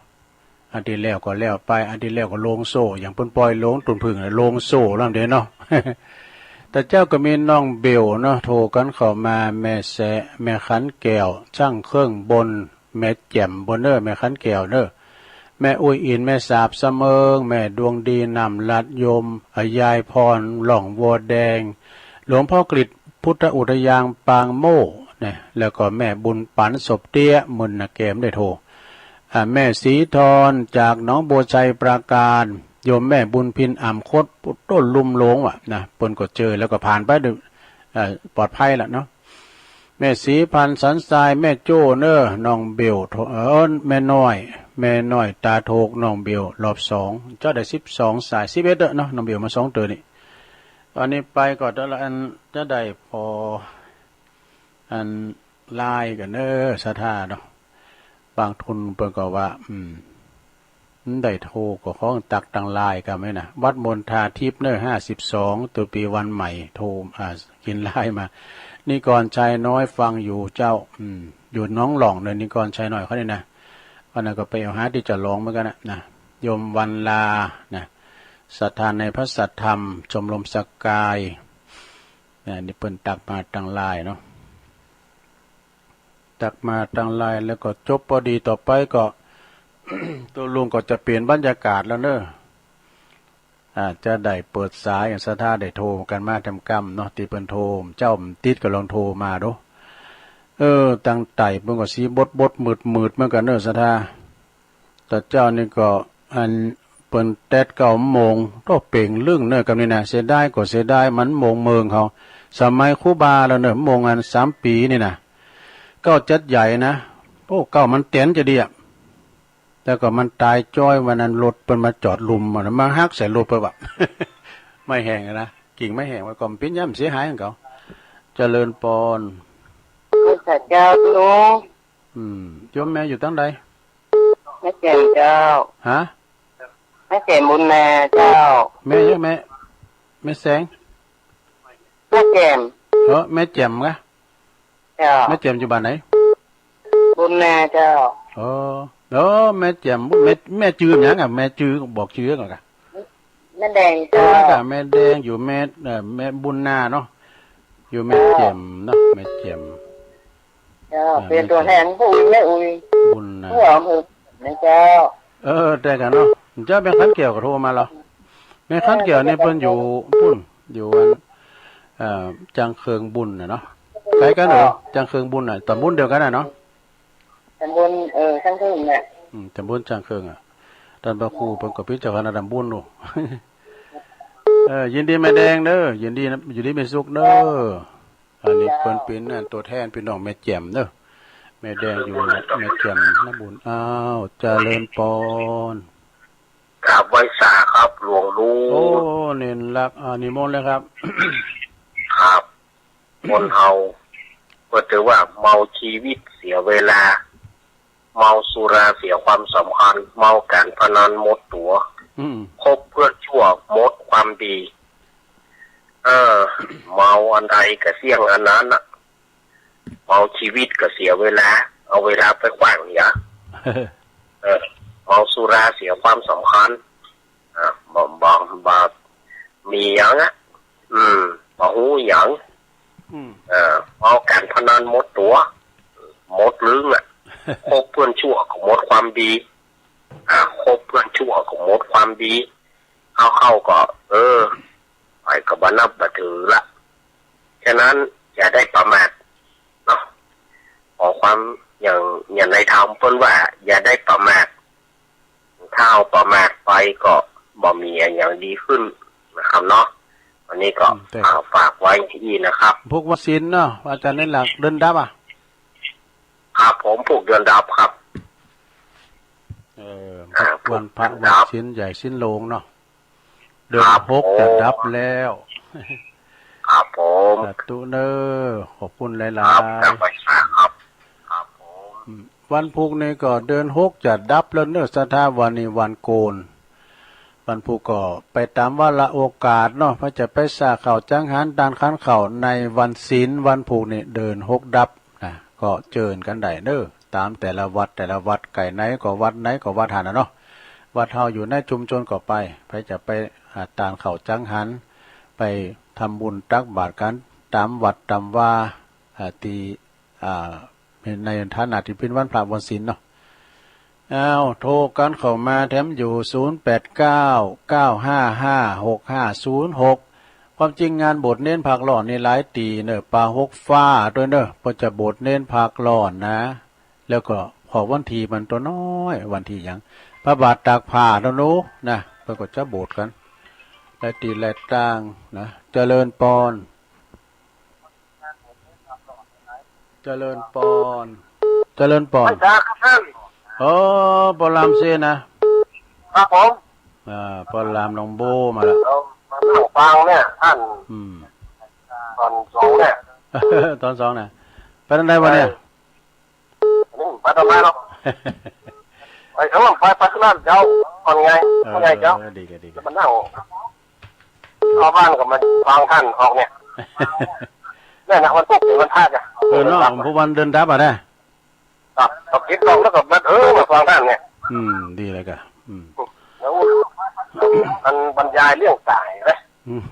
อันที่แล้วก็แล้วไป อันที่แล้วก็ลงโซ่ อย่างเปิ้นปล่อยลงตุ่นผึ่งน่ะ ลงโซ่แล้วเด้เนาะ แต่เจ้าก็มีน้องเบลเนาะ โทรกันเข้ามา แม่แสะ แม่ขันแก้ว ช่างเครื่องบน แม่แจ่มบนเนอ แม่ขันแก้วเนอ แม่อุ้ยอิน แม่สาบสะเมิง แม่ดวงดี น้ำลัดยม อายายพร หล่องวัวแดง หลวงพ่อกฤษ พุทธอุทยานปางโม่เนี่ย แล้วก็แม่บุญปัน ศพเตี้ย มึนนะเกมได้โทร อ่า แม่ศรีทร จากหนองบัวไชยปราการ โยมแม่บุญพิน อ่ำคด ต้นลุมหลวงว่ะนะ เปิ้นก็เจอแล้วก็ผ่านไปด้วย เอ่อ ปลอดภัยละเนาะ แม่ศรีพันธ์ สันทราย แม่โจ้เนอ น้องเบล โท เออ แม่น้อย แม่น้อยตาโทก น้องเบล รอบสอง เจ้าได้สิบสองสาย สิบเอ็ดเด้อเนาะ น้องเบลมาสองเต๋อนี่ ตอนนี้ไปก็แต่ละอันจะได้พอ อันไลน์กันเนอ ศรัทธาเนาะ บางทุนเปิ้นก็ว่า อืม มันได้โทรก็ของตักตังไลน์กันไหมนะ วัดมณฑาทิพย์เนอ ห้าสิบสอง ตัวปีวันใหม่ โทร อ่า กินไลน์มา นิกรชัยน้อยฟังอยู่เจ้า อืม อยู่หนองหล่องเนอ นิกรชัยน้อยเขานี่นะ วันนั้นก็ไปเอาหาที่จะหลองเหมือนกันนะ นะ โยมวันลา นะ ศรัทธาในพระสัทธรรม ชมรมสกาย นะ นี่เปิ้นตักมาตังไลน์เนาะ ตักมาตังไลน์แล้วก็จบพอดี ต่อไปก็ ตัวลุงก็จะเปลี่ยนบรรยากาศแล้วเนอะ อ่า จะได้เปิดสาย ศรัทธาได้โทรกันมาทำกำเนาะ ที่เปิ้นโทร เจ้าติดก็ลองโทรมาดู เออ ตังไต่เปิ้นก็สีบดบดมืดมืดเหมือนกันเนอะ ศรัทธา แต่เจ้านี่ก็อันเปิ้นแต๊ดเก้าโมง โต้เป่งลึ่งเนอะ กำนี้นะ เสียดายก็เสียดาย มันโมงเมืองเขา สมัยครูบาแล้วเนอะ โมงอันสามปีนี่นะ เก้าจัดใหญ่นะ โอ้ เก้ามันเต็นจะดีอะ แล้วก็มันตายจ้อยวันนั้น รถเปิ้นมาจอดลุมอะนะ มาหักใส่รถเปิ้นว่ะ ไม้แห้งอะนะ กิ่งไม้แห้งไว้ก่อน ปิ้นย่ำเสียหายของเขา เจริญปอน พระเจ้าลุง อืม โยมแม่อยู่ตั้งใด แม่แจ่มเจ้า ฮะ แม่แจ่มบุญนาเจ้า แม่ยังแม่ แม่แสง แม่แจ่ม เออ แม่แจ่มกะ เจ้า แม่แจ่มอยู่บ้านไหน บุญนาเจ้า เออ เออ แม่แจ่ม แม่ แม่จื่อหยังอะ แม่จื่อ บอกจื่อก่อนกะ แม่แดง เออ เจ้า กะแม่แดง อยู่แม่ เอ่อ แม่บุญนาเนาะ อยู่แม่แจ่มเนาะ แม่แจ่ม เจ้า อ่า เป็นตัวแทนผู้อุ้ยแม่อุ้ย บุญนา ผู้อำเภอนะเจ้า เออ แต่กันเนาะ เจ้าแม่ขันแก้วก็โทรมาเหรอ แม่ขันแก้วนี่เปิ้นอยู่ปุ้น อยู่อัน เอ่อ จางเคิงบุญน่ะเนาะ ไกลกันเหรอ จางเคิงบุญน่ะ ตำบลเดียวกันน่ะเนาะ ตำบล เออ จางเคิงน่ะ อืม ตำบลจางเคิงอะ ต้านพระครูเปิ้นก็เป็นเจ้าคณะตำบลโน่น เออ ยินดีแม่แดงเด้อ ยินดีนะ อยู่ดีมีสุขเด้อ อันนี้เปิ้นเป็น อ่า ตัวแทนพี่น้องแม่แจ่มเด้อ แม่แดงอยู่แม่แจ่มนะบุญ อ้าว เจริญปอน กราบไหว้สาครับหลวงลุง โอ้ เน้นรัก อ่า นิมนต์เลยครับ ครับ คนเฮาก็ถือว่าเมาชีวิตเสียเวลา เมาสุราเสียความสำคัญ เมาการพนันหมดตัว อืม คบเพื่อนชั่วหมดความดี เออ เมาอันใดก็เสี่ยงอันนั้นน่ะ เมาชีวิตก็เสียเวลา เอาเวลาไปขว้างอย่า เออ เมาสุราเสียความสำคัญ อ่ะ บ่ บ่ บ่มีหยังอ่ะ อืม บ่ฮู้หยัง อืม เออ เมาการพนันหมดตัว หมดลึงอ่ะ คบเพื่อนชั่วก็หมดความดี อ่ะ คบเพื่อนชั่วก็หมดความดี เอาเข้าก็ เออ ไปก็บ่นับบ่ถือละ ฉะนั้นอย่าได้ประมาทเนาะ ขอความอย่าง อย่างในธรรมเปิ้นว่า อย่าได้ประมาท ถ้าเอาประมาทไปก็บ่มีอย่างดีขึ้นนะครับเนาะ อันนี้ก็ อืม แต่ อ่า ฝากไว้ที่นี่นะครับ พวกวันศีลเนาะ อาจารย์ในหลักเดือนดับอ่ะ ครับผม พวกเดือนดับครับ เออ อ่า พวกวันพระ พวกเดือนดับ วันศีลใหญ่ศีลหลวงเนาะ เดือน ครับ หก ผม จะดับแล้ว ครับผม สาธุเนอะ ขอบคุณหลายๆ ครับ ครับ ครับผม อืม วันพุธนี้ก็เดือนหกจะดับแล้วเนอะ ศรัทธา วันนี้วันโกน วันพุธก็ไปตามวาระโอกาสเนาะ เพื่อจะไปสร้างข้าวจังหัน ตานขันข้าวในวันศีล วันพุธนี้เดือนหกดับนะ ก็เจิญกันได้เนอะ ตามแต่ละวัดแต่ละวัด ไกลไหนก็วัดไหนก็วัดหั้นน่ะเนาะ วัดเฮาอยู่ในชุมชนก็ไป เพื่อจะไปหาตานข้าวจังหัน ไปทำบุญตักบาตรกัน ตามวัดตามวา อ่า ที่ อ่า ในฐานะที่เป็นวันพระวันศีลเนาะ อ้าว โทรกันเข้ามาแถมอยู่ ศูนย์แปดเก้า เก้าห้าห้า หกห้าศูนย์หก ความจริงงานโบสถ์เณรภาคร้อนนี่หลายตี้เนอะ ป่าหกฟ้าด้วยเนอะ เปิ้นจะโบสถ์เณรภาคร้อนนะ แล้วก็ขอวันที่มันตัวน้อย วันที่หยัง พระบาทตากผ้าเนาะหนูนะ เปิ้นก็จะโบสถ์กัน หลายตี้หลายตางนะ เจริญปอน เจริญปอน เจริญปอน อาจารย์ครับท่าน โอ้ ปอลามเซนะ ครับผม อ่า ปอลามหนองโบมาแล้ว เรามานั่งฟังเนี่ยท่าน อืม ตอนสองเนี่ย ตอนสองนะ ไปทางใดวะเนี่ย เออ นี่ไปทางไหนหรอก ไปทางนั้น ไป ไปทางนั้นเจ้า คนไง เออ คนไงเจ้า เออ ดีกัน ดีกัน แล้วมานั่ง เข้าบ้านก็มาฟังท่านออกเนี่ย นั่นนะ วันพุธเป็นวันพระจ้ะ เออเนาะ พวกวันเดือนดับอ่ะนะ ครับ ก็คิดลองแล้วก็มา เออ มาฟังท่านเนี่ย อืม ดีเลยกะ อืม แล้วมันบรรยายเรื่องตายนะ อืม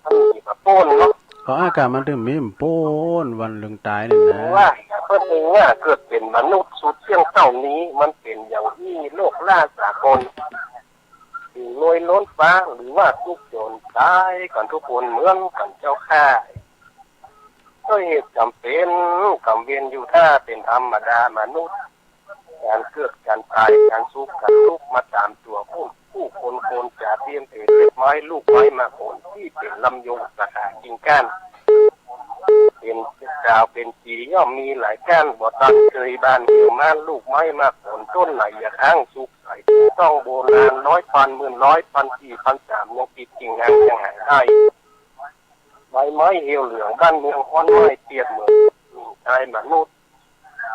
มันมีมาโป้นเนาะ เพราะอากาศมันถึงมีโป้นวันเรื่องตายนี่นะ ว่า เพิ่นเองว่าเกิดเป็นมนุษย์สุดเที่ยงเท่านี้ มันเป็นอย่างนี้โลกล่าสากล อยู่โดยล้นฟ้าหรือว่าทุกข์จนตายกันทุกคนเหมือนกันเจ้าข้า ด้วยเหตุจำเป็นกำเวียนอยู่ถ้าเป็นธรรมดามนุษย์ การเกิดการตายการสุขการทุกข์มาตามตัวผู้ผู้คนคนจะเตรียมเถิดเจ็บไม้ลูกไม้มาผลที่เป็นลำยงสาขากิ่งก้าน เป็นดาวเป็นปีย่อมมีหลายก้านบ่ตันเคยบานเดียวมาลูกไม้มาผลต้นไหนอย่าค้างสุขใสต้องโบราณร้อยพันหมื่นร้อยพันปีพันสามยังติดกิ่งงานยังหายได้ ใบไม้เหี่ยวเหลืองบ้านเมืองฮ้อนไหม้เปียกเหมือนหญิงชายมนุษย์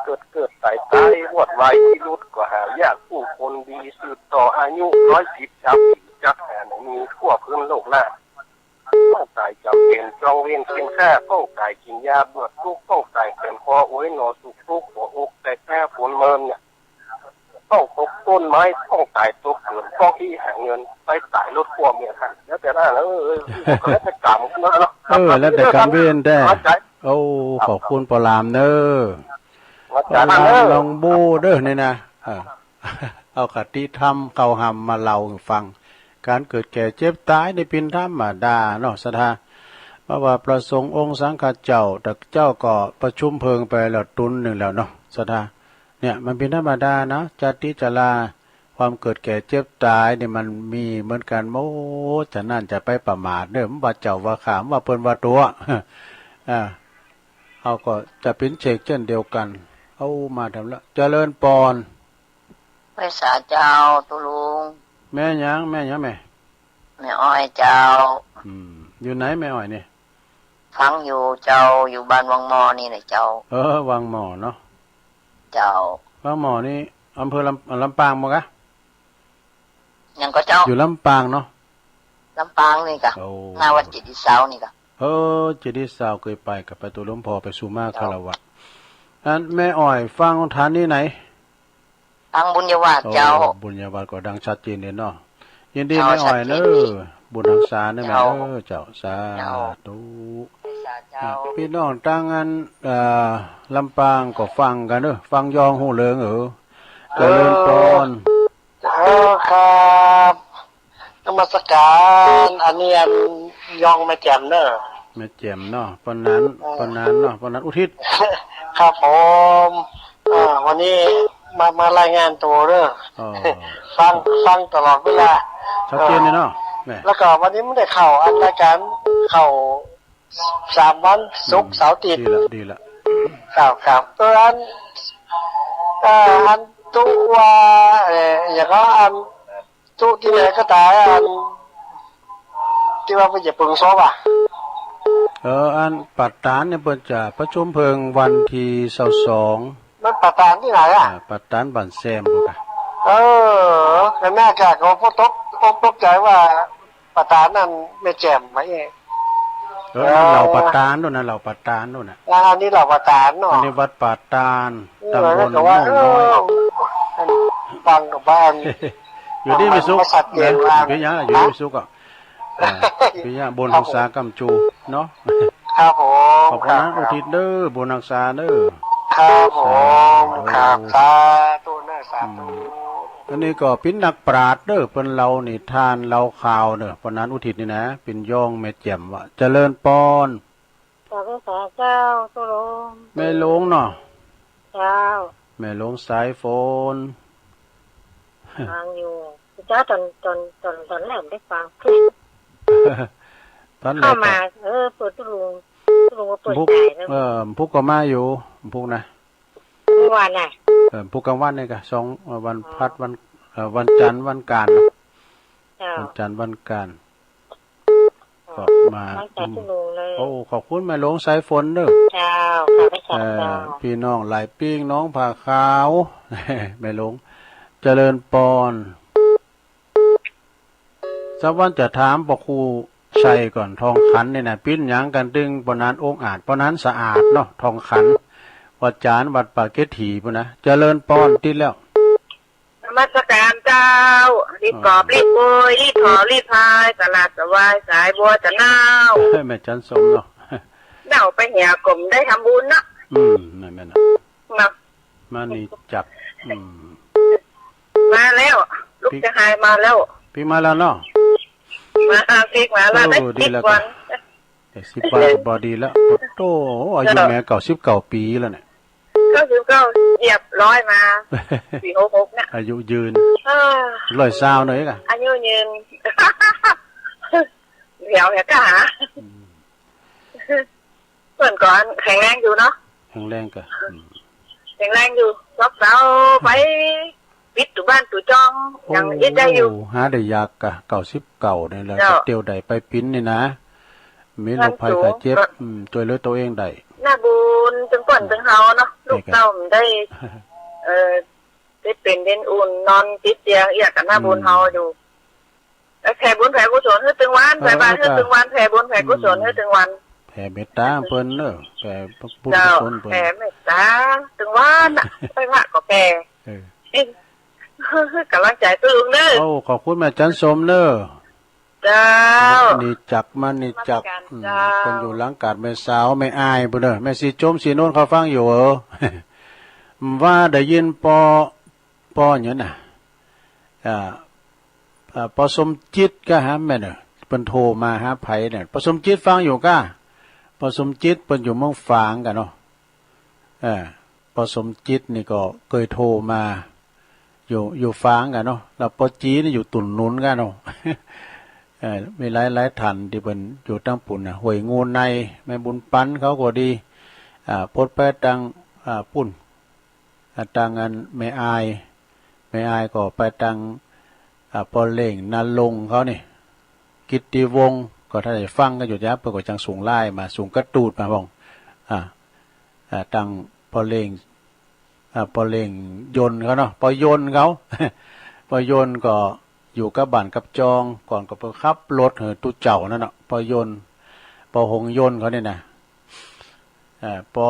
เกิดเกิดตายตายวอดวายพิรุธก็หายากผู้คนดีสืบต่ออายุร้อยสิบชาวปีจักหามีทั่วพื้นโลกล่า ต้องตายจำเป็นจองเวรเคียงข้าต้องตายกินยาบวชทุกข์ต้องตายแขนคอโอ้ยหนอสุขทุกข์หัวอกแต่แท้ผลเมินเนี่ย ต้องตกต้นไม้ต้องตายตกเกินต้องที่หาเงินไปตายรถพ่วงเนี่ยท่านแล้วแต่หน้าแล้วเออแล้วแต่กรรมนะเนาะ เออ แล้วแต่กรรมเวรแต่ เข้าใจ โอ้ ขอบคุณปอลามเนอะ อาจารย์ ปอลาม เออ หนองบูเด้อนี่นะ เออ เอาคติธรรมเข้าหำมาเล่าให้ฟัง การเกิดแก่เจ็บตายนี่เป็นธรรมดาเนาะศรัทธา เพราะว่าพระสงฆ์องค์สังฆเจ้า แต่เจ้าก็ประชุมเพลิงไปแล้วตุนหนึ่งแล้วเนาะศรัทธา เนี่ยมันเป็นธรรมดานะ ชาติชรา ความเกิดแก่เจ็บตายนี่มันมีเหมือนกันหมด ฉะนั้นจะไปประมาทเด้อ มันว่าเจ้าว่าข้า มันว่าเปิ้นว่าตัว อ่า เอาก็จะเป็นเชกเช่นเดียวกัน เอามาทำละ เจริญปอน ไหว้สาเจ้า ตุ๊ลุง แม่หยัง แม่หยังแม่ แม่อ้อยเจ้า อืม อยู่ไหนแม่อ้อยนี่ ฟังอยู่เจ้า อยู่บ้านวังหม้อนี่แหละเจ้า เออ วังหม้อเนาะ เจ้า วังหม้อนี่ อำเภอลำ ลำปางบ่กะ หยังก็เจ้า อยู่ลำปางเนาะ ลำปางนี่กะ โอ้ หน้าวัดเจดีย์เสานี่กะ เออ เจดีย์เสาเคยไปกะ ไปตัวหลวงพ่อไปสู่มาคารวะ อันแม่อ้อยฟังฐานนี้ไหน ทางบุญญาวาสเจ้า โอ้ บุญญาวาสก็ดังชัดเจนเลยเนาะ ยินดี เจ้า แม่อ้อยเนอะ ชัดเจนดี บุญหักษาเนอะแม่ เจ้า เนอะ เจ้า สา เจ้า ธุ สาเจ้า อ่ะ พี่น้องทางอัน เอ่อ ลำปางก็ฟังกันเนอะ ฟังยองหูเหลืองเออ เจริญปอน เออครับนมัสการอันนี้อันยองแม่แจ่มเนอะแม่แจ่มเนาะปานนั้นเออปานนั้นเนาะปานนั้นอุทิศครับผมเออวันนี้มามารายงานตัวเนอะอ๋อฟังฟังตลอดเวลาชัดเจนเลยเนาะแม่แล้วก็วันนี้ไม่ได้เข้าอันรายการเข้า สามวันศุกร์เสาร์อาทิตย์ดีละดีละครับครับเอออันเอ่ออันตุว่าเอ่ออย่างก็อันตุที่ไหนก็ตายอันที่ว่าไปจะปึงซอบ่ะเอออันประธานเนี่ยเปิ้นจะประชุมเพิ่งวันที่ซาวสองมันประธานที่ไหนอ่ะอ่าประธานบ้านแซมพุ้นกะเออแต่แม่กะก็พวกตกอกตกใจว่า ประธานนั่นแม่แจ่มไหมเองเออเหล่าประธานโน่นนะเหล่าประธานโน่นนะอ่าอันนี้เหล่าประธานเนาะอันนี้วัดประธานเออตำบลแล้วก็ว่าม่วงน้อยเออฟังกับบ้านอยู่ดีมีสุขมาสัตว์เย็นนะว่าเป็นยังไงอยู่ดีมีสุขอ่ะอ่าเป็นยังบุญรักษากำจูเนาะครับผมขอบคุณนะอุทิศเด้อบุญรักษาเด้อครับผมครับสาธุนะสาธุ อันนี้ก็เป็นนักปราชญ์เด้อเปิ้นเล่านิทานเล่าข่าวเด้อปานนั้นอุทิศนี่นะเป็นย่องแม่แจ่มว่าเจริญปอนสาธุสาธุเจ้าตุลงแม่หลวงเนาะเจ้าแม่หลวงสายฝนฟังอยู่เจ้าตอนตอนตอนตอนแรกได้ฟังตอนแรกเข้ามาเออเปิดตุลงตุลงก็เปิดใจแล้วเออพุกก็มาอยู่พุกนะ เมื่อวานน่ะเออพุธกลางวันนี่กะสองเอ่อวันพัดวันเอ่อวันจันทร์วันการเนาะเจ้าวันจันทร์วันการก็มาตั้งแต่ชั่วโมงเลยโอ้ขอบคุณแม่หลวงสายฝนเด้อเจ้าค่ะไม่สาเอ่อเจ้าพี่น้องหลายปิ้งน้องผ้าขาวแม่หลวงเจริญปอน สะวันจะถามปะครูชัยก่อนทองขันนี่นะปิ้นหยังกันตึงปะนั้นองอาจปะนั้นสะอาดเนาะทองขันวัดจานวัดปาเกตถีพุ้นนะเจริญปอนติดแล้วนมัสการเจ้ารีบกอบรีบโกยรีบถอรีบพายสลาดสวายสายบัวจะเน่าแม่จันสมเนาะเน่าไปเหี่ยกลมได้ทำบุญเนาะอืมนั่นแม่นนะเนาะ มานี่จักอืมมาแล้ว ลูกจะหายมาแล้วปีมาแล้วเนาะมาปีมาแล้วได้สิบวันได้สิบวันก็พอดีแล้วโอ้โหอายุแม่เก้าสิบเก้าปีแล้วเนี่ยเก้าสิบเก้าเหยียบร้อยมาสี่หกหกเนี่ยอายุยืนร้อยซาวหน่อยกะอายุยืนเดี๋ยวเหียกะหา เปิ้นก็แข็งแรงอยู่เนาะแข็งแรงกะแข็งแรงอยู่ซอกเซาไปปิดตู้บ้านตู้จ้องยังเฮ็ดได้อยู่หาได้ยากกะเก้าสิบเก้านี่แหละเตียวได้ไปปิ้นนี่นะมีโรคภัยไข้เจ็บช่วยเหลือตัวเองได้หน้าบุญตึงเปิ้นตึงเฮาเนาะลูกเต้ามันได้เอ่อได้เป็นเด่นอุ่นนอนติดเตียงเอียกกันหน้าบุญเฮาอยู่ แผ่บุญแผ่กุศลให้ตึงวันแผ่บ้านให้ตึงวันแผ่บุญแผ่กุศลให้ตึงวันแผ่เมตตาเปิ้นเนอะแผ่บุญกุศลเปิ้นแผ่เมตตาตึงวันน่ะไปพระก็แผ่เออกำลังใจตึงเนอะโอ้ขอบคุณแม่จันสมเนอะเจ้านี่จักมานี่จักคนอยู่หลังกาดแม่สาวแม่อายบุญเนอะแม่สีจมสีนวลเขาฟังอยู่เออว่าได้ยินปอปออย่างนั้นน่ะ อ่าอ่าปอสมจิตก็หาแม่เน่อเปิ้นโทรมาหาไผเนี่ยปอสมจิตฟังอยู่ก้าปอสมจิตเปิ้นอยู่เมืองฝางกันเนาะเออปอสมจิตนี่ก็เคยโทรมาอยู่อยู่ฝางกันเนาะแล้วปอจีนี่อยู่ตุ่นนุนกันเนาะเออมีหลายหลายท่านที่เปิ้นอยู่ตั้งปุ่นนะห้วยงูในแม่บุญปันเขาก็ดีอ่าพดไปตังอ่าปุ่น อ่าตังอันแม่อายแม่อายก็ไปตังอ่าปอเล่งนาลงเขานี่กิตติวงศ์ก็ถ้าได้ฟังก็อยู่จ้ะเปิ้นก็จังส่งไลน์มาส่งการ์ตูนมาบ้างอ่าอ่าตังปอเล่งอ่าปอเล่งยนต์เขาเนาะปอยนต์เขาปอยนต์ก็อยู่กับบ้านกับจองก่อนก็ไปขับรถหื้อตุ๊เจ้านั่นเนาะปอยนต์ปอหงยนต์เขานี่นะ อ่าปอ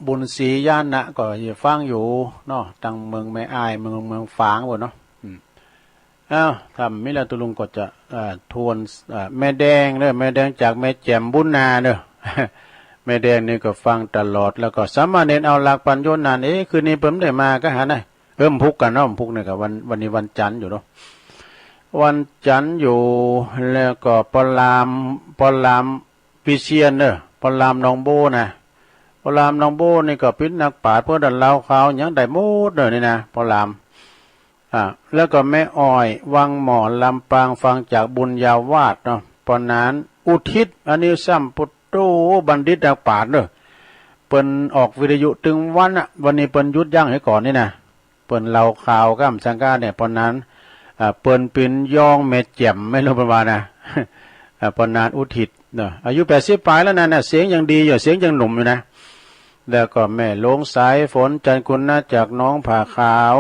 บุญศรีญาณะก็ฟังอยู่เนาะตังเมืองแม่อายเมืองเมืองฝางบ่เนาะอืมอ้าวถ้ามีแล้วตุลุงก็จะอ่าทวนอ่าแม่แดงเด้อแม่แดงจากแม่แจ่มบุญนาเด้อแม่แดงนี่ก็ฟังตลอดแล้วก็สามเณรเอาหลักปัญโยนานเอ๊ะคืนนี้เปิ้นได้มาก็หาไหน เออ วันพุธกันเนาะ วันพุธนี่ก็วัน วันนี้วันจันทร์อยู่เนาะ วันจันทร์อยู่ แล้วก็ปอลาม ปอลามปีเซียนเนอะ ปอลามหนองโบนะ ปอลามหนองโบนี่ก็เป็นนักปราชญ์ เปิ้นเล่าข่าวหยังได้หมดเลยนี่นะ ปอลาม อ่า แล้วก็แม่อ้อย วังหมอ ลำปาง ฟังจากบุญญาวาสเนาะ ปอนั้น อุทิศ อันนี้ซ้ำ ปุตโต บัณฑิตนักปราชญ์เนอะ เปิ้นออกวิทยุตึงวันอะ วันนี้เปิ้นหยุดยั้งไว้ก่อนนี่นะ เปิ้นเล่าข่าวก้ำสังกาเนี่ย ปอนั้น อ่า เปิ้นเป็นยองแม่แจ่ม ไม่รู้เปิ้นว่านะ อ่า ปอนั้น อุทิศเนาะ อายุแปดสิบปลายแล้วนะ เสียงยังดีอยู่ เสียงยังหนุ่มอยู่นะ แล้วก็แม่หลวงสายฝน จันทร์คุณนะ จากหนองผาขาว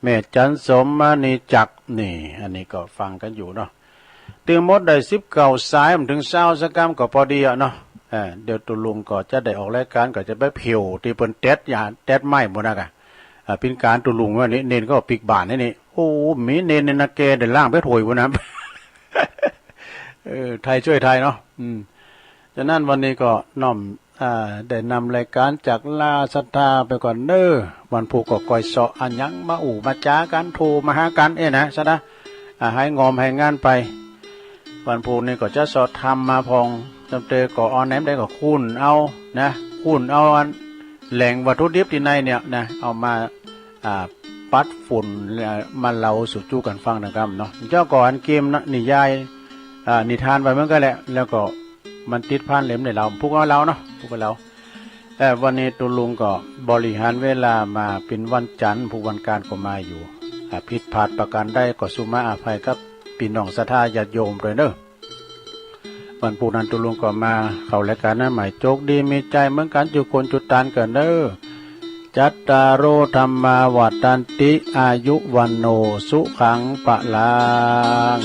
แม่จันทร์สม มณีจักร นี่ อันนี้ก็ฟังกันอยู่เนาะ ตึงหมดได้สิบเก้าสาย มันถึงซาวสักกำก็พอดีอะเนาะ เออ เดี๋ยวตุลุงก็จะได้ออกรายการ ก็จะไปเผียวที่เปิ้นเต็ดยาเต็ดไม้หมดนะกะ อ่า เป็นการตุลุงว่านี่ เนนก็ปิกบานนี่นี่ โอ้ มีเนนในนาแกได้ล่างเพชรหวยบุญนะ เออ ไทยช่วยไทยเนาะ อืม ฉะนั้นวันนี้ก็น้อม อ่า ได้นำรายการจากลาศรัทธาไปก่อนเนอะ วันพุธก็คอยเสาะอันหยังมาอู้มาจากัน โทรมาหากันเอ้นะ ศรัทธา อ่า ให้งอมให้งานไป วันพุธนี่ก็จะเสาะธรรมมาพอง จำเตอก็เอาแหนมได้ก็คูณเอานะ คูณเอาอันแหล่งวัตถุดิบที่ในเนี่ยนะ เอามา อ่า ปัดฝุ่น อ่า มาเล่าสู่จู้กันฟังนะครับเนาะ เจ้าก่อนเกมนะ นิยาย อ่า นิทานไปเหมือนกันแหละ แล้วก็มันติดพันเล่มในเรา พวกเราเนาะ พวกเรา เอ่อ วันนี้ตุลุงก็บริหารเวลามาเป็นวันจันทร์ พวกวันการก็มาอยู่ อ่า ผิดพลาดประการใดก็สุมาอภัยกับพี่น้องศรัทธาญาติโยมด้วยเนอะ วันพุธนั้นตุลุงก็มาเข้ารายการนะ หมายโจคดีมีใจเหมือนกัน จุคนจุตานกันเนอะ จัตตาโร ธัมมา วัฑฒันติ อายุ วัณโณ สุขัง พลัง